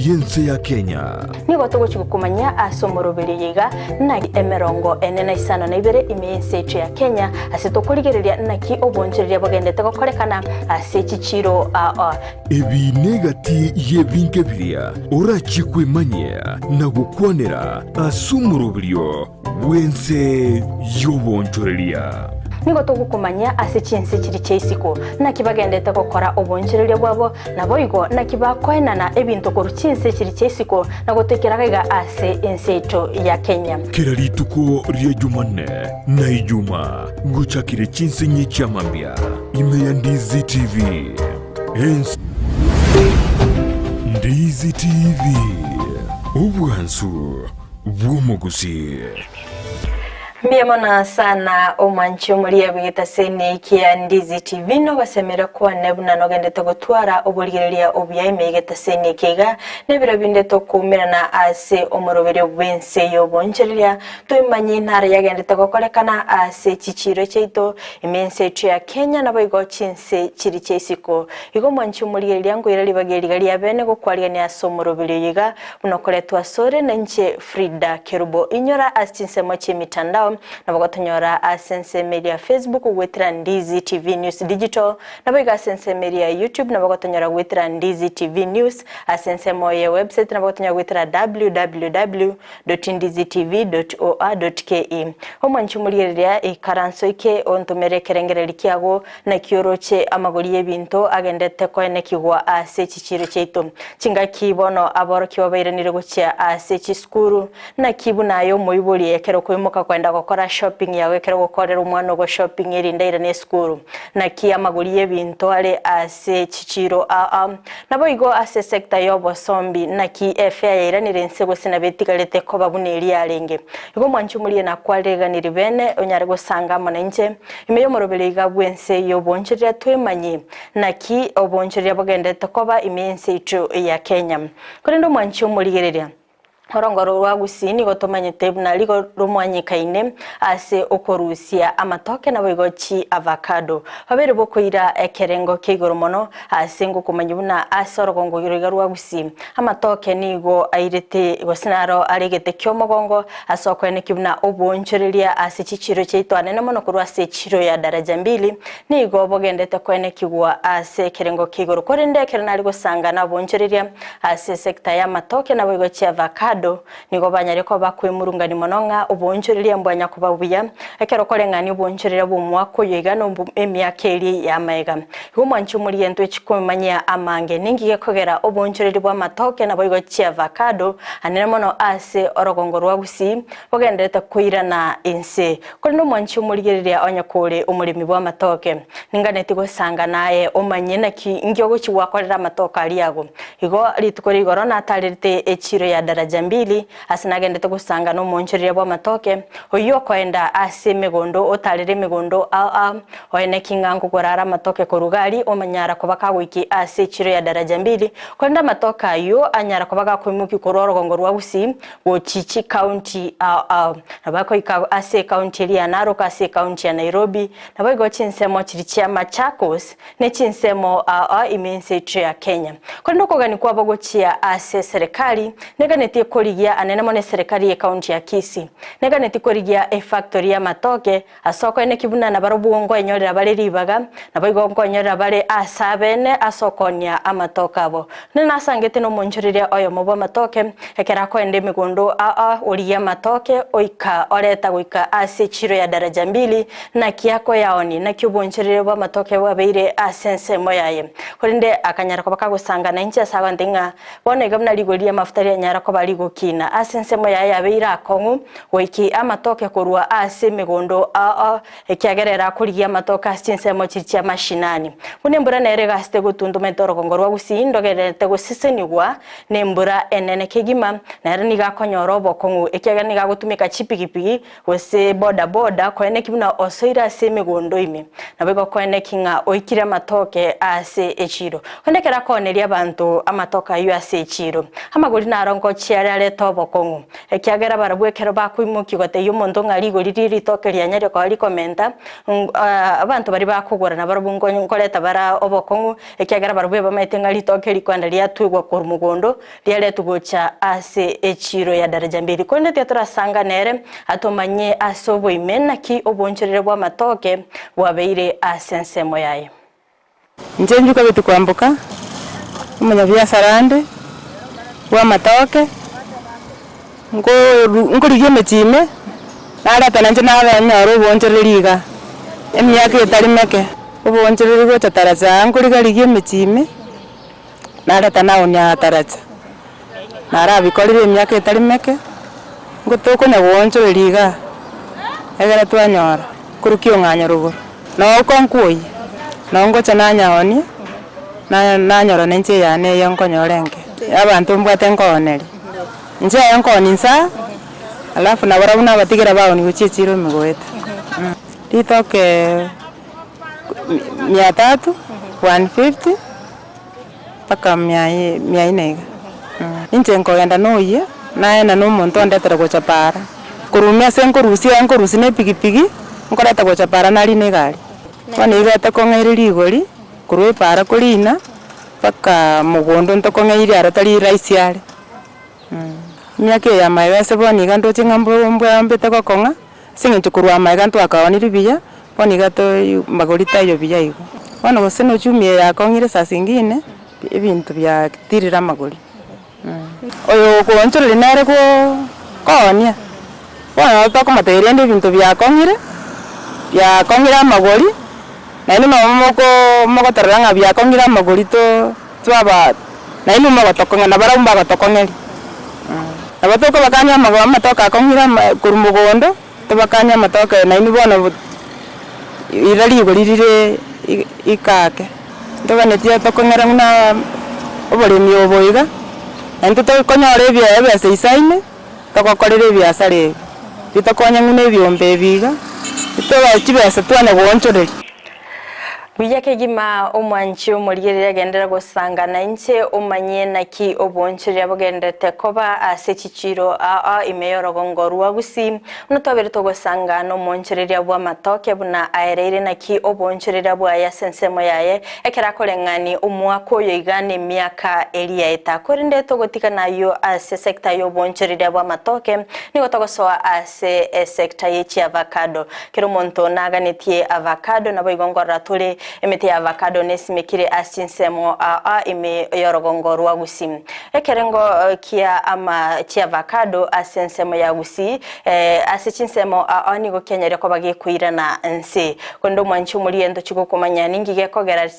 Y'ense ya Kenya. Nigo togochia gokomanyia ase omoroberio oyo iga naki emerongo ene na isano na ibere ime y'ense yaito ya Kenya ase tokorigereria naki obonchoreria bogendete gokorekana ase chichiro aa. Ebi negati y'ebinto biria orachie kwemanyia na gokwanera ase omoroberio bw'ense y'obonchoreria. Nigo togokomanyia ase chinse chiria chia isiko, naki bagendete gokora obonchoreria bwabo, naboigo naki bakoenana ebinto korwa chinse chiria chia isiko na gotoikera gaiga ase ense yaito ya Kenya. Kera rituko ria Jumanne na Ijumaa ngochakire chinsenyi chia mambia ime ya Ndizi TV. Ense Ndizi TV, obwansu bw'omogusii. Mbuya mono sana omwanchi omoria bw'egetaseni kia Ndizi TV nogosemera kwane buna nogendete gotwara oborigereria obuya ime y'egetaseni eke iga nebiro binde tokoumerana ase omoroberio bw'ense y'obonchoreria toimanye naro yagendete gokorekana ase chichiiro chiaito ime ense yaito ya Kenya naboigo chinse chiri chia isiko igo omwanchi omorigereria nkoira ribaga eriga ria bene gokwarigania ase omoroberio oyo iga Buna okoretwa asore nainche Frida Kerubo. Inyora ase chinsemo chi'emitandao, nabo gotonyora ase ensemo eria ya Facebook goetera Ndizi TV News Digital, naboigo ase ensemo eria ya YouTube nabo gotonyora goetera Ndizi TV News, ase ensemo ye website nabo gotonyora goetera www.ndizitv.or.ke. Omwanchi omorigereria ikaranso eke ontomere ekerengereri kiago Naki oroche amagori y'ebinto agendete koenekigwa ase chichiiro chiaito? Chingaki bono aborokigwa bairanire gochia ase chisukuru. Naki buna aye omoibori ekero okoimoka kwenda gokora shopping yago ekero ogokorera omwana ogo shopping erinde airane esukuru? Naki amagori y'ebinto are ase chichiiro aa? Naboigo ase esector y'obosombi naki efare yairanire inse gose nabo etigarete koba buna eria yarenge? Igo omwanchi omorie nakwareganirie bene onyare gosanga amo nainche Ime y'omoroberi iga bw'ense y'obonchoreria twemanye naki obonchoreria bogenderete koba ime y'ense yaito ya Kenya. Korende omwanchi omorigereria, orongoro rwa Gusii nigo tomanyete buna rigo romwanyekaine ase okorusia amatoke naboigo chi avacado. Babeire bokoira ekerengo kia igoro mono ase ngokomanya buna ase orogongo iga rwa Gusii amatoke nigo airete gose naro are egete ki'omogongo Ase okoenekia buna oboonchoreria ase chichiiro chiaito anene mono korwa ase echiiro ya daraja mbili, nigo bogendete koenekigwa ase ekerengo kia igoro. Korende ekero nare gosanga naboonchoreria ase esecta y'amatoke naboigo chi'avacado, nigo banyare koba bakwemurungania mono ng'a oboonchoreria mbwanya koba buya, ekero koreng'ania oboonchoreria bw'omwaka oyo iga na emiaka eria y'amaega. Igo omwanchi omoria intwe chikomanyia amange, ninki gekogera oboonchoreria bw'amatoke naboigo chi'avacado anene mono ase orogongo rwa Gusii bogendererete koirana inse. Korende omwanchi omorigereria onye kore omoremi bw'amatoke, ninganeti gosanga naye omanye naki inki ogochia gwakorera amatoke aria ago. Igo rituko rigoro natarerete echiiro ya Daraja Mbili, ase nagendete gosanga nomoonchoreria bw'amatoke, oyio okoenda ase emegondo otarere emegondo ao ao, oeneki ng'a nkogora are amatoke korwa gari omanyara koba kagoikia ase echiiro ya Daraja Mbili, Korende amatoke ayio anyara koba gakoimokia korwa orogongo rwa Gusii gochia chikaunti ao ao. Nabo akoika ase ekaunti eria ya Narok ase ekaunti ya Nairobi, naboigo chinsemo chiria chia Machakos ne chinsemo ao ao ime ense yaito ya Kenya. Korende okogania kwabo gochia ase eserekari neganetie korigia anene mono eserekari y'ekaunti ya Kisii. Neganetie korigia efactory y'amatoke Ase okoeneki buna nabarobwo nkoenyorera bare ribaga, naboigo nkoenyorera bare aase abene ase okoonia amatoke abo. Buna nasangete nomonchoreria oyomo bw'amatoke, ekero akoenda emegondo aa origia amatoke, oika oreta goika ase echiro ya daraja mbili, naki akoyaonia, naki obonchoreria bw'amatoke bwabeire ase ensemo yaye. Korende akanyara koba kagosanga nainche ase abanto ng'a bono iga buna rigori ri'amafuta rianyara koba rigokina ase ensemo yaye yabeire akong'u, Goikia amatoke korwa ase emegondo ao, ekiagera ere akorigia amatoke ase chinsemo chiria chia mashinani. Buna embura nere egasete gotuntumenta orogongo rwa gusii, ndogendererete gosesenigwa nembura enene kegima, na ere nigo akonyora obokong'u, ekiagera nigo agotumeka chipigipigi gose boda boda koeneki buna osoire ase emegondo ime. Naboigo koeneki ng'a oikire amatoke ase echiiro. Korende ekero akooneria abanto amatoke ayio ase echiiro, amagori naro ngochia are. nere arete obokong'u, ekiagera barabwo ekero bakoimokia gotebia omonto ng'a rigori rie ritoke rianyare koba rikomenta, abanto baria bakogora nabarabwo nkoreta bare obokong'u, ekiagera barabwo ebamaete ng'a ritoke rikoenda riatwegwa korwa mogondo, riaretwe gocha ase echiiro ya daraja mbili. Korende tiga torasangane ere, atomanyie ase oboime naki obonchorere bw'amatoke bwabeire ase ensemo yaye. Inche njukabetie kwamboka omonyabiasara ande bw'amatoke, nkoru nkorigia emechie ime, nareta nainche nabanyora oboonchoreria iga, emiaka etari meke, oboonchoreria gocha taracha aa nkoriga rigia emechie ime, nareta naonia aa taracha, narabikorire emiaka etari meke, nko tokonya goonchoreria igaa, egere twanyora korwa kiong'anyo rogoro. Noo nkoyia, noo ngocha nanyaonia, na nanyora na inche eyane eye nkonyora enke. Abanto mbwate nkooneria, inche eye nkoonia insaa, alafu nabarabwo nabatigera baonia gochia echiro ime goeta. Ritoke mia tatu, 150, mpaka mia mia nne iga. Inche nkogenda noyia, naenda na omonto ondetera gocha paara. Korwa ime ase nkorusia nkorusia na epikipiki, nkoreta gocha paara narina egari. Bono igo etokong'aire rigori, korwa epaara korina, mpaka mogondo ntokong'airie aro tari rahisi are. Emiaka eye ya magega ase bono iga ndoche ng'a mbo mbwambete gokong'a, ase eng'encho korwa magega ntwakaonire buya, bono iga toi magori taiyo buya igo. Bono gose na uchumi eye yakong'ire saa zingine, ebinto biatirire amagori. Oyo okoonchoreria nere koonia, bono nabo tokomoteberia rende ebinto biakong'ire, biakong'ire amagori, naende nabo moko mogotorora ng'a biakong'ire amagori to twaba naende mogotokong'a nabarabwo mbagotokong'eria. Nabo tokobakania amago amatoke akong'ire ama korwa mogondo, tobakanie amatoke nainwe bono ira rigori rire ikaake. Ntoganetie tokong'era buna oboremi obo iga, naintwe tokonyora ebesa isaine, togokorera ebiasara ebi, ritokonye buna ebiombe ebi iga, tobae chibesa twane goonchoreria. Buya kegima omwanchi omorigereria agenderere gosanga nainche omanye naki oboonchoreria bogendererete koba ase chichiiro aa ime y'orogongo rwa Gusii. Buna twabere togosanga nomoonchoreria bw'amatoke buna aereire naki oboonchoreria bwaye ase ensemo yaye ekero akoreng'ani omwaka oyo iga nemiaka eria eta. Korende togotiga nayio ase sector y'oboonchoreria bw'amatoke nigo togosoa ase esector ye chiavacado. Kera omonto naganetie avacado naboigo nkorora tore emete ya avacado nesimekire ase chinsemo aa ime y'orogongo rwa Gusii. Ekerengo kia ama chiavacado ase ensemo ya Gusii ase chinsemo aa nigo kianyare koba gekoirana nse. Korende omwanchi omoria ntochi gokomanya ninki gekogera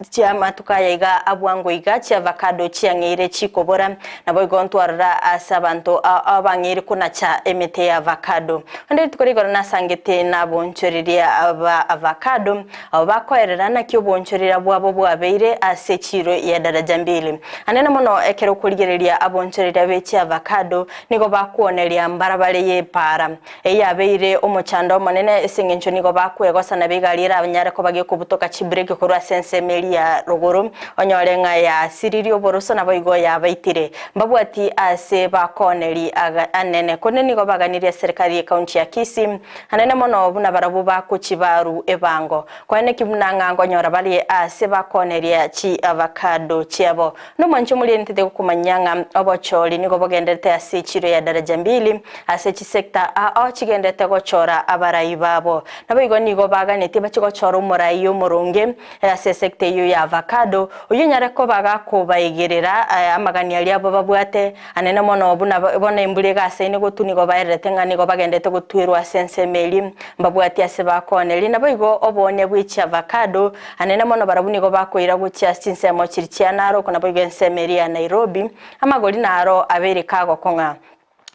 chiamatuko aya iga abwango iga chiavacado chiang'eire chikobora. Naboigo ntwarora ase abanto aa bang'eire konacha emete ya avacado. Onde rituko rigoro nasangete nabonchoreria ba avacado, abwo bakoerera naki obonchoreria bwabo bwabeire ase echiiro ya daraja mbili. Anene mono ekero okorigereria abonchoreria be chiavacado nigo bakwoneria mbarabare y'epaara. Eyio yabeire omochando omonene ase engencho nigo bakwegosa nabo egari eranyare koba gekobutoka chibreki korwa ase ensemo eria ya rogoro, onyore ng'a yasiririe oboroso naboigo yabaitire. Mbabwati ase bakooneri anene, korende nigo baganirie eserikari y'ecounty ya Kisii anene mono buna barabwo bakochibaru ebango. Koeneki buna ng'a nkonyora bare ase bakooneria chiavacado chiabo. Nomwanche omorientete gokomanya ng'a obochori nigo bogenderete ase echiro ya Daraja Mbili, ase chisecta ao chigenderete gochora abarai babo. Naboigo nigo baganetie bachie gochora omorai omoronge ase esecta eyio ya avacado, oyio onyare koba gakobaigerera amagani aria abo babwate anene mono buna bono embura egasaine gotwa nigo baererete ng'a nigo bagenderete gotwerwa ase ensemo eria mbabwati ase bakooneria. Naboigo oboonia bwe chiavacado Anene mono barabwo nigo bakoira gochia ase chinsemo chiria chia Narok, naboigo ensemo eria ya Nairobi, amagori naro abeire kagokong'a.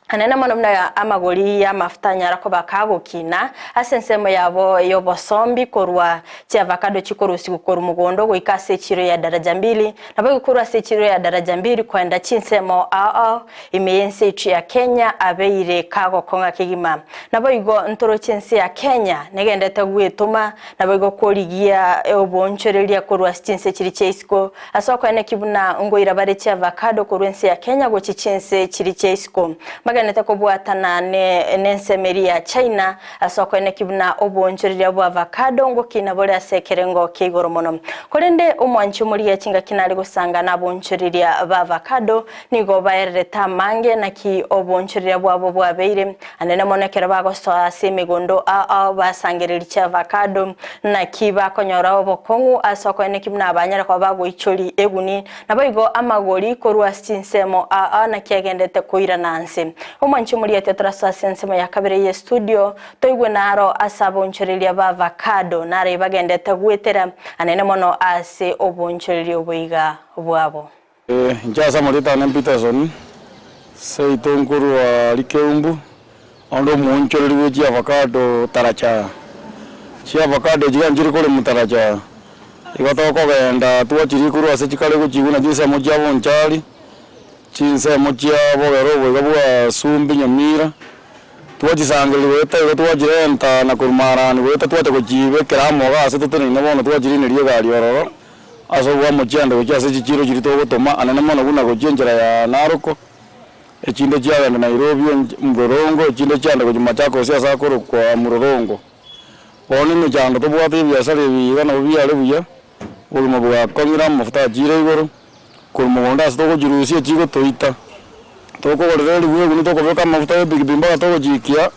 Anene mono buna amagori y'amafuta anyara koba kagokina ase ensemo yabo y'obosombi korwa chiavacado chikorusigwa korwa mogondo goika ase echiro ya Daraja Mbili, naboigo korwa ase echiro ya Daraja Mbili koenda chinsemo ao ao ime y'ense echo ya Kenya abeire kagokong'a kegima. Naboigo ntoroche ense ya Kenya negendete gwetoma naboigo korigia oboonchoreria korwa ase chinse chiria chia isiko Ase okoeneki buna ngoira bare chiavacado korwa ense ya Kenya gochia chinse chiria chia isiko. Mbagenete kobwatana nensemo eria ya China ase okoeneki buna oboonchoreria bwa avacado ngokina bore ase ekerengo kia igoro mono. Korende omwanchi omorigia chingaki nare gosanga naboonchoreria ba avacado nigo baererete amange naki oboonchoreria bwabo bwabeire Anene mono ekero bagosoa ase emegondo ao basangereria chiavacado, naki bakonyora obokong'u ase okoeneki buna abanyare koba bagoichoria eguni, naboigo amagori korwa ase chinsemo ao naki agendete koirana nse. Omwanchi omoriete torasoe ase ensemo ya kabere y'estudio, toigwe naro ase aboonchoreria b'avacado nare bagendete goetera anene mono ase oboonchoreria oboiga bwabo. Inche ase amarieta ane Peterson, seito nkorwa Rikeumbu, onde omoonchoreri bwe chiavacado Taracha. Chiavacado echi iga nchire koremwa Taracha, igo tokogenda twachirigia korwa ase chikare gochigwa na chinsemo chia Bonchari, chinsemo chia bogere obo iga bwa Sumbi Nyamira, twachisangereria goeta igo twachirenta na korwa Marani goeta twacha gochibekera amo iga ase toteneine bono twachirineria egari ororo. Ase obwamochianda gochia ase chichiiro chiria togotoma, anene mono buna gochia enchera ya Naroko, echinde chiagenda Nairobi Mlolongo, echinde chianda gochia Machakos ase akorokwa Mlolongo. Bono emechando tobwate y'ebiasara ebi iga nabo biare buya, obogima bwakong'ire amafuta achiire igoro, korwa mogondo ase togochirusia chigotoita. Tokogorera eribu eguni tokobeka amafuta y'epikipiki mpaka togochikia.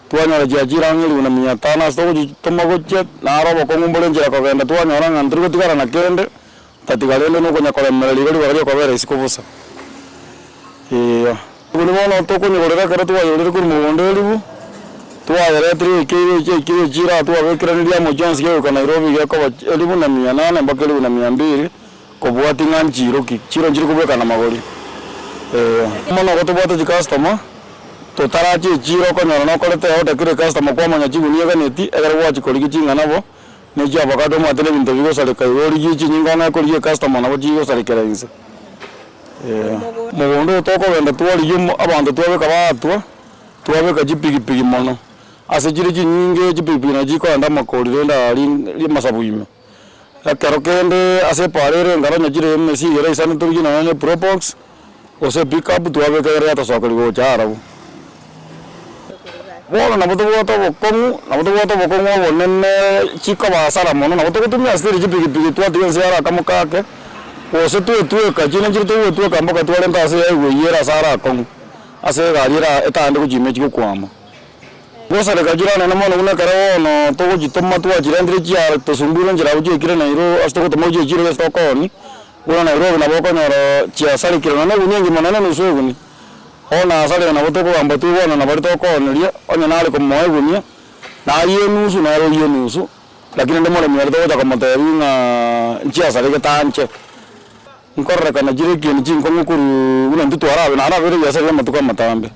Twanyora chiachire ang'e elifu na mia tano ase togochitoma gochia, naro obokong'u mbore enchera kogenda, twanyora ng'a ntori gotigara na kende, tatiga rende nokonya koremereria igo ribaga riokobera isiko bosa. Eeh. Buna bono tokonyegorera ekero twayorire korwa mogondo elifu, twayeretire goika ere yaikire echiro aa twabekeranirie amo chionsi kegoika Nairobi gekoba elifu na mia nane mpaka elifu na mia mbili, kobwatia ng'a nchiro ki, chiro nchiri kobwekana magori. Eeh. Mono igo tobwate chicustomer. Totarache echiiro okonyora nokorete eorder kera ecustomer kwamanya chigunia eganeti ekero gwachia korigia ching'ana bo ne chiavocado omanyete nebinto bigosareka igo origie chinyinga ong'e korigia ecustomer nabo chigosarekera inse. Mogondo oyo tokogenda twarigia omo abanto twabeka baatwa, twabeka chipigipigi mono, ase chire chinyinge chipigipigi nachi chikoenda amakori rende aaria amasabu ime. Ekero kende ase epaara ere engaro onye chire emesigo ere isano torigie nonya ne probox, gose pickup twabeka egere yatosokeria gocha arabwo. Bono nabo tobwate obokong'u, nabo tobwate obokong'u obonene chikoba hasara mono, nabo togotumia still chipikipiki twatiga ense yare akamo kake, gose twetweka chinde nchire togwetweka mpaka twarenta ase yaigwa ere ase are akong'u, ase egari era etaende gochia ime chigokwama. Gosareka chire anene mono buna ekero bono togochitoma twachirentire chia tosumbuire enchera abwo chiaikire Nairobi ase togotoma gochia echiro ase tokoonia, buna Nairobi nabo okonyora chiasarekire nonya na egunia engima nonya na enusu egunia. Bono nasarire nabo tokogamba tobwana na baria tokooneria, onye nare komoa egunia, nayie enusu nere oyie enusu, lakini onde moremi oria togocha komotebia ng'a nchiasaregete anche. Nkorerekana chire ekieni chinkong'u korwa buna intwe twarabe, narabeire ebiasara bi'amatuko amatambe.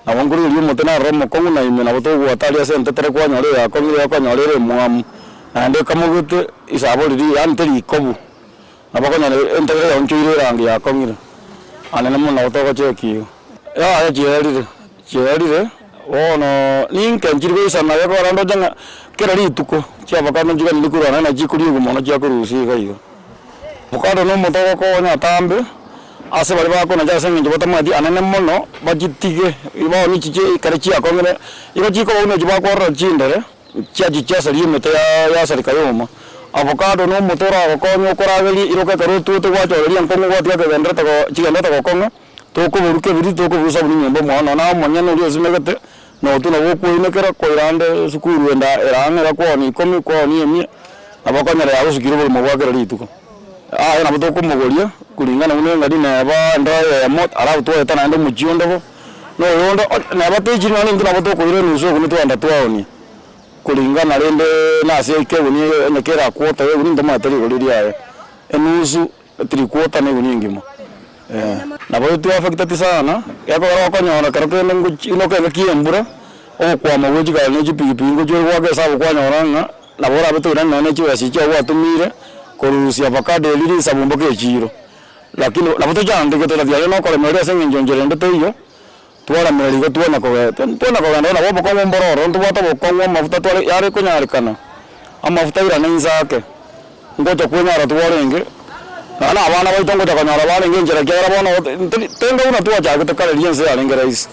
Nabo nkorigereria omote narora omokong'u na ime nabo togwata aria ase entetere kwanyora eyakong'ire okonyora ere emwamu, naende ekamogete isabo riria yaani teri ikobu. Nabo okonyora entetere yaonchoire erangi yakong'ire. Anene mono nabo togochekia igo. Yaya chierire, chierire, bono ninke nchiri goisana gekogera ndoche ng'a kera rituko chiavocado nchiganire korwa naende nachikoriegwa mono chiakorusia iga iga. Avocado nomote ogokonya atambe, ase baria bakonacha ase eng'encho batamanyeti anene mono, bachitige bono echi ekero chiakong'ire, igo chikoba buna echi bakwarora chindere, chiachia chiasaria emete yasareka yoma. Avocado nomote oragokonye okoragerie iroka ekero otwete gwachoreria enkong'u gwatiga kegenderete go chigenderete gokong'a, tokoboruka ebiriti tokoborusa buna enyomba omwao nonya naye omonyene oria osimegete, notwe nabo okoinekera koira ande esukuru enda ere ang'e iga kwaonia ikomi kwaonia emia, nabo okonyora yagosukire obogima bwa kera rituko. Aye nabo tokomogoria kulingana buna eng'ani neba endoo eyemo alafu twaeta naende omochie onde bo, na oyonde neba techiri nonya intwe nabo tokoira enusu eguni twagenda twaonia, kulingana rende nase ekeguni onye kera quarter ya eguni ntomaete rigori riaye, enusu. Three quarter na egunia engima. Nabo etwa affected sana. Gekogera okonyora kero kende ngochi inoka engaki ya embura, ogokwama gwe chigari na chipigipigi ngochi ore goaka esabu kwanyora ng'a nabo orabe toirane nonye na chibesa echio gwatumiire korusia avocado eria risabu mpaka echiro. Lakini nabo tochandegete totatiga na okoremereria ase eng'encho nchera ende teiyo, twaremereria igo twanya koge twanya kogenda nabo obokong'u mboro ororo ntobwate obokong'u amafuta tware yare konyarekana, amafuta airane inse ake, ngocha kwenyara twarenge, nonya na abana baito ngocha konyora barenge enchera ekiagera bono tori tenga buna twachagete kare riria ense yarenge rahisi.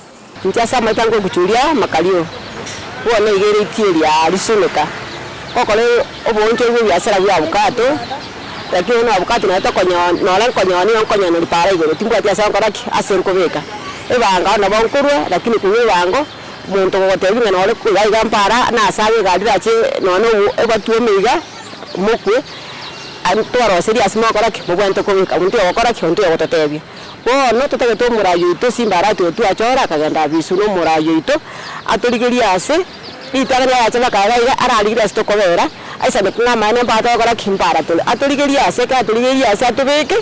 Inche ase amaito ngokuchuria amakario, bono iga ere itieri risuneka, gokora oboonchoru bwa ebiasara bwa abukato, lakini bono abukato nabo tokonyo nore nkonyonia nigo nkonyoneri para igoro, timbwati ase nkora ki? Ase nkobeka. Ebango nabo nkorwa, lakini korwa ebango, omonto ogogotebia ng'a nore iga iga mpara nase aye egari erache nonye na obo ebatuome iga, mokwe, twaroseria ase mogokora ki? Mobwenerete kobeka, onto ogokora ki? Onto ogototebia. Bono totagete omoraai oito Simbarati oyo twachora akagenda Abisu na omoraai oito atorigerie aase, ritang'ani arache mpaka iga iga ararigerie ase tokobera, aisaneke ng'a amaene mpaka togokora ki? Mpara tore. Atorigerie aase, ekero atorigerie aase atobeke,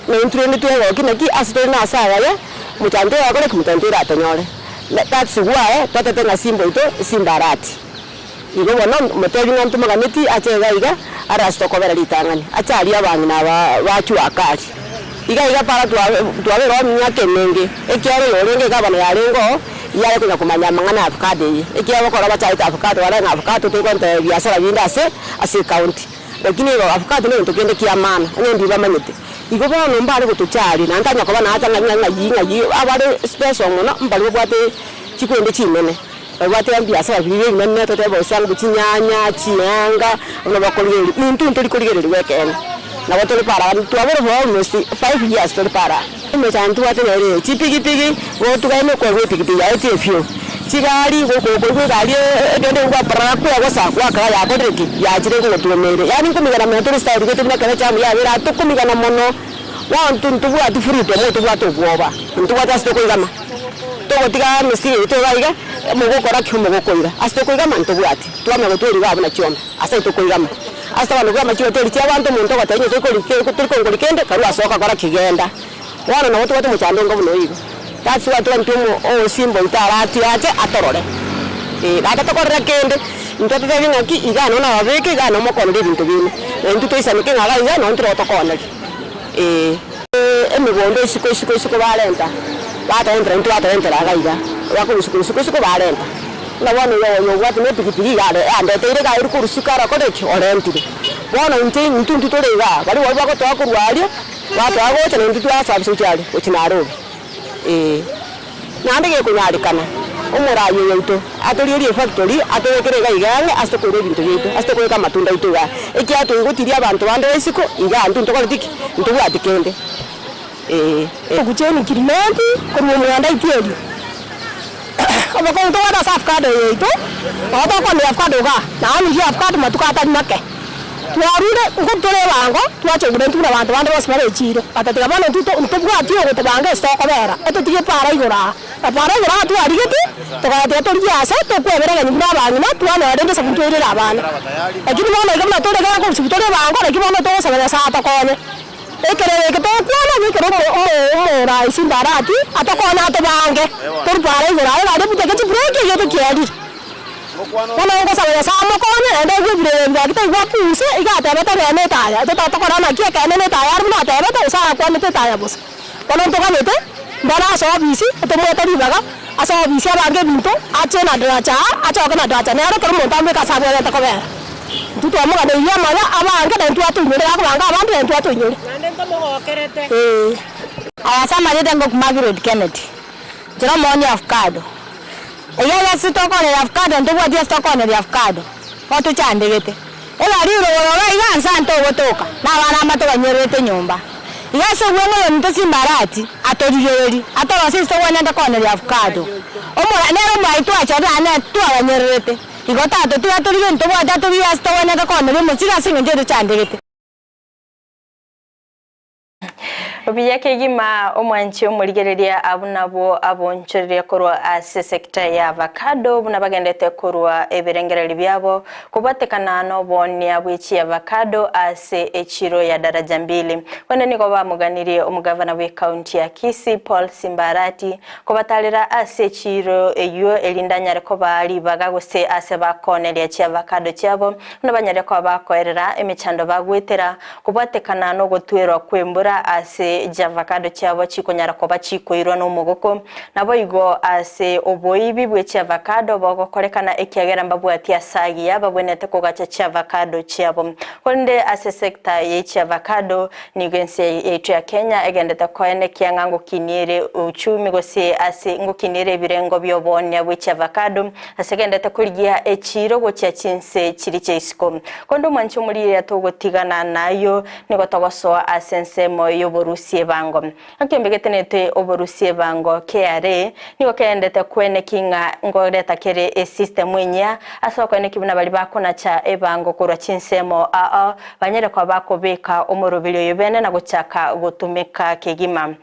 na intwe rende twegokie naki ase tore nase agaya, mochanto oyo akore ki? Mochanto oyo oratonyore. That's why twatete ng'a Simba oito Simbarati. Igo bono motebi ng'a ntomoganeti ache iga iga are ase tokobera ritang'ani, ache arie abang'ina aba ba jua kali. Iga iga para twabeire oo emiaka emenge, ekiagera oyorenge egavana yarenge oo, yare konya komanya amang'ana ya avocado eye, ekiagera okora bachagete avocado barore ng'a avocado tegontebia ebiasara binde ase ase ecounty. Lakini igo avocado negento kende kia maana, onye ndibamanyete. Igo bono mbare gotocharia, naende tanya koba nacha ng'a ng'ai ng'ai abare special mono, mbari babwate chikwende chinene. Babwate ebiasara biria ebinene totebe bosa ng'u chinyanya, chianga, buna bakorigereria, intwe ntori korigereriwa ekeene. Nabo tore para twabere for almost five years tore para. Emechando ntobwate nere eye, chipigipigi, gotugaine okoegwa epigipigi yaye tiefio, chigari goko okoigwa egari egende igwa prrrr kwegosa gwakora yakorire ki? Yachire ngogotuomeire. Yaani nkomigana mono tore style gete buna ekero echamu yabere aa tokomigana mono, bono intwe ntobwati freedom ntobwate obwoba, ntobwate ase tokoigama. Togotiga emesiri yaito iga iga, mogokora ki? Mogokoira. Ase tokoigama ntobwati, twamanya gotwera iga abwo na chiombe, ase ayio tokoigama. Ase abanto koigama chihoteli chia abanto, omonto ogoteba onye torikori ke torikongori kende, karue ase okakora ki? Genda. Bono nabo tobwate omochando onga buna oyo igo. That's why tobwate omo omosimba oito aratiache atorore, eh, natatokorera kende, intwe atotebi ng'aki, igaa noo nababeke, igaa noo mokooneri ebinto biaino. Na intwe toisaneke ng'a iga iga noo ntoro tokooneri, eh. Emegondo isiko isiko isiko barenta, batorentera intwe batorentera iga iga, bakorwa isiko isiko isiko barenta. Buna bono oyo oyo obwate na epikipiki iga are yandeteire iga airwe korwa isiko arakore ki? Orentire. Bono intwe intwe intwe tore igaa, baria baria bagotoa korwa aria, batoa gocha na intwe twasaabisa gochia aria, gochia Nairobi, eh. Naende gekonyarekana, omoraai oyo oito atorigerie efactory, atobekere iga iga ang'e ase tokoira ebinto biaito, ase tokobeka amatunda aito igaa. Ekiagera toigotiria abanto bande ba isiko, igaa intwe ntokoreti ki? Ntobwati kende, ee. Ogucheni Kirimenti korwa omwanda Itieri. Obokong'u tobwate ase avocado eye yaito, nabo tokonia avocado igaa, naonirie avocado matuko atari make. Twarure nkotu tore ebango, twachokire intwe buna abanto bande bonsi bare echiro, batatiga bono intwe to ntobwati ogotobanga ase tokobera, etotige para igoro aa. Na para igoro aa twarigetie, tokayatiga torigie aase tokweberegania buna abang'ina, twanyora rende esabu ntwairere abana. Lakini bono iga buna tore iga nkorusia tore ebango, naki bono togosaba Nyasaye atokonye. Ekerero eke togokwana nigo ekero omo omo omoraisi Mbarati atokonye atobange, torwe para igoro aa, egari ebuteke chibreki egete kiarire. Bono ngosaba Nyasae amokonye, naende aigwe ebirero ebi gaki taigwa akuse, iga atebete nonya na etaya, totokora naki ekeene na etaya are buna atebete, gose arakwanete etaya bosa. Bono ntoganyete, mbare ase ofisi, tomoete ribaga, ase ofisi abange ebinto, ache na daraja aa, achoke na daraja nere ekero omonto amobeke ase abwenerete kobera. Intwe twamoganeirie amaya abange na intwe atoinyore, gakobanga abande na intwe atoinyore. Ee. Aya ase amarieta ngoku Margaret Kennedy, nchera omoonia avocado. Ekiagera ase tokooneria avocado ntobwati ase tokooneria avocado, nigo tochandegete. Egari rogoro iga iga nsa ntogotoka, na abana aba tobanyererete nyomba. Iga ase obweng'e oyo ominto Simbarati atorigererie, atorosie ase togwenerete kooneria avocado. Omora nere omorai twachorire naende nere twabanyererete. Igo tatotiga atorigererie ntobwati atorigererie ase togwenerete kooneria omosigo ase eng'encho etochandegete. Obuya kegima omwanchi omorigereria abwo nabwo abonchoreria korwa ase sector ya avacado buna bagendete korwa ebirengererio biabo kobwatekana noboonia bwe chiavacado ase echiro ya Daraja Mbili. Bono nigo bamoganirie omogavana bwe county ya Kisii Paul Simba Arati kobatarera ase echiro eyio erinde anyare kobaa ribaga gose ase bakooneria chiavacado chiabo buna banyare koba bakoerera emechando bagwetera Kobwatekana nogotwerwa kw'embura ase chiavakado chiabo chikonyara koba chikoirwa nomogoko, naboigo ase oboibi bwe chiavakado bogokorekana ekiagera mbabwati ase agiya babwenerete kogacha chiavakado chiabo. Korende ase sector ye chiavakado nigo ense yaito ya Kenya egendete koenekia ng'a ngokiniere uchumi gose ase ngokiniere ebirengo bi'oboonia bwe chiavakado ase egendete korigia echiiro gochia chinse chiria chia isiko. Korende omwanchi omorigereria togotigana nayio, nigo togosoa ase ensemo y'oborusia ebango. Ekiombe getenenete oborusia ebango KRA nigo keendete kweneki ng'a ngoreta kere esystem enyia ase okoeneki buna baria bakonacha ebango korwa chinsemo ao banyare koba bakobeka omoroberi oyo bene na gochaka gotumeka kegima.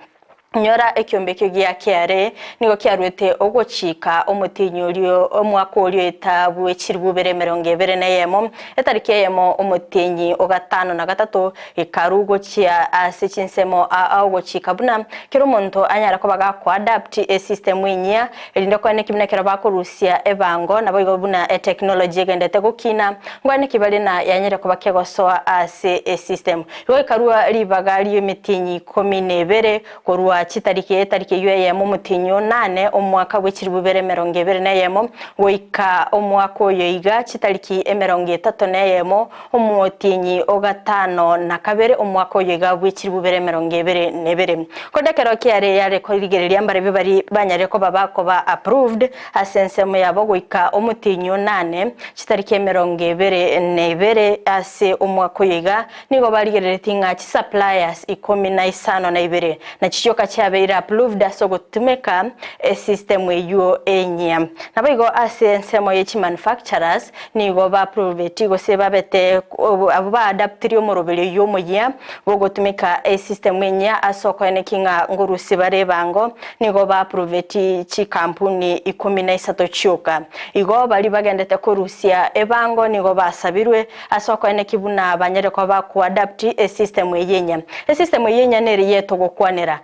Nyora ekiombe ekio gia kiare nigo kiaruete ogochika omotienyi oria omwaka oria etaabu echilifu ibere emerongo ebere na eyemo, etariki eyemo omotienyi o gatano na gatato, gekarua gochia ase chinsemo aa ogochika buna kera omonto anyare koba gakoadapt esystem enyia, erinde koene ki buna ekero bakorusia ebango naboigo buna etechnology egendete gokina, ngoene ki bare na yanyare koba kegosoa ase esystem. Igo ekarua ribaga ri'emetienyi ikomi na ebere, korwa chitariki etariki eyio eyemo omotienyi o nane omwaka bwe chilifu ibere emerongo ebere na eyemo, goika omwaka oyo iga chitariki emerongo etato na eyemo omotienyi o gatano na kabere omwaka oyo iga bwe chilifu ibere emerongo ebere na ebere. Korende ekero kiare yare korigereria mbarabwo baria banyarire koba bakoba approved ase ensemo yabo goika omotienyi o nane chitariki emerongo ebere na ebere ase omwaka oyo iga, Nigo barigereretie ng'a chisuppliers ikomi na isano na ibere nachi chioka chiabeire approved ase ogotumeka esystem eyio enyia. Naboigo ase ensemo ye chimanufacturers nigo ba approveti gose babete abwo ba adaptirie omoroberi oyio omoyia bogotumeka esystem enyia ase okoenekia ng'a ngorusia bare ebango nigo ba approveti chikampuni ikomi na isato chioka. Igo baria bagendete korusia ebango nigo basabirwe Ase okoeneki buna banyare koba bakoadapt esystem eye enyia. Esystem eye enyia neri yetogokwanera.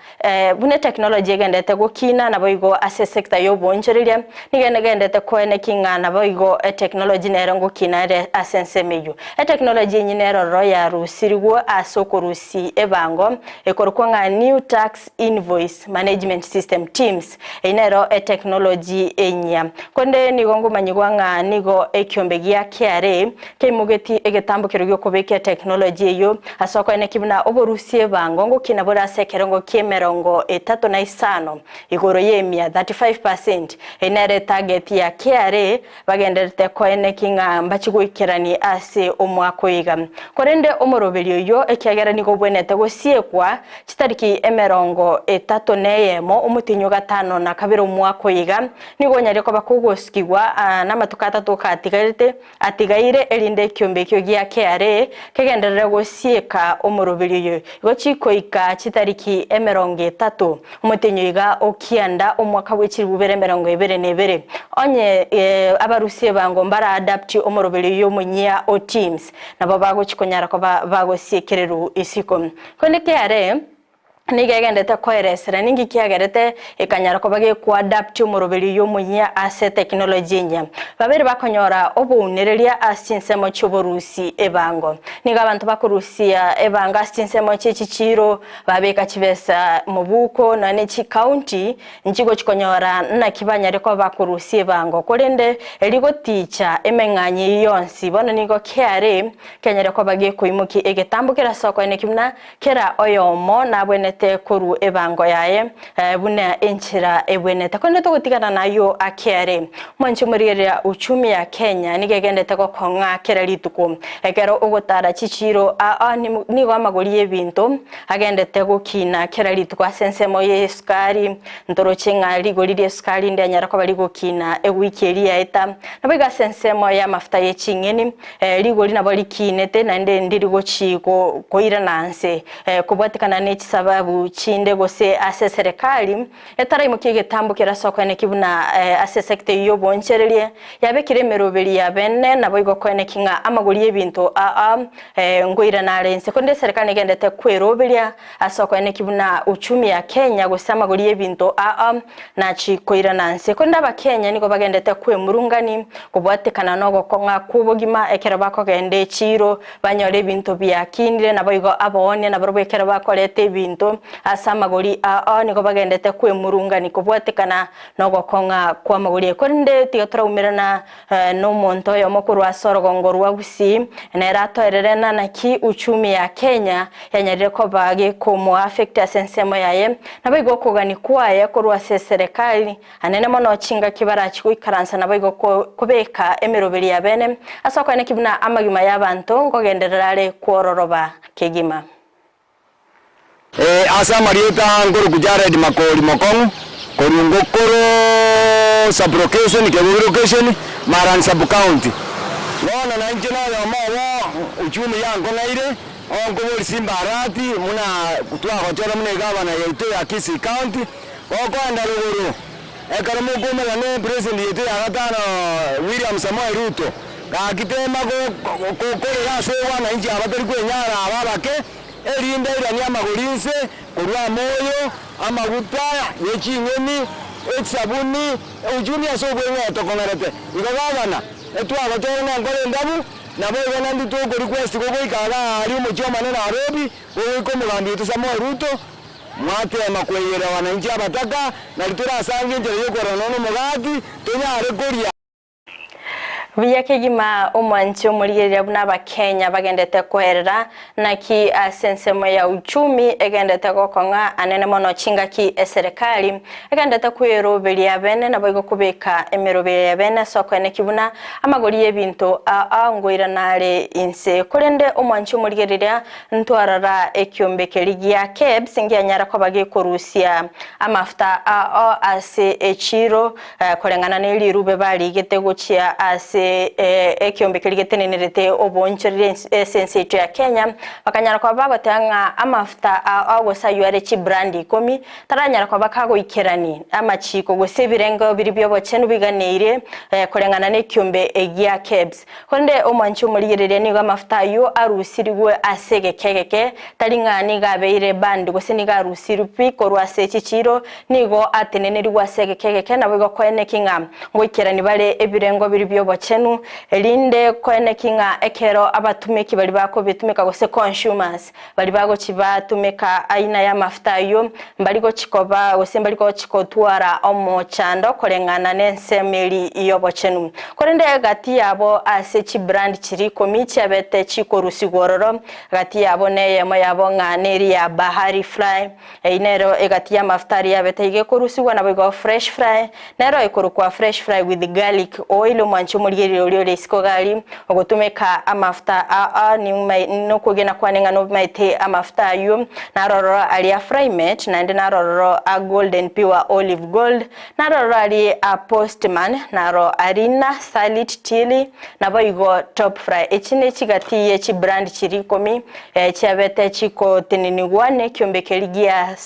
Buna etechnology egenderete gokina naboigo ase esector ya oboonchoreria nigo egenderete koeneki ng'a naboigo etechnology nere ngokina ere ase ensemo eyio. Etechnology enyia nere ororo yarusirigwe ase okorusia ebango ekorokwa ng'a New Tax Invoice Management System, TIMS. Eyio nero etechnology enyia. Korende nigo ngomanyigwa ng'a nigo ekiombe gia KRA keimogetie egetambo keria gi'okobeka etechnology eyio ase okoenekia buna oborusia ebango ngokina bore ase ekerengo ki'emerongo etato na isano igoro y'emia, 35%. Eyio nero etarget ya KRA bagendererete koenekia ng'a mbachi goikerania ase omwaka oyo iga. Korende omoroberio oyio ekiagera nigo obwenerete gosiekwa chitariki emerongo etato na eyemo omotienyi o gatano na kabere omwaka oyo iga, nigo onyare koba kogosikigwa namatuko atato katigarete atigaire erinde ekiombe ekio gia KRA kegenderere gosieka omoroberio oyo igo chikoika chitariki emerongo etato Omotenyi oiga o kianda omwaka bwe chilifu ibere emerongo ebere na ebere. Onye abarusia ebango mbara adapt omoroberio oyio omonyia o teams, nabo bagochi konyara koba bagosiekererwa isiko. Korende kiare nigo egendete koeresera ninki kiagerete ekanyara koba gekoadapt omoroberio oyio omonyia ase technology enyia. Babere bakonyora obounereria ase chinsemo chioborusi ebango. Nigo abanto bakorusia ebango ase chinsemo chie chichiiro Babeka chibesa mobuko nonya ne chikaunti nchigochi konyora naki banyare koba bakorusia ebango, korende rigoticha emeng'anyi eyio yonsi bono nigo kiare kenyare koba gekoimokia egetambo kera ase okoeneki buna kera oyomo nabwenete korwa ebango yaye buna enchera ebwenete. Korende togotigana nayio akeare. Mwanche morigereria uchumi ya Kenya nigo egendete gokong'a kera rituko. Ekero ogotara chichiiro aa nigo amagori y'ebinto agendete gokina kera rituko ase ensemo y'esukari. Ntoroche ng'a rigori ri'esukari ndianyara koba rigokina ewiki eria yaeta. Naboigo ase ensemo y'amafuta ye ching'eni, rigori nabo rikinete naende ndiri gochi koirana nse kobwatekana ne chisababu. chisababu chinde gose ase eserekari etaraimokia egetambo kerasokoeneki buna ase esecta eyio y'oboonchereria yabekire emeroberi ya bene naboigo koeneki ng'a amagori y'ebinto aa ngoirana are inse korende eserekari negendete kweroberia ase okoeneki buna uchumi ya Kenya gose amagori y'ebinto aa nachi koirana nse. Korende abakenya nigo bagendete kwemurungani kobwatekana nogokong'a kw'obogima ekero bakogenda echiiro banyore ebinto biakinire, naboigo aboonia nabarobwo ekero bakoreta ebinto ase amagori ao nigo bagendete kwemurungani kobwatekana nogokong'a kw'amagori aye. Korende tiga toraumerana nomonto oyomo korwa ase orogongo rwa Gusii, nere atoerere ng'a naki uchumi ya Kenya yanyarire koba gekomoa-affect ase ensemo yaye, naboigo okogania kwaye korwa ase eserekari Anene mono chingaki barachie goikaransa naboigo kobeka emeroberi y'abene ase okoeneki buna amagima y'abanto nkogenderera are kwororoba kegima. Ee, ase amarieta nkorokwa Jared Makori Mokong'u, korwa Ngokoro sub-location, Kegogi location, Marani sub-county. Bono nainche noyomo obo uchumi yankong'aire, onkoboria Simba Arati buna twagochora buna egavana yaito ya Kisii County, Gokoenda rogoro, ekero mokoumera ne president yaito ya gatano William Samoei Ruto, gaki tema gokorera ase wananchi aba tori kwenyara aba abake, erinde airanie amagori inse korwa amoyo, amaguta ye ching'eni, echisabuni, uchumi ase obweng'e tokong'erete. Igo gavana, etwagochora nenkoro endabu, naboigo naende toko request gogoika igaa aria omochie omonene Nairobi, gogoika omogambi oito Samoei Ruto, Mwateema kweyerera wananchi abataka, na ritorasange enchera y'okorora nonya nomogati, tonyare koria. Buya kegima omwanchi omorigereria buna abakenya bagendete koerera naki ase ensemo ya uchumi egendete gokong'a anene mono chingaki eserekari egendete kweroberia bene naboigo kobeka emeroberio ya bene ase okoeneki buna amagori y'ebinto aa ngoirana are inse korende omwanchi omorigereria Ntwarora ekiombe keria gia Kebs ngianyara koba gekorusia amafuta ao ase echiiro, koreng'ana ne rirube barigete gochia ase ekiombe keria getenenerete oboonchoreria ase ense yaito ya Kenya, bakanyara koba bagoteba ng'a amafuta ao gose ayio are chibrand ikomi taranyara koba kagoikerani amachiko gose ebirengo biria bi'obochenu biganeirie koreng'ana nekiombe gia Kebs. Korende omwanchi omorigereria nigo amafuta ayio arusirigwe ase egeka egeke, tari ng'a nigo abeire banned gose nigo arusirwe pi korwa ase chichiiro, nigo atenenerigwe ase egeka egeke, naboigo koeneki ng'a ngoikerani bare ebirengo biria bi'obochenu, erinde koeneki ng'a ekero abatumeki baria bakobitumeka gose consumers baria bagochi batumeka aina y'amafuta ayio, mbari gochi koba gose mbari gochi gotwara omochando koreng'ana n'ensemo eri y'obochenu. Korende gati yabo ase chibrand chiria ikomi chiabete chikorusigwa ororo, gati yabo neyemo yabo ng'a neri ya Bahari Fry, Eyio nero egati y'amafuta aria yabete iga ekorusigwa, naboigo fresh fry, nero ekorokwa fresh fry with garlic oil, omwanchi omorigereria oria ore isiko iga aria, ogotumeka amafuta aa nokwegena kwane ng'a nomaete amafuta ayio, naro ororo aria frymet, naende naro ororo a golden pure olive gold, naro ororo aria a postman, naro arina, salit, tili, naboigo top fry. Echi nechigati ye chibrand chiria ikomi Chiabete chikotenenigwa nekiombe keria gia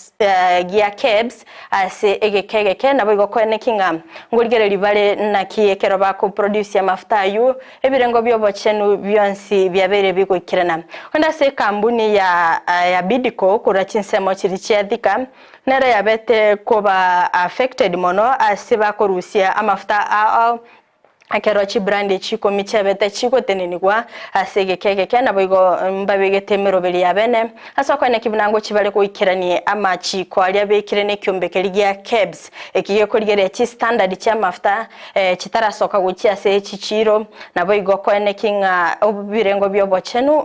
gia Kebs ase egeka egeke, naboigo koeneki ng'a ngorigereria bare naki ekero bakoproduce amafuta ayio, ebirengo bi'obochenu bionsi biabeire bigoikerana. Korende ase ekambuni ya ya Bidco korwa chinsemo chiria chia Thika, nero yabete koba affected mono ase bakorusia amafuta ao Ekero chibrandi chikomi chiabete chigotenenigwa ase egeka egeke, naboigo mbabegete emeroberi y'abene, ase okoeneki buna ngochia bare goikerania amachiko aria abekire nekiombe keria gia KEBS, eki gekorigereria chistandard chi'amafuta chitarasoka gochia ase chichiiro, naboigo koeneki ng'a ebirengo bi'obochenu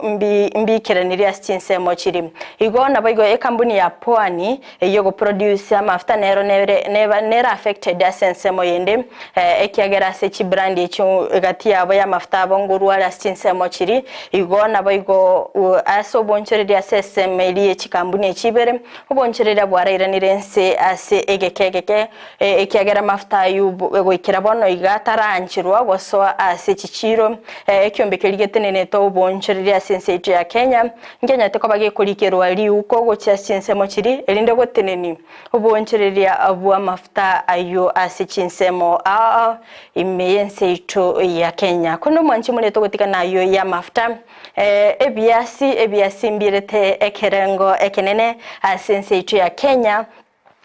mbiikeranirie ase chinsemo chiria. Igo naboigo ekambuni ya Pwani Eyio goproduce amafuta nero nere neba nere affected ase ensemo yende ekiagera ase chibrand. edemand echio egati yabo y'amafuta abo ngorware ase chinsemo chiri igo naboigo ase obonchoreria ase esemo eria ye chikambuni echi ibere obonchoreria bwarairanire nse ase egeka egeke ekiagera amafuta ayio goikera bono iga tarancherwa gosoa ase chichiiro ekiombe keria getenenete obonchoreria ase ense yaito ya Kenya nkenyarete koba gekorikerwa riuko gochia ase chinsemo chiria erinde gotenenia Obonchoreria bw'amafuta ayio ase chinsemo ao ime y'ense yaito ya Kenya. Korende omwanchi morete ogotigana ayio y'amafuta, ebiasi ebiasi mbirete ekerengo ekenene ase ense yaito ya Kenya,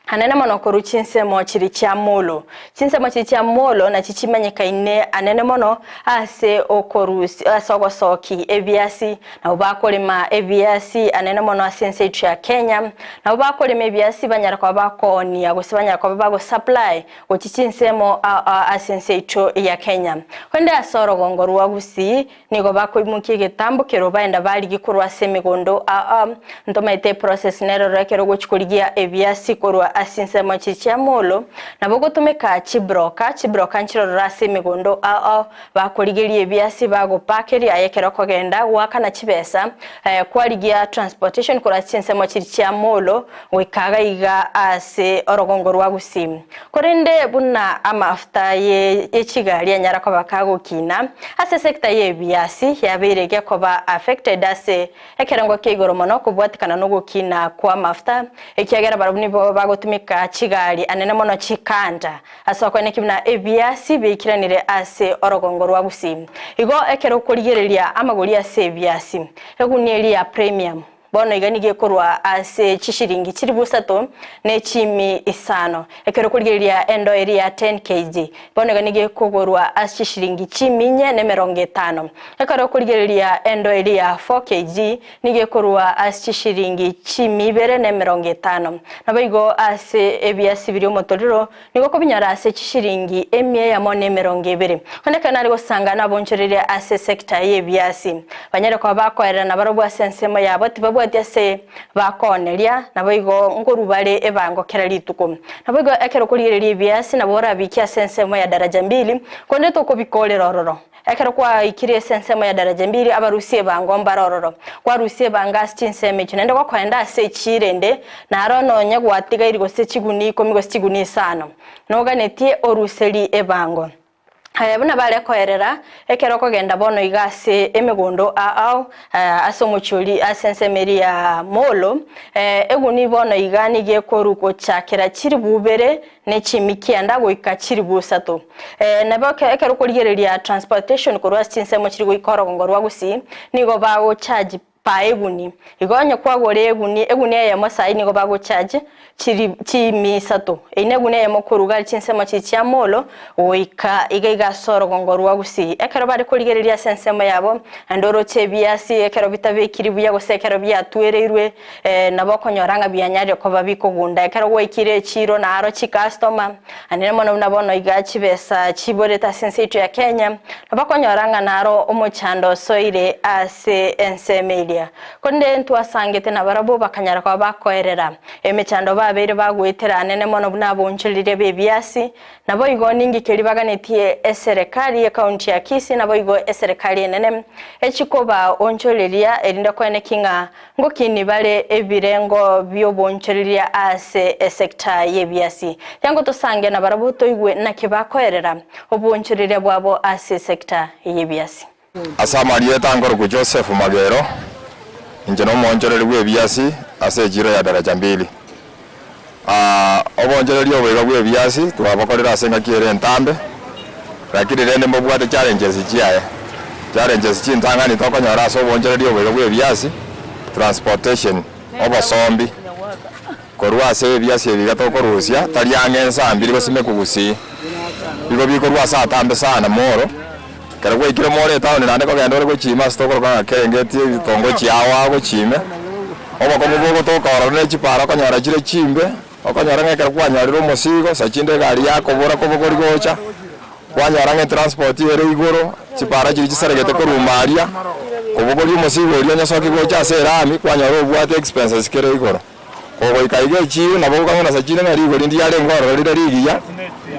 anene mono korwa chinsemo chiria chia Molo. Chinsemo chiria chia Molo nachio chimanyekaine anene mono ase okorusia ase ogosokia ebiasi Nabo bakorema ebiasi anene mono ase ense yaito ya Kenya, nabo bakorema ebiasi banyara koba bakoonia gose banyara koba bagosupply gochia chinsemo ase ense yaito ya Kenya. Korende ase orogongo rwa Gusii nigo bakoimokia egetambo kero baenda barigia korwa ase emegondo aa. Ntomaete eprocess nere ororo ekero ogochia korigia ebiasi korwa ase chinsemo echi chia Molo, nabo ogotumeka chibroka, chibroka nchirororo ase emegondo aa Bakorigeria ebiasi bagopakeria aye ekero okogenda goakana chibesa, kwarigia transportation korwa ase chinsemo chiria chia Molo goika iga iga ase orogongo rwa Gusii. Korende buna amafuta ye chigari anyara koba kagokina ase sector ye ebiasi yabeire gekoba affected ase ekerengo kia igoro mono kobwatikana nogokina kwa amafuta ekiagera barabwo nigo bagotumeka chigari anene mono chikanda Ase okoeneki buna ebiasi biaikiranire ase orogongo rwa Gusii. Igo ekero okorigereria amagori ase ebiasi, egunia eria ya premium bono iga nigo ekorwa ase chishiringi chilifu isato ne chiimi isano. Ekero okorigereria endoo eria ya 10 kg bono iga nigo ekogorwa ase chishiringi chiimi inye na emerongo etano. Ekero okorigereria endoo eria ya 4 kg Nigo ekorua ase chishiringi chiimi ibere na emerongo etano. Naboigo ase ebiasi biria omotorero nigo okobinyora ase chishiringi emia eyemo na emerongo ebere. Onde ekero nare gosanga nabonchoreria ase esecta y'ebiasi, banyare koba bakoerera nabarobwo ase ensemo yabo tibabwati ase bakooneria, naboigo nkorua bare ebango kera rituko. Naboigo ekero okorigereria ebiasi nabo orabikie ase ensemo ya daraja mbili, korende tokobikorera ororo. Ekero kwaikire ase ensemo ya daraja mbili, abarusia ebango mbare ororo. Kwarusia ebango ase chinsemo echio, naende gokoenda ase echiira ende, naro nonye gwatigairi gose chigunia ikomi gose chigunia isano, noganetie oruserie ebango. Aye buna bare koerera, ekero okogenda bono iga ase emegondo ao, ase omochie oria ase ensemo eria ya Molo, egunia bono iga nigo ekorwa gochakera chilifu ibere ne chimi kianda goika chilifu isato. Nabo ekero okorigereria transportation korwa ase chinsemo chiri goika orogongo rwa Gusii, nigo bagocharge per eguni. Igo onye kwagora eguni, eguni eyemo saii nigo bagocharge chili chimi isato. Eyio neguni eyemo korwa iga chinsemo chiri chia Molo goika iga iga ase orogongo rwa Gusii. Ekero bare korigereria ase ensemo yabo, naende oroche ebiasi ekero bitabekiri buya gose ekero biatwereirwe, Nabo okonyora ng'a bianyarire koba bikogunda ekero gwaikire echiiro naro chicustomer, naende mono buna bono iga chibesa chiborete ase ense yaito ya Kenya, nabo okonyora ng'a naro omochando osoire ase ensemo eria. Korende ntwasangete nabarabwo bakanyara koba bakoerera emechando babeire bagoetera anene mono buna abonchoreria b'ebiasi, Naboigo ninki keria baganetie eserekari y'ecounty ya Kisii naboigo eserekari enene echikobaonchoreria erinde koeneki ng'a ngokini bare ebirengo bi'oboonchoreria ase esector y'ebiasi. Yango tosange nabarabwo toigwe naki bakoerera oboonchoreria bwabo ase esector y'ebiasi. Ase amarieta nkorokwa Joseph Magero, inche nomoonchoreri bw'ebiasi ase echiiro ya Daraja Mbili. Oboonchoreri obo iga bw'ebiasi twabokorire ase engaki ere entambe, lakini rende mbobwate challenges chiaye. Challenges chintang'ani tokonyora ase oboonchoreri obo iga bw'ebiasi, transportation, obosombi, korwa ase ebiasi ebi iga tokorusia, tari ang'e ensambi rigosimekwa gusii, igo bikorwa ase atambe sana moro. Ekero gwaikire more etaoni naende kogenda ore gochiima ase tokoroka ng'a kerengeti ebitongo chiao agochiime, obokong'u bogotoka ororo ne chipara okonyora chire chimbe, okonyora ng'a ekero kwanyorire omosigo, saa chinde egari yakobora kobogori gocha, kwanyora ng'a etransport ere igoro, chipara chiria chisaregete korwa ime aria, kobogoria omosigo oria onyosoki gocha ase erami, kwanyora obwate expenses kere igoro. Kogoika iga echiiro nabo okang'una ase chire ng'a rigori ndiarenge ororo rire rigiya,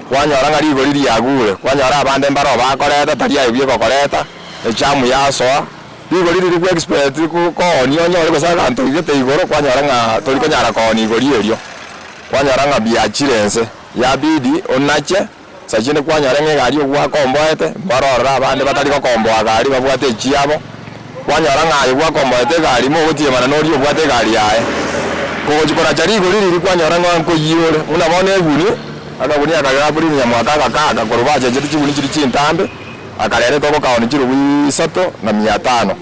kwanyora ng'a rigori riagure, kwanyora abande mbaroo bakoreta tari aye buya ogokoreta, echamu yasoa, rigori riria kwa expect koonia onyore gose aganto gete igoro kwanyora ng'a tori konyara koonia igori erio, kwanyora ng'a biachire nse, yabidi onache, Saa chinde kwanyora ng'a egari ogwakomboete, mbaro ororo abande batari gokomboa gari babwate echiabo, kwanyora ng'a aye gwakomboete egari mogotiemana noria obwate egari yaye. Kogochia koracha rigori riria kwanyora ng'a nkoyia ore, buna bono eguni, akagunia aka ga premium aka agaka aka korwa bachencheti chiguni chiria chintambe, akarerete ogokaoni chirubu isato na mia tano.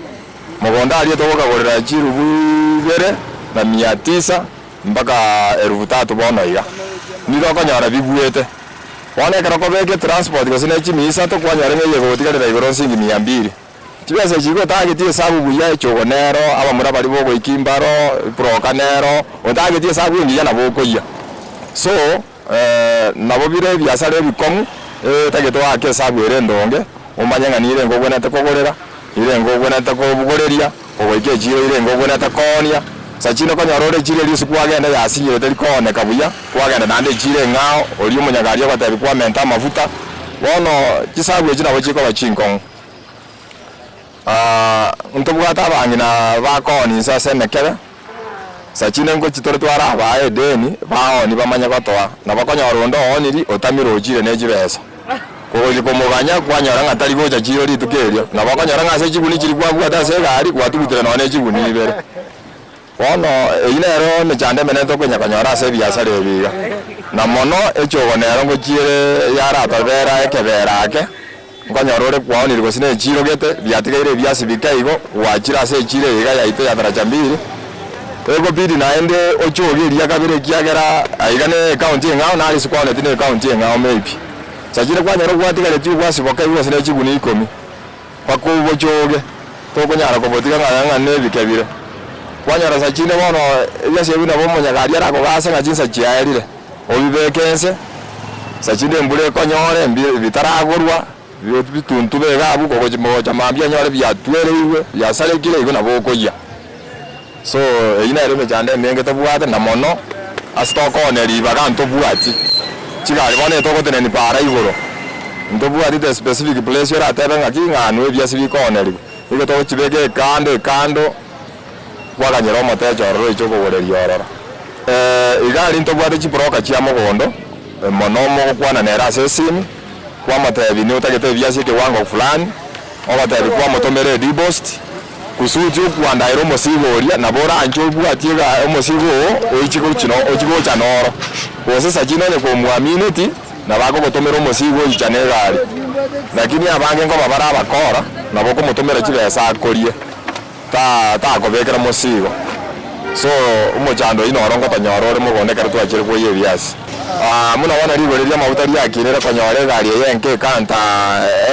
Mogondo aria togokagorera chirubu ibere na mia tisa mpaka erufu tatu bono iga. Nigo okonyora bigwete. Bono ekero okobeka etransport gose ne chimia isato kwanyora ng'a eye egogotigarera igoro nsingi mia mbiri. Chibesa echi igo otageti esabu buya echogo nero, abamura baria bogoikia mbaro, ebroka nero, otageti esabu engiya nabo okoyia. So, nabo bire ebiasara ebikong'u, etagete oake esabu ere endonge, omanye ng'a nirenga ogwenerete kogorera, nirenga ogwenerete kobogoreria, Ogoika echiiro ere ngogwenete koonia, sachinde konyora ore echiiro eria ase kwagenda yasinyire teri kooneka buya, kwagenda naende echiiro eng'ao, oria omonyagari ogotebi kwamenta amafuta. Bono chisabu echi nabo chikoba chinkong'u. Ntobwate abang'ina bakoonia inse ase emekebe, sachinde ngochi tore twarabaa edeni, baoonie bamanye gotoa, nabo konyora onde ooniri otamire ochire ne chibesa. Kogochia komoganya, kwanyora ng'a tari gocha chiiro rituko erio. Nabo okonyora ng'a ase chiguni chiria kwabwate ase egari, gwatugutire nonya ne chiguni ibere. Bono eyio nero emechando emenene tokonya konyora ase ebiasara ebi iga. Na mono echogo nero ngochiere yaratobera ekebera ake, nkonyora ore kwaonire gose ne echiiro gete, biatigaire ebiasi bike igo, gwachire ase echiiro eye iga yaito ya Daraja Mbili, Egobidi naende ochoge eria kabere ekiagera aiga ne ecounty eng'ao nare ase kwaoneti ne ecounty eng'ao maybe. Sachire kwanyora gwatigaretie obwasiboka igo gose ne chiguni ikomi mpaka obochoge tokonyara kobotiga ng'a ng'a nebike bire. Kwanyora sachinde bono ebiasi ebi nabo omonyagari arakogase ng'a chinsa chiaerire obibeke nse, sachinde embura ekonyore mbi bitaragorwa bituntube iga abwo kogochi gocha mambia onyore biatwereirwe biasarekire igo nabo okoyia. So eyio nere emechando emenge tobwate na mono ase tokoonia ribaga ntobwati chigari bono etogotenenia para igoro ntobwati the specific place oratebe ng'aki ng'a anwe ebiasi bikoonerigwa nigo togochibeka ekando ekando kwaganyera omotecha ororo oiche okogoreria ororo. Iga aria ntobwate chibroka chia mogondo mono mogokwana nere ase esimi kwamotebia niotagete ebiasi ekewango fulani ogotebia kwamotomera ediposit. Kusudi okwandaera omosigo oria, nabo oranche obwatie iga omosigo oo oiche gochia no ochie gocha noro. Gose sachini onye komwamineti, nabo akogotomera omosigo oicha na egari. Lakini abange nkoba bare abakora, nabo okomotomera chibesa akorie, ta takobekera mosigo. So, omochando oyio noro ngotonyora ore mogondo ekero twachire koyia ebiasi. Buna bono rigori ri'amaguta riakinire konyora egari eye enke ekanta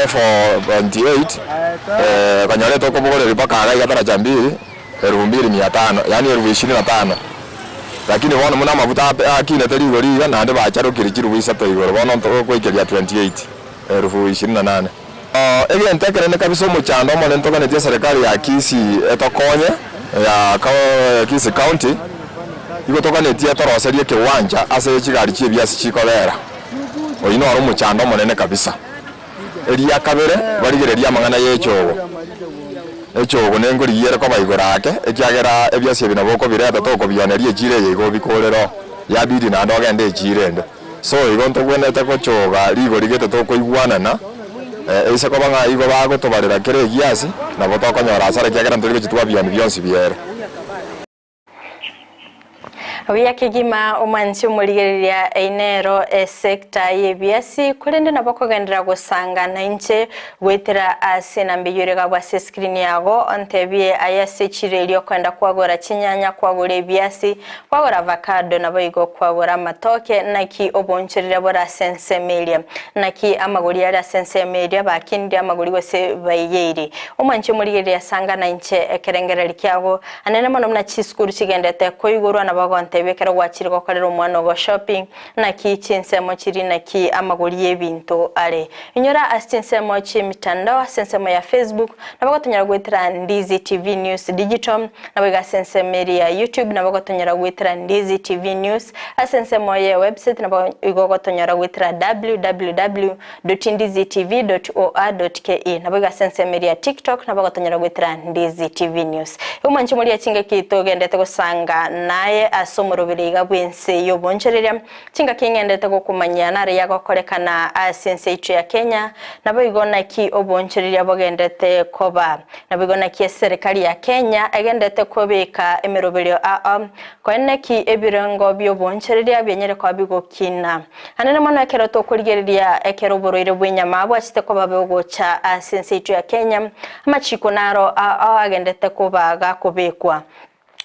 4.8, konyora etokobogoreria mpaka iga iga daraja mbili, elfu mbili mia tano, yaani elfu ishirini na tano. Lakini bono buna amaguta akinete rigori iga naende bacharokirie chirubu isato igoro, bono ntogoikeria 28, elfu ishirini na nane. Egento ekenene kabisa omochando omonene toganetie eserekari ya Kisii etokonye, ya Kisii County, igo toganetie etoroserie ekewancha ase chigari chi'ebiasi chikobera. Oyio noro omochando omonene kabisa. Eria kabere, barigererie amang'ana y'echogo. Echogo nengorigia ere koba igoro ake, ekiagera ebiasi ebi nabo okobireta tokobioneria echiro eye igo obikorere oo, yabidi naende ogende echiro ende. So igo ntogwenerete gochoga rigori gete tokoigwanana, eise koba ng'a igo bagotobarera kera egiasi, nabo tokonyora hasara ekiagera ntori gochia twabioni bionsi biere. Buya kegima omwanchi omorigereria eyio nero esecta y'ebiasi korende nabo okogenderera gosanga nainche goetera ase enamba eyio ere gabwo ase escreen yago ontebie aye ase echiro eria okoenda kwagora chinyanya kwagora ebiasi Kwagora avacado naboigo kwagora amatoke, naki oboonchoreria bore ase ensemo eria? Naki amagori are ase ensemo eria bakinirie amagori gose baiyeiri? Omwanchi omorigereria sanga nainche ekerengererio kiago, anene mono buna chisukuru chigendete koigorwa nabo ogontebia. ogotebia ekero gwachire gokorera omwana ogo shopping naki chinsemo chiri naki amagori y'ebinto are. Inyora ase chinsemo chi'emitandao ase ensemo ya Facebook nabo gotonyora goetera Ndizi TV News Digital nabo iga ase ensemo eria ya YouTube nabo gotonyora goetera Ndizi TV News ase ensemo ye website nabo igo gotonyora goetera www dot ndizi tv dot or dot ke nabo iga ase ensemo eria ya TikTok nabo gotonyora goetera Ndizi TV News. Igo mwanche moria chingaki togendete gosanga naye ase omorobere iga bw'ense y'obonchoreria Chingaki ng'endete gokomanyia nare yagokorekana ase ense yaito ya Kenya, naboigo naki obonchoreria bogendete koba. Naboigo naki eserekari ya Kenya egendete kobeka emeroberio ao, koeneki ebirengo bi'obonchoreria bianyare koba bigokina. Anene mono ekero tokorigereria ekero oborwaire bw'enyama bwachete koba bogocha ase ense yaito ya Kenya, amachiko naro ao agendete koba gakobekwa.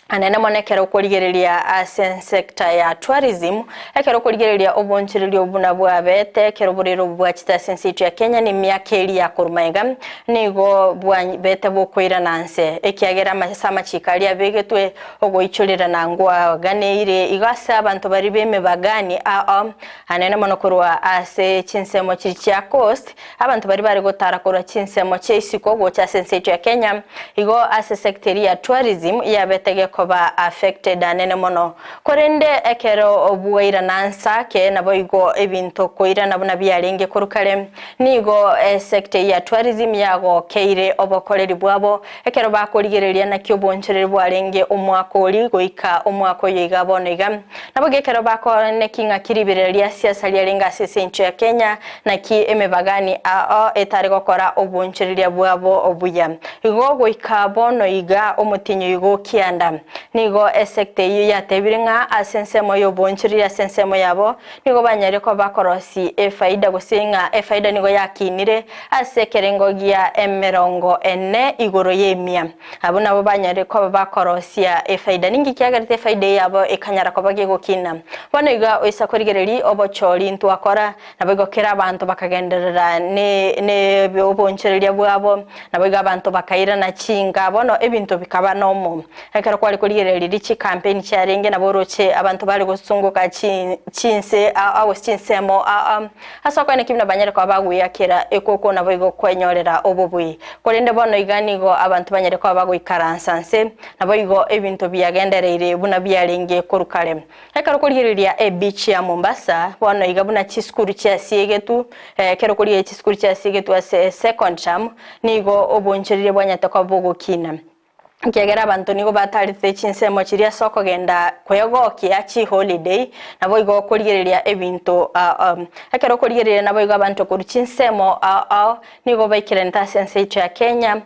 Anene mono ekero okorigereria ase ensector ya tourism, ekero okorigereria obonchoreria obo buna bwabete, ekero oborwaire obo bwachete ase ense yaito ya Kenya na emiaka eria ya korwa magega, nigo bwabete bokoirana nse, ekiagera ase amachiko aria abegetwe ogoichorerana ngwaganeire igo ase abanto baria b'emebagani ao anene mono korwa ase chinsemo chiria chia coast, Abanto baria bare gotara korwa chinsemo chia isiko gocha ase ense yaito ya Kenya, igo ase sector eria ya tourism yabete gekoba affected anene mono. Korende ekero bwairana nsake naboigo ebinto koirana buna biarenge korwa kare, nigo esector eyio ya tourism yagokeire obokoreri bwabo ekero bakorigereria naki obonchoreri bwarenge omwaka oria goika omwaka oyo iga bono iga. Naboigo ekero bakooneki ng'aki riberera ria siasa riarenge ase ense ya Kenya, Naki emebagani ao etari gokora obonchoreria bwabo obuya. Igo goika bono iga omotienyi oigo okianda. Nigo esekta eyio yatebire ng'a ase ensemo y'obonchoreria ase ensemo yabo nigo banyarire koba bakorosia efaida gose ng'a efaida nigo yakinire ase ekerengo gia emerongo ene igoro y'emia. Abwo nabo banyarire koba bakorosia efaida. Ninki kiagerete efaida eyabo ekanyara koba gegokina? Bono iga oisa korigereria obochori ntwakora Naboigo kera abanto bakagenderera nobonchoreria bwabo, naboigo abanto bakairana chinka. Bono ebinto bikaba nomo. Ekero kware korigereria riria chikampeni chiarenge, nabo oroche abanto bare gosungoka chinse ao gose chinsemo ao ase okoeneki buna banyare koba bagweyakera ekoko naboigo kwenyorera obobui. Korende bono iga nigo abanto banyare koba bagoikaransa nse, naboigo ebinto biagendereire buna biarenge korwa kare. Ekero okorigereria ebeach ya Mombasa, bono iga buna chisukuru chiasiegetwe, ekero okorigereria chisukuru chiasiegetwe ase second term, nigo obonchoreria bwanyarete koba bogokina. Ekiagera abanto nigo batarete chinsemo chiria ase okogenda kwegokia chiholiday, naboigo okorigereria ebinto ekero okorigereria naboigo abanto korwa chinsemo ao ao Nigo baikeranete ase ense yaito ya Kenya,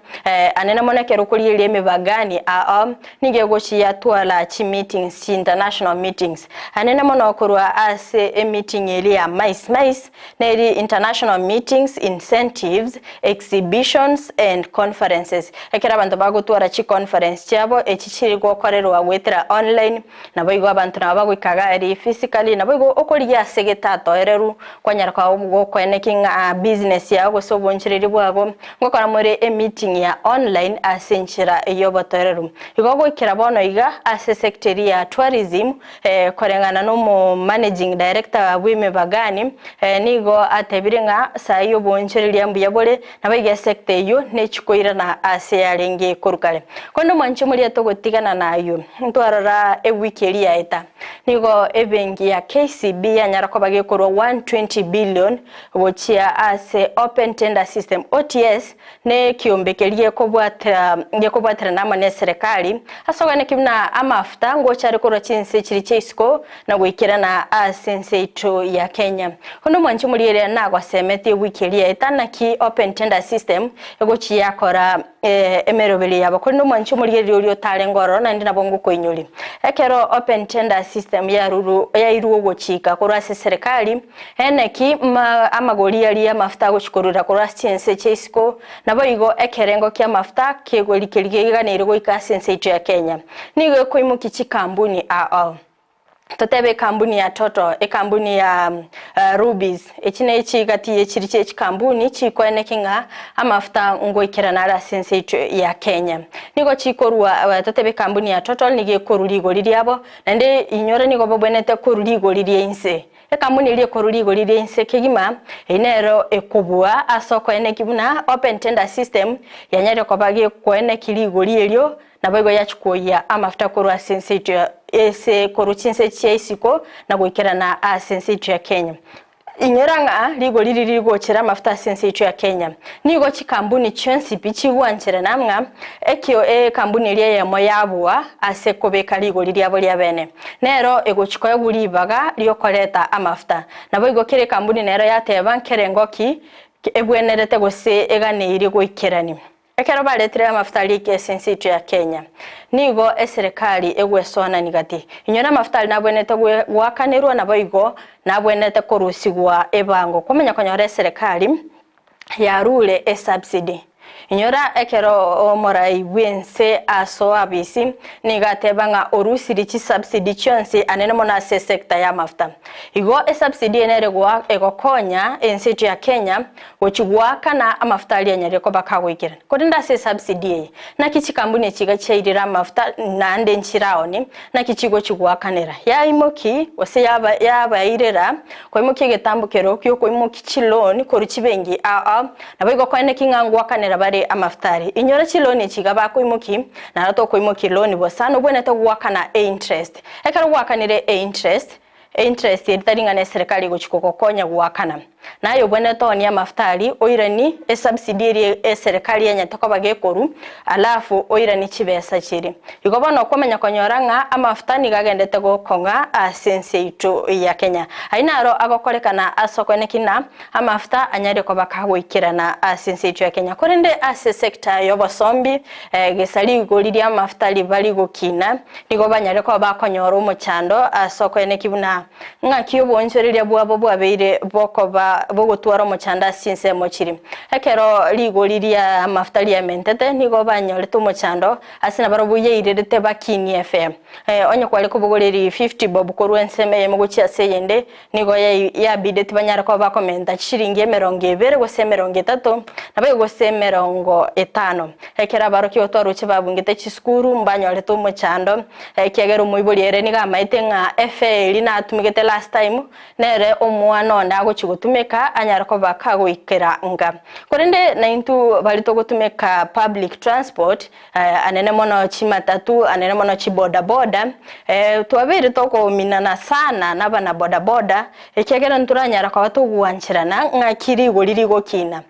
anene mono ekero okorigereria emebagani ao, nigo egochia yatwara chi meetings, chi international meetings. Anene mono korwa ase emeeting eria ya MICE. MICE neri international meetings, incentives, exhibitions and conferences. Ekero abanto bagotwara chi conference chiabo, echi chiri gokorerwa goetera online, Naboigo abanto nabo bagoika iga aria physically, naboigo okorigia ase getatoereru, kwanyara koba gokoeneki ng'a business yao gose obonchereri bwago, ngokora more emeeting ya online ase enchera y'obotoereru. Igo goikera bono iga ase sector eria ya tourism, koreng'ana na omo managing director bw'emebagani, nigo atebire ng'a saii obonchereria mbuya bore, Naboigo esecta eyio nechikoirana aase yarenge korwa kare. Korende omwanche omoria togotigana nayio, ntwarora ewiki eria yaeta, nigo ebenki ya KCB yanyara koba gekorwa 120 billion gochia ase Open Tender System, OTS, ne ekiombe keria gekobwatera gekobwaterana amo neserekari ase ogoeneki buna amafuta ngocha are korwa chinse chiria chia isiko na goikerana ase ense yaito ya Kenya. Onde omwanchi omorieria nagosemetie ewiki eria yaeta naki Open Tender System egochia yakora emeroberio yabo. Korende omwanchi omorigereria oria otarenge ororo naende nabo ngokoinyoria. Ekero Open Tender System yarurwe yairwe ogochika korwa ase eserekari, naki amagori aria amafuta agochia korurera korwa ase chinse chia isiko, naboigo ekerengo ki'amafuta kegori keria keganeire goika ase ense yaito ya Kenya. Nigo ekoimokia chikambuni ao. Totebe ekambuni ya Total, ekambuni ya Rubis, echi nechi gati ye chiri chie chikambuni chikoeneki ng'a amafuta ngoikerana are ase ense yaito ya Kenya. Nigo chikorua, totebe ekambuni ya Total nigo ekorwa rigori riabo, naende inyore nigo babwenerete korwa rigori ria inse. Ekambuni eria ekorwa rigori ria inse kegima, eyio nero ekobua ase okoeneki buna open tender system yanyarire koba gekoeneki rigori erio Naboigo yachia koyia amafuta korwa ase ense yaito ya ase korwa chinse chia isiko na goikerana ase ense yaito ya Kenya. Inyora ng'a rigori riri rigochera amafuta ase ense yaito ya Kenya. Nigo chikambuni chionsi pi chigwancherana ng'a ekio ekambuni eria eyemo yabua ase kobeka rigori riabo ria bene. Nero egochi koegwa ribaga riokoreta amafuta. Naboigo kera ekambuni nero yateba nkerengo ki ebwenerete gose eganeirie goikerani. Ekero baretire amafuta aria ike ase ense yaito ya Kenya, nigo eserekari egwesoanani gati. Inyore amafuta aria nabwenerete goakanerwa naboigo nabwenerete korusigwa ebango kwamanya konyora eserekari yarure esubsidy. Inyora ekero omorai bwense asoa abisi nigo ateba ng'a orusirie chisubsidy chionsi anene mono ase esector y'amafuta. Igo esubsidy eye nere egokonya ense yaito ya Kenya Gochia goakana amafuta aria anyarire koba kagoikerana. Korende ase esubsidy eye, naki chikambuni echi iga chiairire amafuta naende nchiraoni, naki chigochia goakanera? Yaimoki gose yaba yabairera koimokia egetambo kero giokoimokia chiloan korwa chibenki ao ao, naboigo koeneki ng'a ngoakanera bare amafuta aria. Inyora chiloan echi iga bakoimoki, naro tokoimokia eloan bosa, nobwenerete goakana einterest. Ekero gwakanire einterest, Einterest eri tari ng'a neserikari egochia kogokonya goakana. Naye obwenerete oonie amafuta aria, oiranie esubsidy eria eserikari enyete koba gekorwa, alafu oiranie chibesa chiria. Igo bono okomanya konyora ng'a amafuta nigo agendete gokong'a ase ense yaito ya Kenya. Ayio naro agokorekana ase okoeneki ng'a amafuta anyare koba kagoikerana ase ense yaito ya Kenya. Korende ase esector yobosombi, gesa rigori ri'amafuta riba rigokina, Nigo banyare koba bakonyora omochando ase okoeneki buna ng'aki oboonchoreria bwabo bwabeire bokoba bogotwara omochando ase chinsemo chiria. Ekero rigori ri'amafuta riamentete, nigo banyorete omochando ase nabarobwo yairerete bakinie efea. Onye kware kobogoreria 50 bob korwa ensemo eyemo gochia ase eyende, Nigo yabideti banyare koba bakomenta chishilingi emerongo ebere gose emerongo etato, naboigo gose emerongo etano. Ekero abarokigwa twaroche babungete chisukuru, mbanyorete omochando, ekiagera omoibori ere nigo amaete ng'a efare eria natumegete last time, nere omwana onde agochia gotumeka anyare koba kagoikera nka. Korende naintwe baria togotumeka public transport, Anene mono chimatatu, anene mono chibodaboda, twabeire tokominana sana nabana bodaboda, ekiagera ntoranyara koba togwancherana ng'aki rigori rigokina.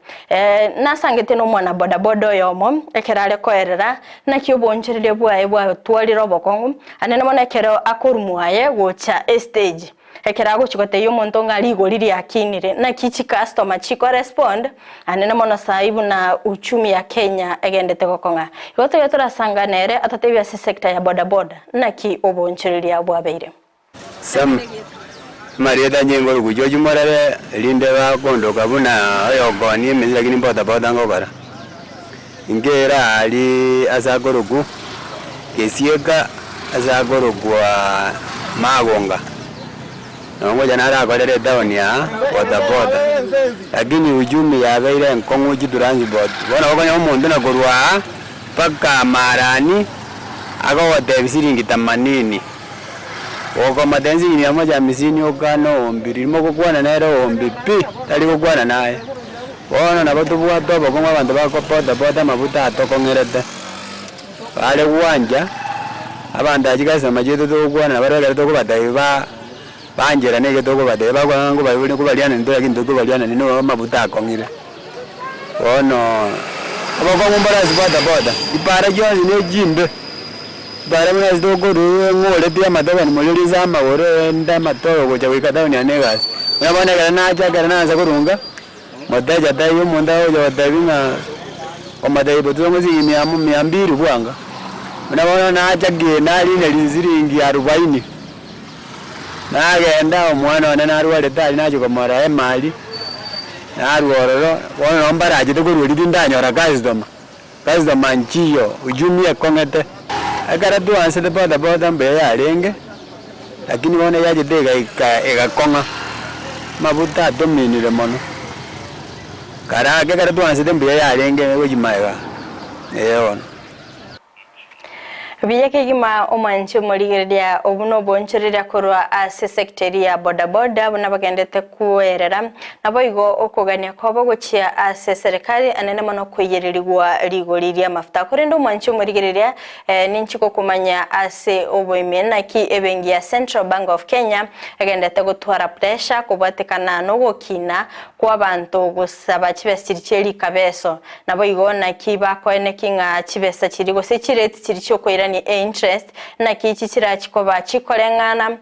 Nasangete nomwana bodaboda oyomo, ekero are koerera naki oboonchoreria bwaye bwatwarire obokong'u, anene mono ekero akorwa mwaye gocha estage. Ekero agochia gotebia omonto ng'a rigori riakinire, naki chicustomer chikorespond, anene mono saii buna uchumi ya Kenya egendete gokong'a. Igo toria torasanga nere atotebie ase sector ya bodaboda naki oboonchoreria bwabeire. Sam, Amarieta inche nkorokwa George Morere, erinde bakondoka buna oyokonia emesi lakini bodaboda ngokora. Inkere aria ase akorokwa gesieka ase akorokwa magonga, nabo ngocha narakorera etown aa bodaboda, lakini uchumi yabeire enkong'u chitransport, bono okonyora omonto na korwa aa mpaka marani, akogotebia siringi themanini, gokomotebia siringi mia moja hamsini okane oombi riria mogokwana nere oombi pi, tari gokwana naye. Bono nabo tobwate obokong'u abanto bakobotabota amabuta atokong'erete, bare gwancha, abanto achia customer chiaito togokwana nabo ekero tokobatebia ba bancherane eke tokobatebia bakogana ng'a nkobarianani tore lakini tokobarianani nigo amabuta akong'ire. Bono, obokong'u mbore ase bodaboda, chipara chionsi ne chimbe, chipara buna ase tokorwa ng'oreti amatobani moria rinse amagoro ende amatobe gocha goika town aye na egasi. Buna bono ekero nacha ekero naansa korunga. Motecha taiyo omonto agocha gotebia ng'a omotebia botwe ng'a siringi mia mia mbiri bwango, buna bono nacha ki narina risiringi arubaini, nagenda omwana one narwarete aria nachia komorora emali, narwa ororo, bono nabo mbarachete korwa erio tindanyora customer, customer nchiyo, uchumi ekong'ete. Ekero twansete bodaboda mbuya yarenge. Lakini bono yachete egaika egakong'a, amabuta atominire mono. Kare ake ekero twansete mbuya yarenge gochia magega, ee bono. Buya kegima omwanchi omorigereria obwo nobonchoreria korwa ase sector eria ya bodaboda buna bagendete kwerera naboigo okogania kwabo gochia ase eserekari anene mono koiyererigwa rigori ri'amafuta korende omwanchi omorigereria Ninchi gokomanya ase oboime naki ebenki ya Central Bank of Kenya egendete gotwara pressure kobwatekana nogokina kw'abanto gosaba chibesa chiri chie rikabeso. Naboigo naki bakoeneki ng'a chibesa chiri gose chirate chiri chiokoirania einterest naki chichirachi koba chikoreng'ana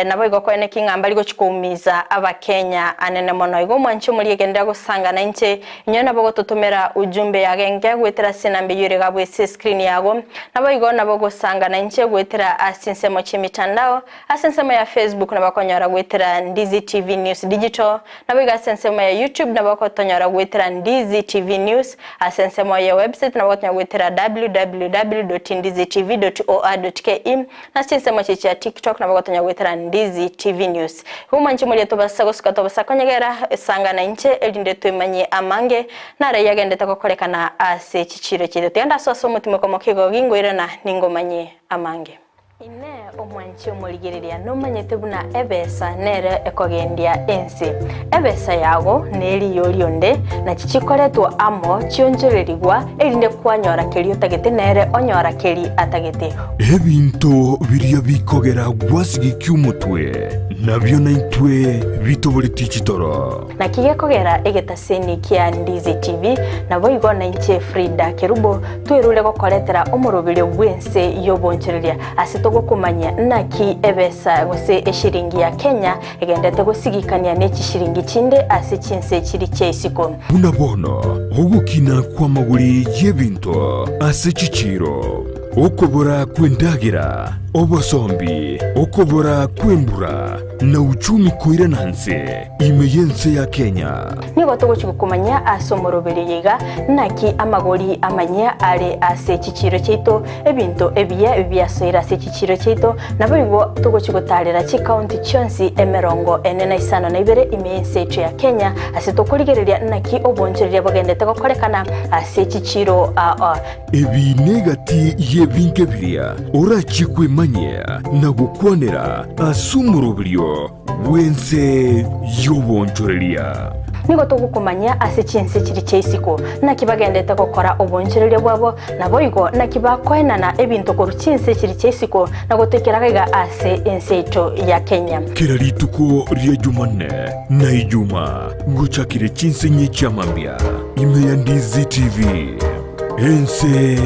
Naboigo koeneki ng'a mbari gochia koumiza Abakenya anene mono. Igo omwanche omoriegenderera gosangana inche, inwe nabo gototomera ujumbe yagenge goetera ase enamba eyio ere gabwo ase escreen yago. Naboigo nabo gosangana inche goetera ase chinsemo chi'emitandao, ase ensemo ya Facebook nabo okonyora goetera Ndizi TV News Digital, Naboigo ase ensemo ya YouTube nabo ogotonyora goetera Ndizi TV News, ase ensemo ye website nabo ogotonyora goetera www.ndizitv.or.ke, na ase chinsemo chiria chia TikTok nabo ogotonyora goetera Ndizi TV News. Igo mwanche moria tobasa gosuka tobasa konyegera, sangana inche erinde twemanyie amange nare yagendete gokorekana ase chichiiro chiaito. Tiga ndasoe ase omotimoko moke igo gingoirana ningomanyie amange. Inee! Omwanchi omorigereria nomanyete buna ebesa nere ekogendia ense? Ebesa yago neriyo rionde, nachi chikoretwa amo chionchorerigwa, erinde kwanyora keria otagete nere onyora keri atagete. Ebinto biria bikogera gwasigikia omotwe, nabio naintwe bitoboretie chitoro. Naki gekogera egetaseni kia Ndizi TV, naboigo nainche Frida Kerubo, twerure gokoretera omoroberio bw'ense y'obonchoreria ase togokomanyia naki ebesa gose eshiringi ya Kenya egendete gosigikania ne chishiringi chinde ase chinse chiri chia isiko. Buna bono ogokina kw'amagori y'ebinto ase chichiiro, okobora kw'endagera, obosombi, okobora kw'embura, na uchumi koirana nse ime y'ense ya Kenya. Nigo togochia gokomanyia ase omoroberio oyo iga, naki amagori amanyia are ase chichiiro chiaito, ebinto ebiya biasoire ase chichiiro chiaito, naboigo togochia gotaarera chikaunti chionsi emerongo ene na isano na ibere ime y'ense yaito ya Kenya, ase tokorigereria naki obonchoreria bogendete gokorekana ase chichiiro aa. Ebi negati y'ebinto biria orachie kwemanyia na gokwanera ase omoroberio bw'ense y'obonchoreria. Nigo togokomanyia ase chinse chiria chia isiko, naki bagendete gokora obonchoreria bwabo, naboigo naki bakoenana ebinto korwa chinse chiria chia isiko na gotoikera gaiga ase ense yaito ya Kenya. Kera rituko ria Jumanne na Ijumaa gochakire chinse inye chia mambia ime ya Ndizi TV, ense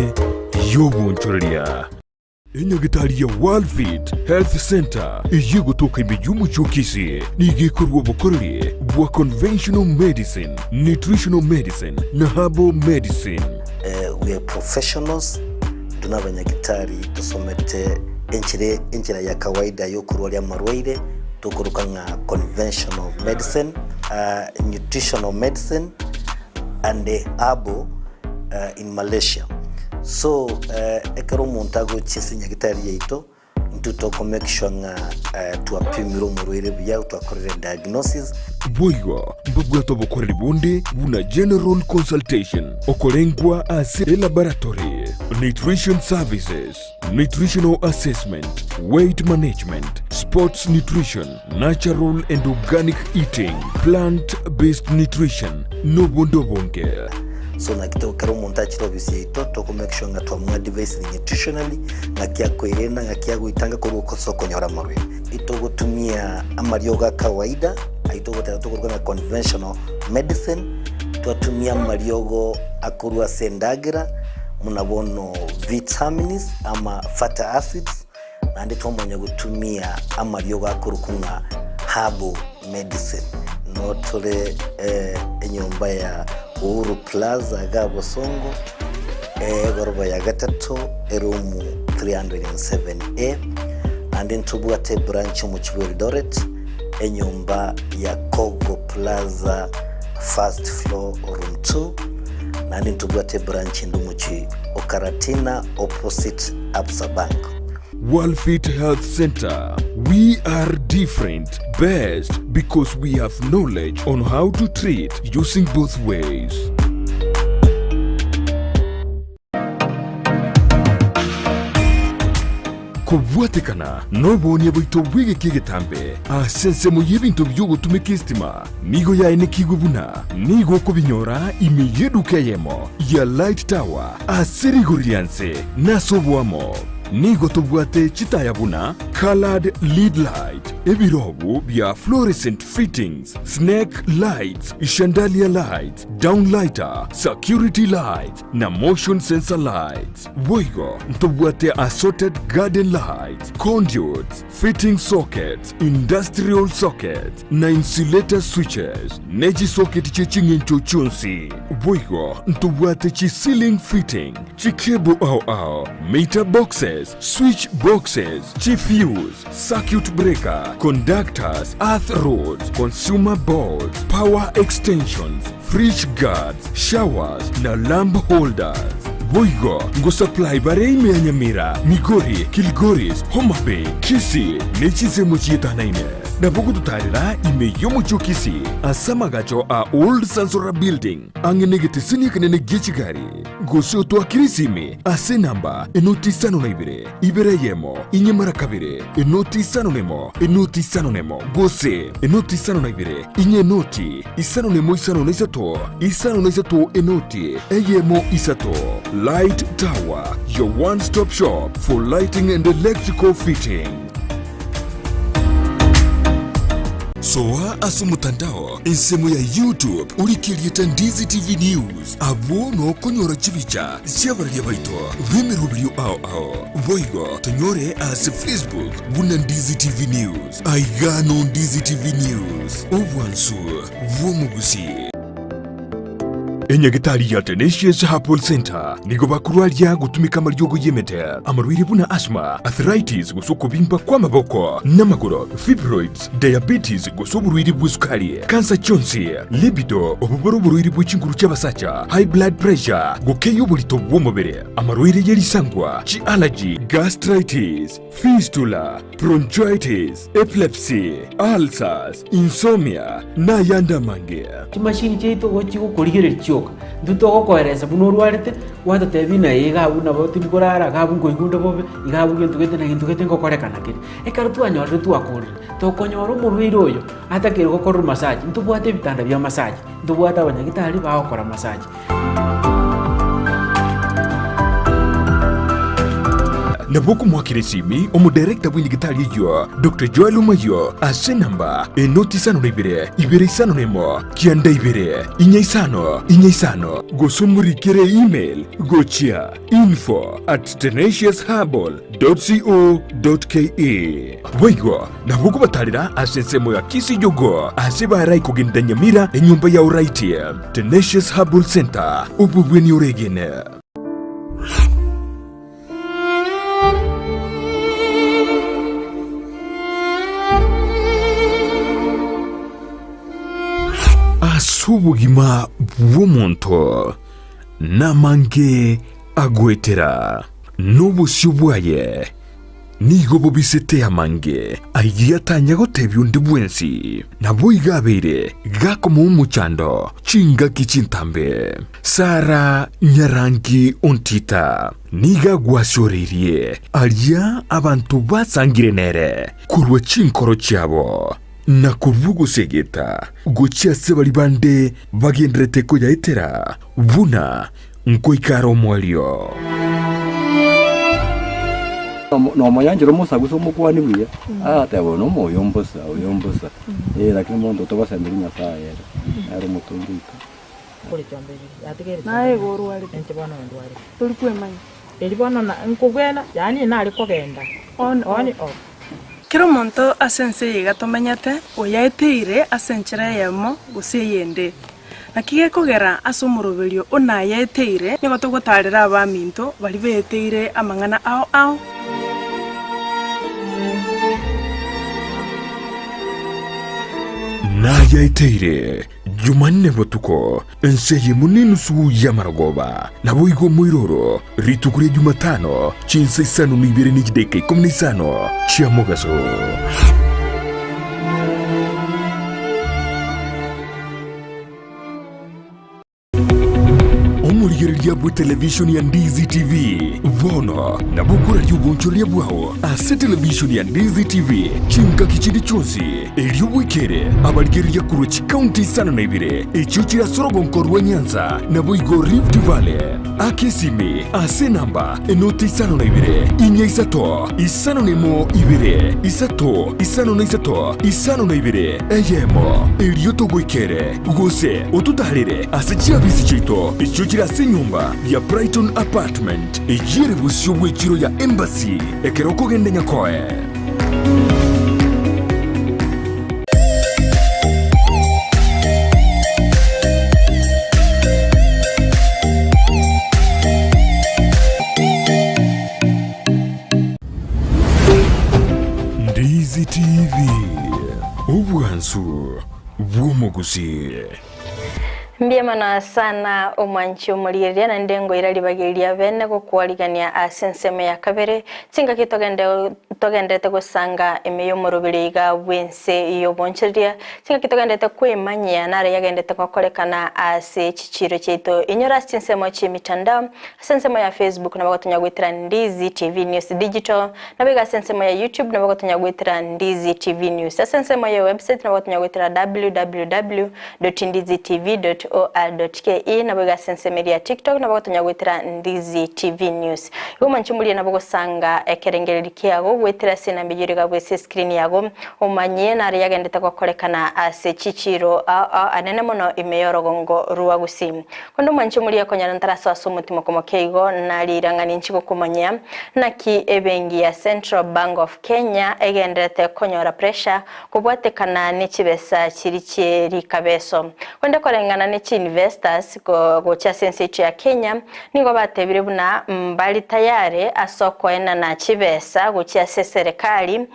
y'obonchoreria. Enyagitari ya Worldfit Health Centre eyio egotoka ime y'omochie o Kisii nigo ekorua obokoreri bwa conventional medicine, nutritional medicine na herbal medicine. We are professionals, intwe nabanyagitari tosomete enchera enchera ya kawaida yokorwaria amarwaire tokoroka ng'a conventional medicine, nutritional medicine and herbal in Malaysia. So ekero omonto agochia ase nyagitari yaito, intwe toko make sure ng'a twapimire omorwaire buya, twakorire diagnosis. Boigo mbabwate obokoreri bonde buna general consultation, okorengwa ase elaboratory, nutrition services, nutritional assessment, weight management, sports nutrition, natural and organic eating, plant based nutrition, nobonde obonge. So naki to ekero omonto achire ofisi yaito toko make sure ng'a twamoadvisire nutritionally, ng'aki akoerenda, ng'aki agoitanga korwa ase okonyora amarwaire. Itogotumia amariogo a kawaida, ayio togoteba tokoruga ng'a conventional medicine, twatumia amariogo akorwa ase endagera, buna bono vitamins ama fatty acids, Naende twamanya gotumia amariogo akorokwa ng'a herbal medicine. Noo tore enyomba ya Uhuru Plaza iga Bosongo, egoroba ya gatato, eroom 307A. Naende ntobwate ebranch omochie bwa Eldoret, enyomba ya Kogo Plaza first floor room 2. Naende ntobwate ebranch ende omochie o Karatina opposite Absa Bank. Worldfit Health Centre, We are different, best because we have knowledge on how to treat using both ways. Kobwatekana noboonia bwaito bw'egeka egetambe ase ensemo y'ebinto bi'ogotumeka esitima nigo yaenekigwe buna nigo okobinyora ime y'eduka eyemo ya Light Tower ase rigori ria nse na ase oboamo. Nigo tobwate chitaya buna coloured lead light, ebirobu bia fluorescent fittings, snake lights, chandelier lights, downlighter, security lights na motion sensor lights. Boigo ntobwate assorted garden lights, conduits, fitting sockets, industrial sockets na insulator switches, ne chisocket chie ching'encho chionsi. Boigo ntobwate chi ceiling fitting, chicable ao ao, meter boxes, switch boxes, chifuse, circuit breaker, conductors, earth rods, consumer boards, power extensions, fridge guards, showers na lamp holders. Boigo ngosupply bare ime ya Nyamira, Migori, Kilgoris, Homa Bay, Kisii ne chinsemo chietanaine. Nabo gototarera ime y'omochie o Kisii ase amagacho a Old Sansora Building ang'e negeteseni ekenene gie chigari. Gose otoakere esimi ase enamba enoti isano na ibere, ibere eyemo, inye mara kabere, enoti isano nemo, enoti isano nemo, gose enoti isano na ibere, inye enoti isano nemo isano na isato, isano na isato enoti eyemo isato. Light Tower, your one stop shop for lighting and electrical fitting. Soa ase omotandao ensemo ya YouTube orike erieta Ndizi TV News, abwo nokonyora chibicha chi'abararia baito b'emeroberio ao ao. Boigo tonyore ase Facebook buna Ndizi TV News. Aiga no Ndizi TV News, obwansu bw'omogusii. Enyagetari ya Tenacious Herbal Center nigo bakorwaria gotumeka amariogo y'emete, amarwaire buna asthma, arthritis gose okobimba kw'amaboko n'amagoro, fibroids, diabetes gose oborwaire bw'esukari, kansa chionsi, libido, obwo bore oborwaire bwe chinguru chi'abasacha, high blood pressure, gokeyia oborito bw'omobere, amarwaire ye risangwa, chi'allergy, gastritis, fistula, bronchitis, epilepsy, ulcers, insomnia, na ayande amange. Chimashini chiaito igo chigokorigereria chioka, intwe togokoeresa buna orwarete, gwatotebia ng'a iga abwo nabo tindi korara, iga abwo nkoigwa onde bobe, iga abwo gento gete na gento gete ngokorekana kere. Ekero twanyorire twakorire, tokonyora omorwaire oyo atakeire gokorerwa massage, ntobwate ebitanda bia massage, ntobwate abanyagitari bagokora massage. Nabo okomoakera esimi omodirector bw'enyigitari eyio, Doctor Joel Omayio, ase enamba enoti isano na ibere, ibere isano na emo, kianda ibere, inya isano, inya isano, gose omorikere email gochia info at tenaciousherbal dot co dot ke. Boigo nabo okobatarera ase ensemo ya Kisii Jogoo ase barai kogenda Nyamira enyomba ya Oraiti Tenacious Herbal Center obobweni oregene. Ase obogima bw'omonto namange agoetera, nobosio bwaye Nigo bobisete amange ayio atanya gotebia onde bwensi. Naboigo abeire gakomoa omochando chingaki chintambe. Sara nyarangi ontita nigo agwasioreirie aria abanto basangire nere korwa chinkoro chiabo, na korwa ogosegeta gochia ase baria bande bagenderete koyaetera buna Nkoika are omoerio. Nomoyanchera omosagusa omokuani buya, agateba oyo nomoyo mbosa, oyo mbosa, eh lakini monto togosemeria Nyasaye ere, nere omotongi oito. Naye igo orwarete, tori kwemanya. Eri bono na nkogwena, yaani nare kogenda On, on off. off. Kera omonto ase ense eye iga tomenyete, oyaeteire ase enchera eyemo gose eyende. Naki gekogera ase omoroberio o nayaeteire, nigo togotaarera abaminto baria beeteire amang'ana ao ao. Nayaeteire. Jumanne botuko, ense eyemo nenusu y'amarogoba. Naboigo omoiroro, rituko ria Jumatano, chinsa isano na ibere ne chidaeka ikomi na isano chia mogaso. Omorigereria bw'etelevishoni ya Ndizi TV bono nabo okoraria obonchoreria bwao ase televishoni ya Ndizi TV chingaki chinde chionsi, erio bwekere abarigereria korwa chikaunti isano na ibere echio chire ase orogonko rwa Nyanza naboigo Rift Valley. Aka esimi ase enamba enoti isano na ibere, inya isato, isano na emo ibere, isato, isano na isato, isano na ibere, eyemo, erio togoikere. Gose ototaarere ase chiabisi chiaito echio chire ase enyomba ya Brighton Apartment, eyio ere bosio bw'echiro ya Embassy, ekero okogenda Nyakoe. Ndizi TV, obwansu bw'omogusi. Mbuya mono sana omwanchi omorigereria naende ngoira ribaga eria bene gokwarigania ase ensemo ya kabere chingaki togende togenderete gosanga ime y'omoroberi iga bw'ense y'obonchoreria chingaki togenderete kwemanyia nare yagendete gokorekana ase chichiro chiaito inyora ase chinsemo chi'emitandao Ase ensemo ya Facebook nabo gotonya goetera Ndizi TV News Digital, nabo iga ase ensemo ya YouTube nabo gotonya goetera Ndizi TV News. Ase ensemo ye website nabo gotonya goetera www.ndizitv.or.ke nabo iga ase ensemo eria ya TikTok nabo gotonya goetera Ndizi TV News. Igo omonche moria nabo gosanga ekerengererio kiago goetera ase enamba eyio ere iga bwese escreen yago omanye nare yagendete gokorekana ase chichiro ao ao anene mono ime y'orogongo rwa Gusii. Onde omwanche omoria konyora ntarasoa ase omotima komokia igo narirang'ani inche gokomanyia naki ebenki ya Central Bank of Kenya egenderete konyora pressure kobwatekana ne chibesa chiri chie rikabeso. Onde koreng'ana ne chi investors gocha ase ense yaito ya Kenya nigo batebire buna mbari tayari ase okoenana chibesa gochia ase eserekari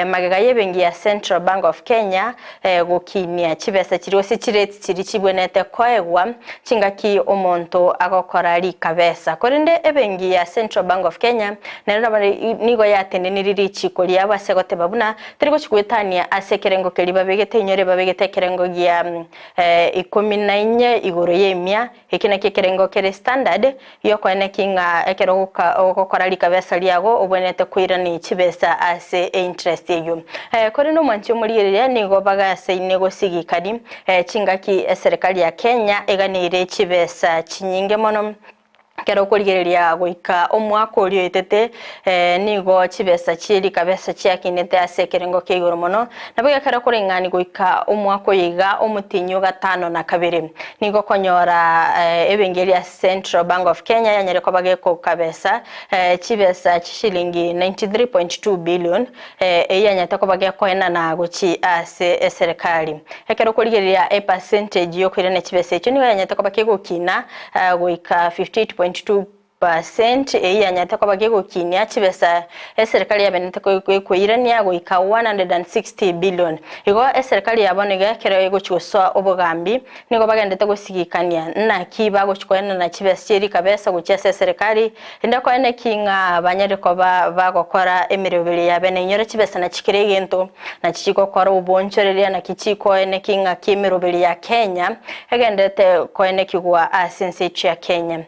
Magega y'ebenki ya Central Bank of Kenya gokinia chibesa chiria gose chireti chiria chibwenerete koegwa chingaki omonto agokora rikabesa. Korende ebenki ya Central Bank of Kenya nero nabo nigo yatenenirie richiko riabo ase goteba buna teri gochi goetania ase ekerengo keria babegete inyore babegete ekerengo gia ikomi na inye igoro y'emia Eki nakio ekerengo kere standard giokoeneki ng'a ekero ogokora rikabesa riago obwenerete koirani chibesa ase einterest eyio. Korende omwanchi omorigereria nigo bagasaine gosigikani chingaki eserekari ya Kenya eganeire chibesa chinyinge mono. Ekero okorigereria goika omwaka oria oetete nigo chibesa chie rikabesa chiakinete ase ekerengo kia igoro mono, nabo gekare koreng'ani goika omwaka oyo iga omotienyi o gatano na kabere. Nigo okonyora ebenki eria Central Bank of Kenya yanyare koba gekokabesa chibesa chishilingi 93.2 billion eyio yanyarete koba gekoenana gochi ase eserekari. Ekero okorigereria epercentage yokoirana chibesa echio nigo yanyarete koba kegokina goika 58.2 percent eyio yanyarete koba kegokinia chibesa eserekari yabenete koirania goika 160 billion. Igo eserekari ya bono iga ekero egochi gosoa obogambi nigo bagendete gosigikania naki bagochi koenana chibesa chie rikabesa gochia ase eserekari Rende koene ki ng'a banyare koba bagokora emeroberi yabe nainyore chibesa nachi kera egento, nachi chigokora obonchoreria naki chikoene ki ng'a ki emeroberi ya Kenya egenderete koenekigwa ase ense echo ya Kenya.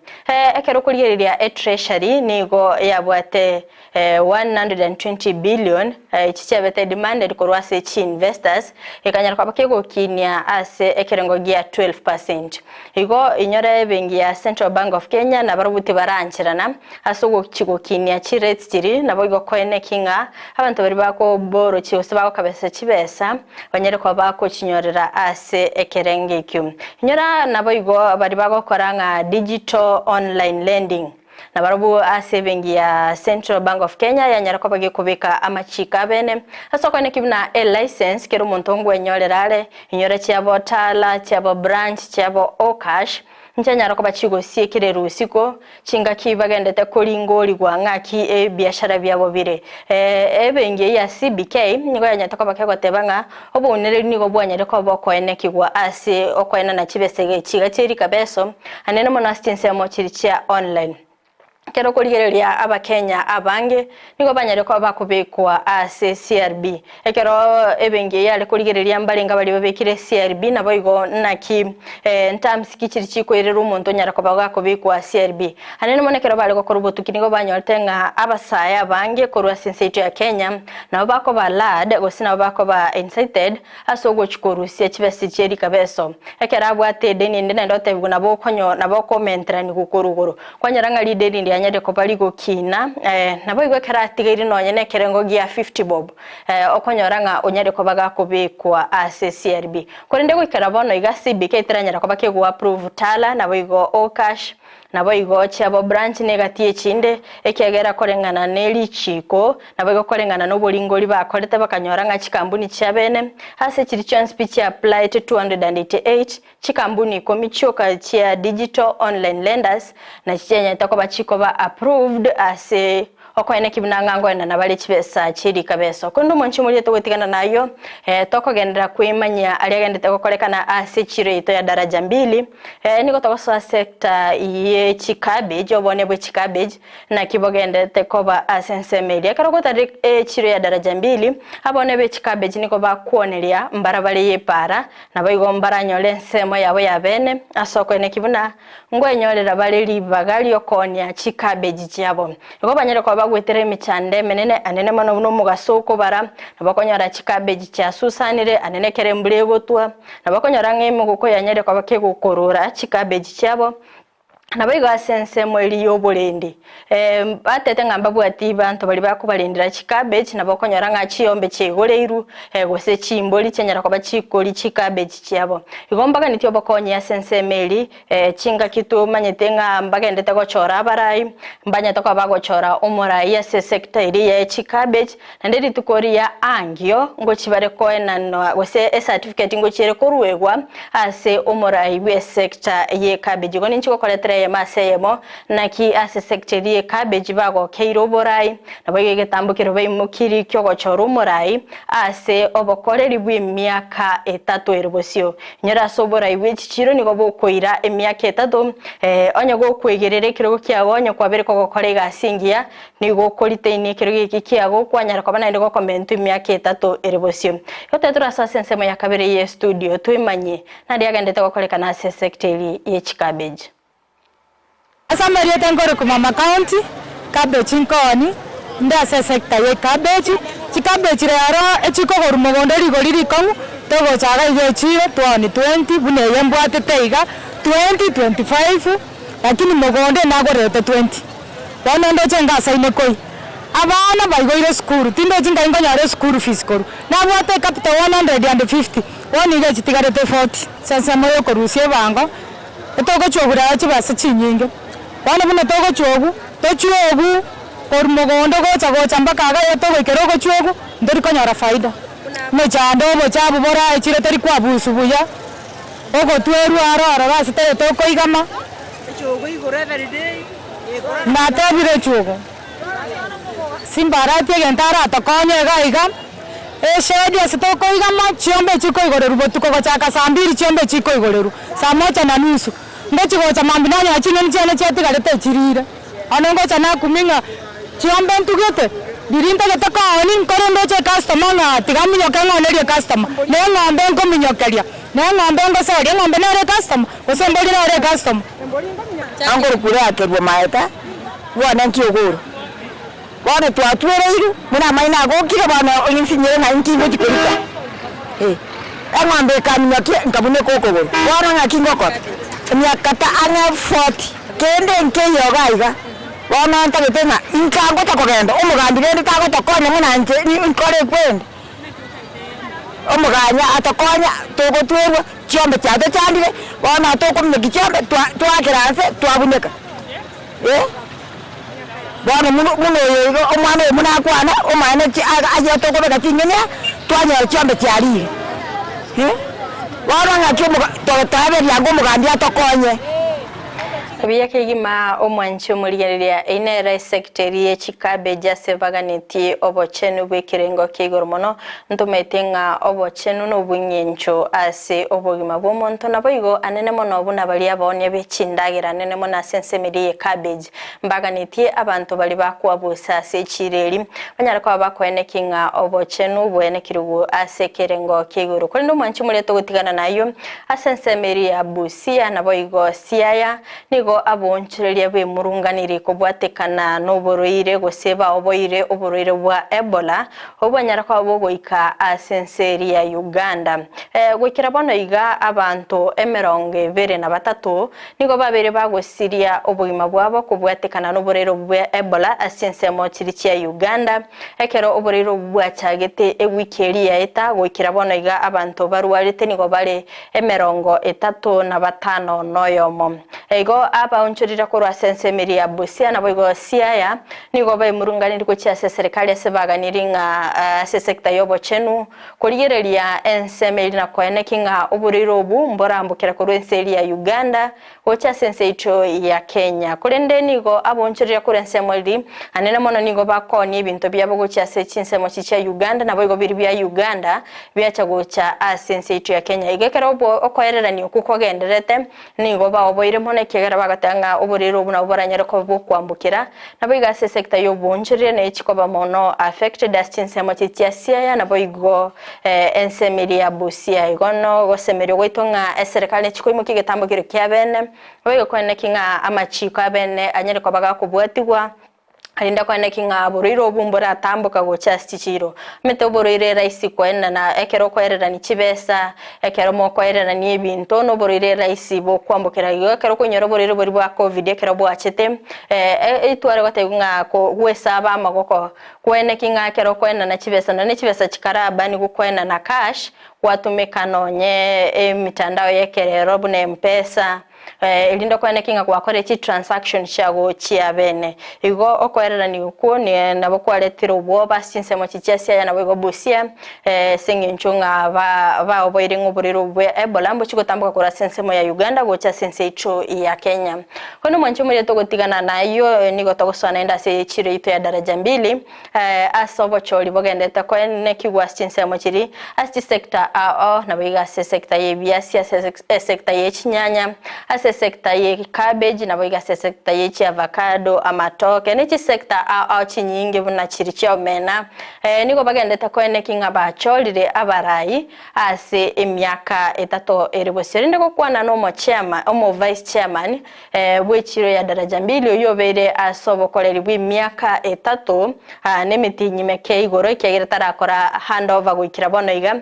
Ekero okorigereria etreasury nigo yabwate 120 billion echi chiabete demanded korwa ase chi investors ekanyara koba kegokinia ase ekerengo gia 12%. Igo inyora ebenki ya Central Bank of Kenya nabarobwo tibarancherana ase ogochi gokinia chi rates chiri nabo igo koeneki ng'a abanto baria bakoborochi gose bagokabesa chibesa banyare koba bakochinyorera ase ekerengo ekio. Inyora nabo igo baria bagokora ng'a digital online lending. Na barobwo ase ebenki ya Central Bank of Kenya yanyara koba gekobeka amachiko abene ase okoeneki buna elicense kera omonto ngwenyorera are, inyora chiabo Tala, chiabo Branch, chiabo Okash. Nchianyara koba chigosiekerera usiku, chingaki bagendete koringorigwa ng'aki ebiashara biabo bire. Ebenki eyio ya CBK nigo yanyarete koba kegoteba ng'a obounereri nigo bwanyare koba okoenekigwa ase okoenana chibesa chiga chie rikabeso, anene mono ase chinsemo chiria chia online. Ekero okorigereria Abakenya abange nigo banyare koba bakobekwa ase CRB. Ekero ebenki eye yare korigereria mbarenge baria babekire CRB naboigo naki terms ki chiria chikoirerwa omonto onyare koba gakobekwa CRB. Anene mono ekero bare gokora obotuki nigo banyorete ng'a abasae abange korwa ase ense yaito ya Kenya nabo bakoba lured gose nabo bakoba incited ase ogochia korusia chibesa chie rikabeso. Ekero abwate edeni ende naende otebigwe nabo okonyo nabo okomenteranigwa korwa igoro. Kwanyora ng'a rideni rianyarire koba rigokina, naboigo ekero atigaire nonye nekerengo gia 50 bob, okonyora ng'a onyare koba gakobekwa ase CRB. Korende goikera bono iga CBK teranyara koba kego approve Tala naboigo Okash, naboigo chiabo branch negati echinde, ekiagera koreng'ana ne richiko, Naboigo koreng'ana noboringori bakorete bakanyora ng'a chikambuni chiabene ase chiria chionsi pi chia applied 288, chikambuni ikomi chioka chia digital online lenders nachi chianyarete koba chikoba approved ase okoeneki buna ng'a ngoenana bare chibesa chie rikabeso. Korende omonche omoria togotigana nayio, tokogenderera kwemanyia aria agendete gokorekana ase echiro yaito ya Daraja Mbili, nigo togosoa sector ye chicabbage, obonia bwe chicabbage, Naki bogenderete koba ase ensemo eria. Ekero gotarire echiro ya daraja mbili, abana be chikabeji nigo bakwoneria mbarabare y'epaara, naboigo mbaranyore ensemo yabo ya bene ase okoeneki buna nkwenyorera bare ribaga ri'okoonia chikabeji chiabo. Igo banyare koba bagwetera emechando emenene anene mono buna omogaso okobara, na bakonyora chikabeji chiasusanire anene ekero embura egotwa, na bakonyora ng'a emegoko yanyarire koba kegokorora chikabeji chiabo. Naboigo ase ensemo eria y'oborendi, batete ng'a mbabwati banto baria bakobarendera chicabbage, nabo okonyora ng'a chiombe chiaigoreirwe, gose chimbori chianyara koba chikoria chicabbage chiabo. Igo mbaganetie obokonyi ase ensemo eria, chingaki tomanyete ng'a mbagendete gochora abarai, mbanyete koba bagochora omorai ase esector eria ye chicabbage, naende rituko riria aangio ngochia bare koenanwa gose ecertificate ngochia ere koruegwa ase omorai bw'esector ye cabbage. Igo ninchi gokoretera eyemo ase eyemo naki ase esector eria ye cabbage bagokeire oborai, naboigo egetambo keria baimokirie kiogochora omorai ase obokoreri bw'emiaka etato ere bosio. Inyora ase oborai bwe chichiro nigo bokoira emiaka etato, onye gokwegerera ekerogo kiago onye kwabere kogokora egasi engiya, Nigo okoritainia ekerogo eke kiago, kwanyara koba naende gokomentwa emiaka etato ere bosio. Igo tari torasoe ase ensemo ya kabere ye estudio twemanyie nari agendete gokorekana ase esecta eria ye chicabbage. Ase amarieta nkorokwa Mama County, cabbage nkooni, inde ase esecta ye cabbage, chicabbage rero echikogorwa mogondo rigori rikong'u, togocha iga iga echiro twaoni 20 buna eye mbwatete iga, 20, 25, lakini mogondo nagorerete 20. Bono ndoche ngasaine koi. Abana baigoire esukuru, tindochi nkai nkonyora esukuru fees korwa. Nabwate ecapital 150, bono iga echitigarete 40. Ase ensemo yokorusia ebango, etogochogura aa chibesa chinyinge. Bono buna togochogu, tochiogu korwa mogondo gocha gocha mpaka iga iga togoikera ogochiogu, ntori konyora faida. Emechando, obochabu borae chire tori kwabusu buya, ogotwerwa aro ororo ase tari tokoigama. Natebire echugo, Simbarati egento aratokonye iga iga, eshedi ase tokoigama, chiombe chikoigorerwa botuko gochaka saa mbiri chiombe chikoigorerwa, saa moja na nusu, ngochi gocha mambia nanyora ching'eni chiane chiatigarete echirire. Bono ngocha nakumia ng'a chiombe ntugete, riria ntagete koonia nkore ndoche ecustomer ng'a tiga minyoke ng'onerie ecustomer, na eng'ombe nkominyokeria, na eng'ombe ngoseria, eng'ombe nere ecustomer, gose embori nere ecustomer. Angorukurwa akerua maeta, bwana nki ogoro? Bono twatwereirwe, buna amaino agokire bono onsinyire ng'a inki ngochia korika. Eh, eng'ombe ekaminyokia nkabuneka okogoro, bono ng'aki ngokora? Emiaka ta ang'e forty, kende nkeiyo iga iga, bono ntagete ng'a inka ngocha kogenda, omogambi rende tagotokonya buna inche nkore kwende. Omoganya atokonya togotwerwa chiombe chiatochandire, bono tokominyokia chiombe twaakera nse twabuneka eh. Bono buna buna oyo iga omwana oyo buna akwana, omanyene chi aye tokobeka ching'eni aa, twanyora chiombe chiarire eh. Bono ng'aki omoga togoteberia ango omogambi atokonye. Buya kegima omwanchi omorigereria, eyio nere esecta eria ye chicabbage ase baganetie obochenu bw'ekerengo kia igoro mono. Ntomaete ng'a obochenu nobw'eng'encho ase obogima bw'omonto, naboigo anene mono buna baria abaonia be chindagera anene mono ase ensemo eria ye cabbage. Mbaganetie abanto baria bakwabusa ase echiiro eri, banyare koba bakoeneki ng'a obochenu bwenekirwe ase ekerengo kia igoro. Korende omwanchi omoria togotigana nayio ase ensemo eria ya Busia, naboigo Siaya, nigo aboonchoreria bemurunganiri kobwatekana noborwaire gose baoboire oborwaire bwa Ebola, obwo bwanyara koba bogoika ase ense eria ya Uganda. Goikera bono iga abanto emerongo ebere na batato nigo babeire bagosiria obogima bwabo kobwatekana noborwaire obwo bwa Ebola ase chinsemo chiria chia Uganda. Ekero oborwaire obwo bwachagete ewiki eria yaeta, goikera bono iga abanto barwarete nigo bare emerongo etato na batano noyomo. Igo abaonchorire korwa ase ensemo eria ya Busia, naboigo Siaya, nigo baimurunganirie gochia ase eserekari ase baganirie ng'a ase esecta y'obochenu, korigereria ensemo eria na koeneki ng'a oborwaire obu mborambokera korwa ense eria ya Uganda gocha ase ense yaito ya Kenya. Korende nigo abaonchoreria korwa ensemo eria anene mono nigo bakoonia ebinto biabo gochia ase chinsemo chichia Uganda naboigo biria bia Uganda biacha gocha ase ense yaito ya Kenya. Igo ekero okoererania okwo kogendererete nigo baoboire mono ekiagera bagateba ng'a oborwaire obwo nabwo boranyare koba bokwambokera. Naboigo ase esector y'oboonchoreria naye chikoba mono affected ase chinsemo chichia Siaya naboigo ensemo eria ya Busia. Igo nogosemeria gwaito ng'a eserekari nechikoimokia egetambo keria kiabene, naboigo kweneki ng'a amachiko abene anyare koba gakobwatigwa, erinde kweneki ng'a oborwaire obwo mboratamboka gocha ase chichiiro. Omanyete oborwaire rahisi koenana ekero okoererania chibesa, ekero mokoererania ebinto, na oborwaire rahisi bokwambokera. Igo ekero okonyora oborwaire boria bwa covid ekero bwachete, etware gotebiwa ng'a gwesaba amagoko Kweneki ng'a ekero okoenana chibesa nonye chibesa chikaraba nigo okoenana cash gwatumeka nonye emitandao y'ekerero buna mpesa erinde okweneki ng'a gwakorire chitransaction chiago chiabene. Igo okoererania okwo nabo kwaretire obwoba ase chinsemo chichia siaya naboigo Busia ase eng'encho ng'a baoboire ng'a oborwaire obo bwa Ebola mbochie gotamboka korwa ase ensemo ya Uganda gocha ase ense yaito ya Kenya. Korende omwancho omoria togotigana nayio nigo togosoa naende ase echiro yaito ya Daraja Mbili ase obochori bogendete koenekigwa ase chinsemo chiria ase chisector ao naboigo ase esector y'ebiasi ase esector ye chinyanya ase esector ye cabbage naboigo ase esector ye chiavacado amatoke ne chisector ao ao chinyinge buna chiria chia omena nigo bagendete koeneki ng'a bachorire abarai Ase emiaka etato ere bosio rende gokwana nomochairman, omo vice chairman bw'echiro ya Daraja Mbili oyio obeire ase obokoreri bw'emiaka etato nemetienyi meke igoro ekiagera tarakora handover goikera bono iga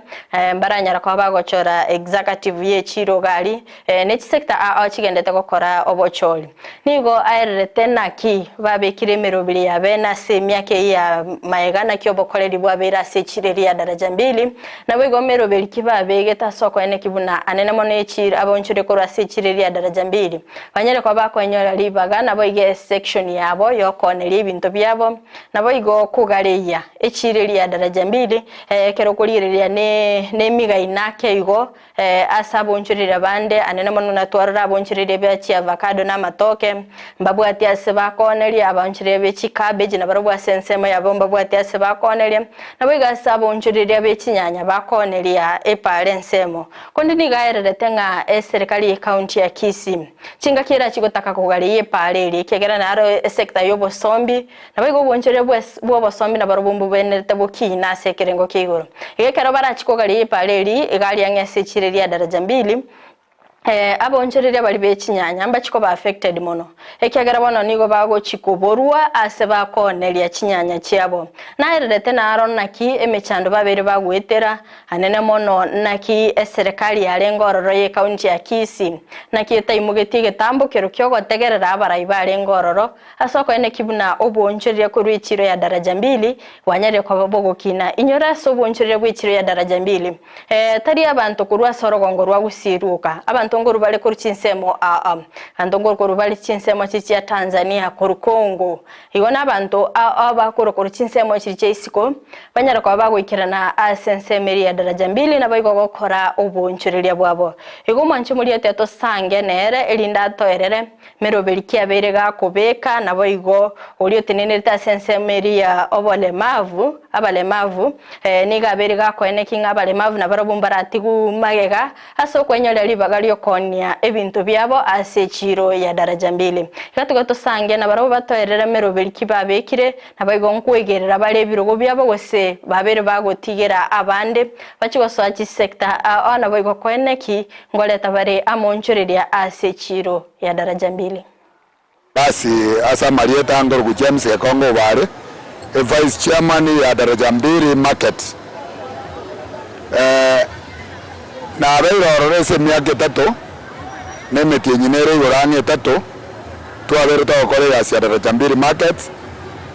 mbaranyara koba bagochora executive y'echiro iga aria ne chisector ao chigendete gokora obochori. Nigo aererete naki babekire emerobiri ya bene ase emiaka eyio ya maega naki obokoreri bwabeire ase echiro eria ya Daraja Mbili, naboigo meroberi ki babegete ase okoeneki buna anene mono echiro abaonchore korwa ase echiro eria ya Daraja Mbili banyare koba bakoenyora ribaga naboigo esection yabo yokooneria ebinto biabo naboigo kogareia echiro eria ya Daraja Mbili ekero okorigereria ne nemigaina ake igo Ase abonchoreria bande, anene mono natwarore abonchoreria be chiavacado na amatoke, mbabwati ase bakooneria, abaonchoreria be chicabbage nabarobwo ase ensemo yabo mbabwati ase bakooneria, naboigo ase abonchoreria be chinyanya bakooneria epaara ensemo. Konde nigo aererete ng'a eserekari y'ecounty ya Kisii chingaki erachie gotaka kogareia epaara eria ekiagera naro esector y'obosombi Naboigo obonchoreria bw'obosombi nabarobwo mbobenerete bokiina ase ekerengo kia igoro. Igo ekero barachie kogaria epaara eria, iga aria ang'e ase echiro eria ya daraja mbili, abaonchoreria baria be chinyanya mbachie koba affected mono, ekiagera bono nigo bagochia koborwa ase bakooneria chinyanya chiabo. Naererete naro naki emechando babeire bagoetera, anene mono naki eserekari yarenge ororo y'ecounty ya Kisii, naki etaimogetie egetambo kero kiogotegerera abarai barenge ororo, Ase okoeneki buna obwoonchoreria korwa echiro ya daraja mbili bwanyarire koba bogokina, inyora ase obwoonchoreria bw'echiro ya daraja mbili, ee, tari abanto korwa ase orogongo rwa Gusii rwoka. Abanto. Abanto nkorwa bare korwa chinsemo aa, abanto nkorwa bare chinsemo chi chia Tanzania, korwa Congo. Igo nabanto aa bakorwa korwa chinsemo chiri chia isiko, banyare koba bagoikerana ase ensemo eria ya Daraja Mbili naboigo gokora oboonchoreria bwabo. Igo omwanche omoriete tosange nere, erinde atoerere meroberi ki abeire gakobeka, naboigo oria otenenerete ase ensemo eria ya obolemavu, abalemavu, nigo abeire gakoeneki ng'a abalemavu nabarabwo mbaratigwe magega ase okwenyoria ribaga ri'okoonia ebinto biabo ase echiiro ya Daraja Mbili. Iga tiga tosange nabarabwo batoerere meroberi ki babekire, naboigo nkwegerera bare ebirogo biabo gose babeire bagotigera abande bachie gosoa chisecta ao naboigo koeneki Ngoreta bare amoonchoreria ase echiiro ya daraja mbili. Basi ase amarieta angoruku James Gekongo Obare, e vice chairman ya Daraja Mbili market. Eh, nabeire ororo ase emiaka etato, na emetienyi nere igoro ang'e etato, twabeire togokora egasi ya Daraja Mbili market,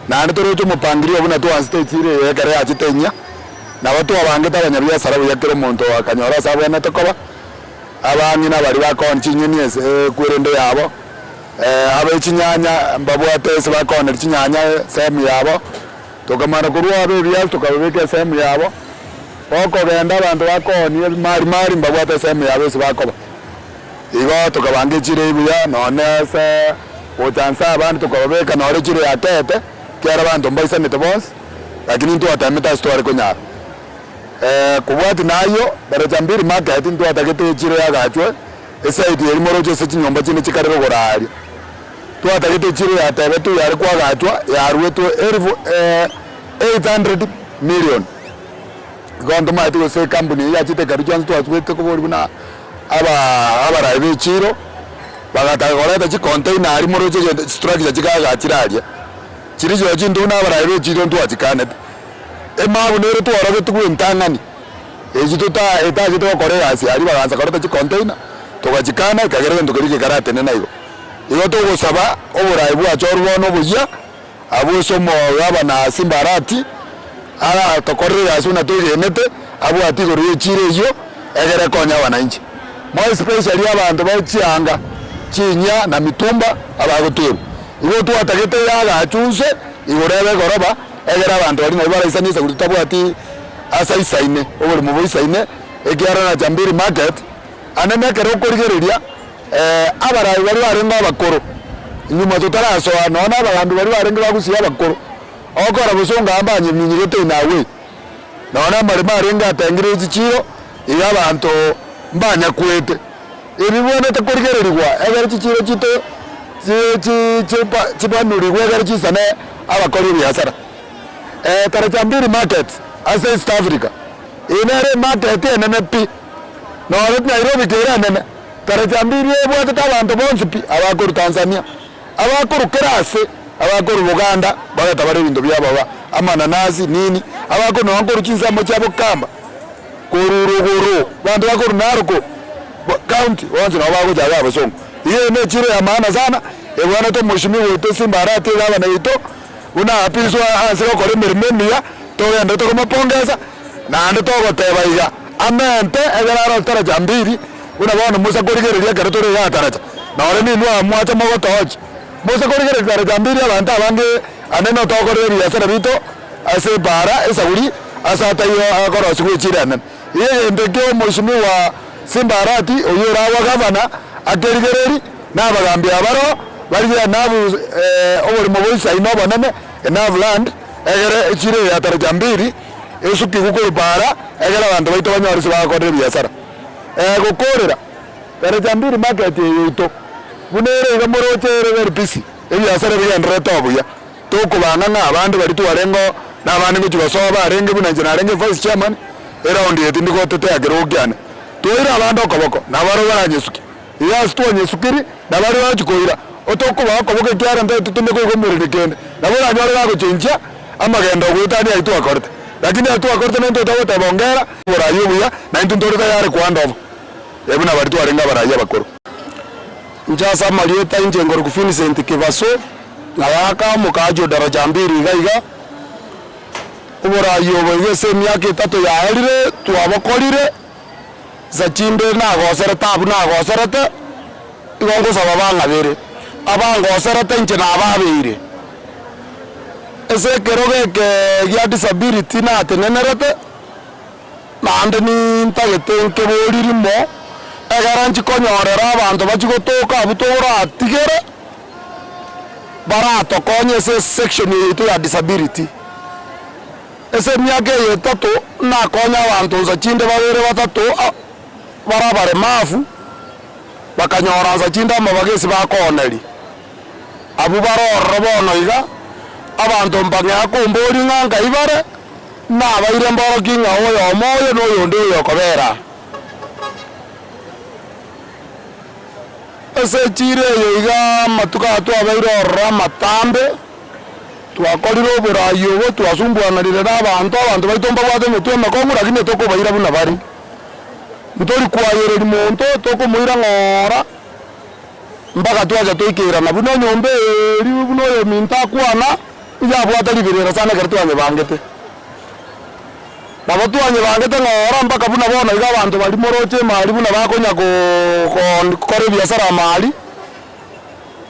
naende toroche omopangirio buna twansete echiro eye ekero yachete enyia. Nabo twabangete abanyabiasara buya kera omonto akanyora ase abwenerete koba, abang'ina baria bakoonia chinyeni ase ekwerende yabo, abe chinyanya mbabwate ase bakooneria chinyanya esehemu yabo, tokamana korwa abe ebiasi tokababeka esehemu yabo, gokogenda abanto bakoonia ebimari mari mbabwate esehemu yabo ase bakoba. Igo tokabanga echiro eyio buya nonye ase gocha nse abande tokababeka nore echiro yakeete, ekiagera abanto mbaisanete bonsi. Lakini ntwatemete ase tware konyara. Kobwatia nayio, Daraja Mbili Market ntwatagete echiro yagachwe eside eria moroche ase chinyomba chinde chikare rogoro aaria. Twatagete echiro yatebetwe yare kwagachwa yaruetwe elifu 800 million. Igo ntomaete gose ekampuni eyio yachete ekarwa chionsi twasubete koboria buna aba abarai ba echiro bagataka koreta chicontainer aria moroche egento chistructure chikagachire aria. Chiria chiao chinto buna abarai be chiiro ntwachikanete, emabu nere tworogetigwe entang'ani, echi tota etachete gokora egasi aria bagansa koreta chicontainer, togachikana ekagera egento keria gekaratenena igo. Igo togosaba oborai bwachorwa bono oboyia, abwo ase omogabana Simba Arati, aratokorere egasi buna twegenete, abwate igoro ye chiira eyio, egere ekonye abananchi. More especially abanto ba chianga, chinyia na mitumba abagotwerwa. Igo twatagete yagachunse igoro ebe egoroba, egere abanto baria nabo baraisanie esauri totabwati ase aisaine, oboremo boisaine, ekiagera na Jambiri market, anene ekero okorigereria abarai baria barenge abakoro, nyuma totarasoa nonya na abagambi baria barenge bagusia abakoro, okora bosongo aa mbanyeminyigete in a way, nonya na amaremo arenge atengire chichiro, iga abanto mbanyakwete. Ebi bibwenerete korigererigwa egere chichiiro chiito chibanurigwe egere chisane abakori ebiasara. Taraja Mbili Market ase East Africa, eye nere emarket enene pi, nonye Nairobi kere enene, Taraja Mbili ebwatete abanto bonsi pi, abakorwa Tanzania, abakorwa kera ase, abakorwa Buganda bageta bare ebinto biabo iga, amananasi nini, abakorwa nonye korwa chinsemo chia Bukamba. Korwa rogoro, abanto bakorwa Narok county bonsi nabo bagocha iga abasongo. Iga eye nechiro ya maana sana, ebwenerete omweshimiwa oito Simba Arati egavana yaito, buna aapiswe ase gokora emeremo emiya, togenderete komopongesa, naende togoteba iga, amente ekero arose taracha mbiri, buna bono Musa korigereria ekero tore igaa taracha, nore ninwe aa mwacha mogotochia. Musa korigereria taracha mbiri abanto abange ande notokorera ebiasara bito, Ase epaara esaguri ase ataiyo akorosigwa echiira enene. Iga egento ekio Omweshimiwa Simba Arati, oyio oragwa gavana, akerigererie, na abagambi abaroo barigie enough oborimo boisaine obonene, enough land, egere echiira eye ya Taraja Mbili esukigwe korwa paara, egere abanto baito banyore ase bagokorera ebiasara. Gokoorera Taraja Mbili market eye yaito, buna ere iga moroche ere very busy, ebiasara bigendererete obuya. Tokobanga ng'a abande baria twarengeo na abande ngochia gosoa barenge buna inche narenge vice chairman, eround eye tindi gotetea kerogo kiane. Twaire abande okoboko, na barabwo baranyesukia. Iga ase twanyesukiri, na baria bagochia koira, otokobaa okoboko ekiagera ntagete tinde koigwa omorero kende. Nabo oranyore gagochenchia amagendo goetania ayio twakorete. Lakini ayio twakorete naintwe togoteba ongera, oboraai obuya, naintwe ntore tayari koanda obo, buna baria twarenge abaraai abakoro. Inche ase amarieta inche nkorokwa Vincent Kibaso, nagaka omokaachi o Daraja Mbili iga iga. Oboraai obo iga ase emiaka etato yaerire twabokorire. Nsa chinde nagoserete abwo nagoserete, igo ngosaba bang'abere, abangoserete inche nababeire. Ase ekerogo eke gia disability natenenerete, naende nintagete nkebori rimo, ekero nchikonyorera abanto bachie gotoka abwo toratigere, baratokonye ase esection eye yaito ya disability. Ase emiaka eye etato nakonye abanto nsa chinde babere batato bare abaremafu, bakanyora nsa chinde amabaga ase bakooneria. Abwo bare ororo bono iga, abanto mbang'ea komboria ng'a nkai bare, nabaire mborokie ng'a oyomo oyo na oyonde oyo okobera aa. Ase echiira eye iga amatuko aya twabeire ororo amatambe. Twakorire oboraai obo, twasumbuananire nabaanto, abanto baito mbabwate emetwe emekong'u, lakini tokobaira buna bare. Ntori koayereria monto, tokomoira ng'ora, mpaka twacha toikerana buna enyomba eria buna oyominto akwana, yabwate riberera sana ekero twanyebangete. Nabo twanyebangete ng'ora mpaka buna bono iga abanto baria moroche emari buna bakonya gokora ebiasara amari.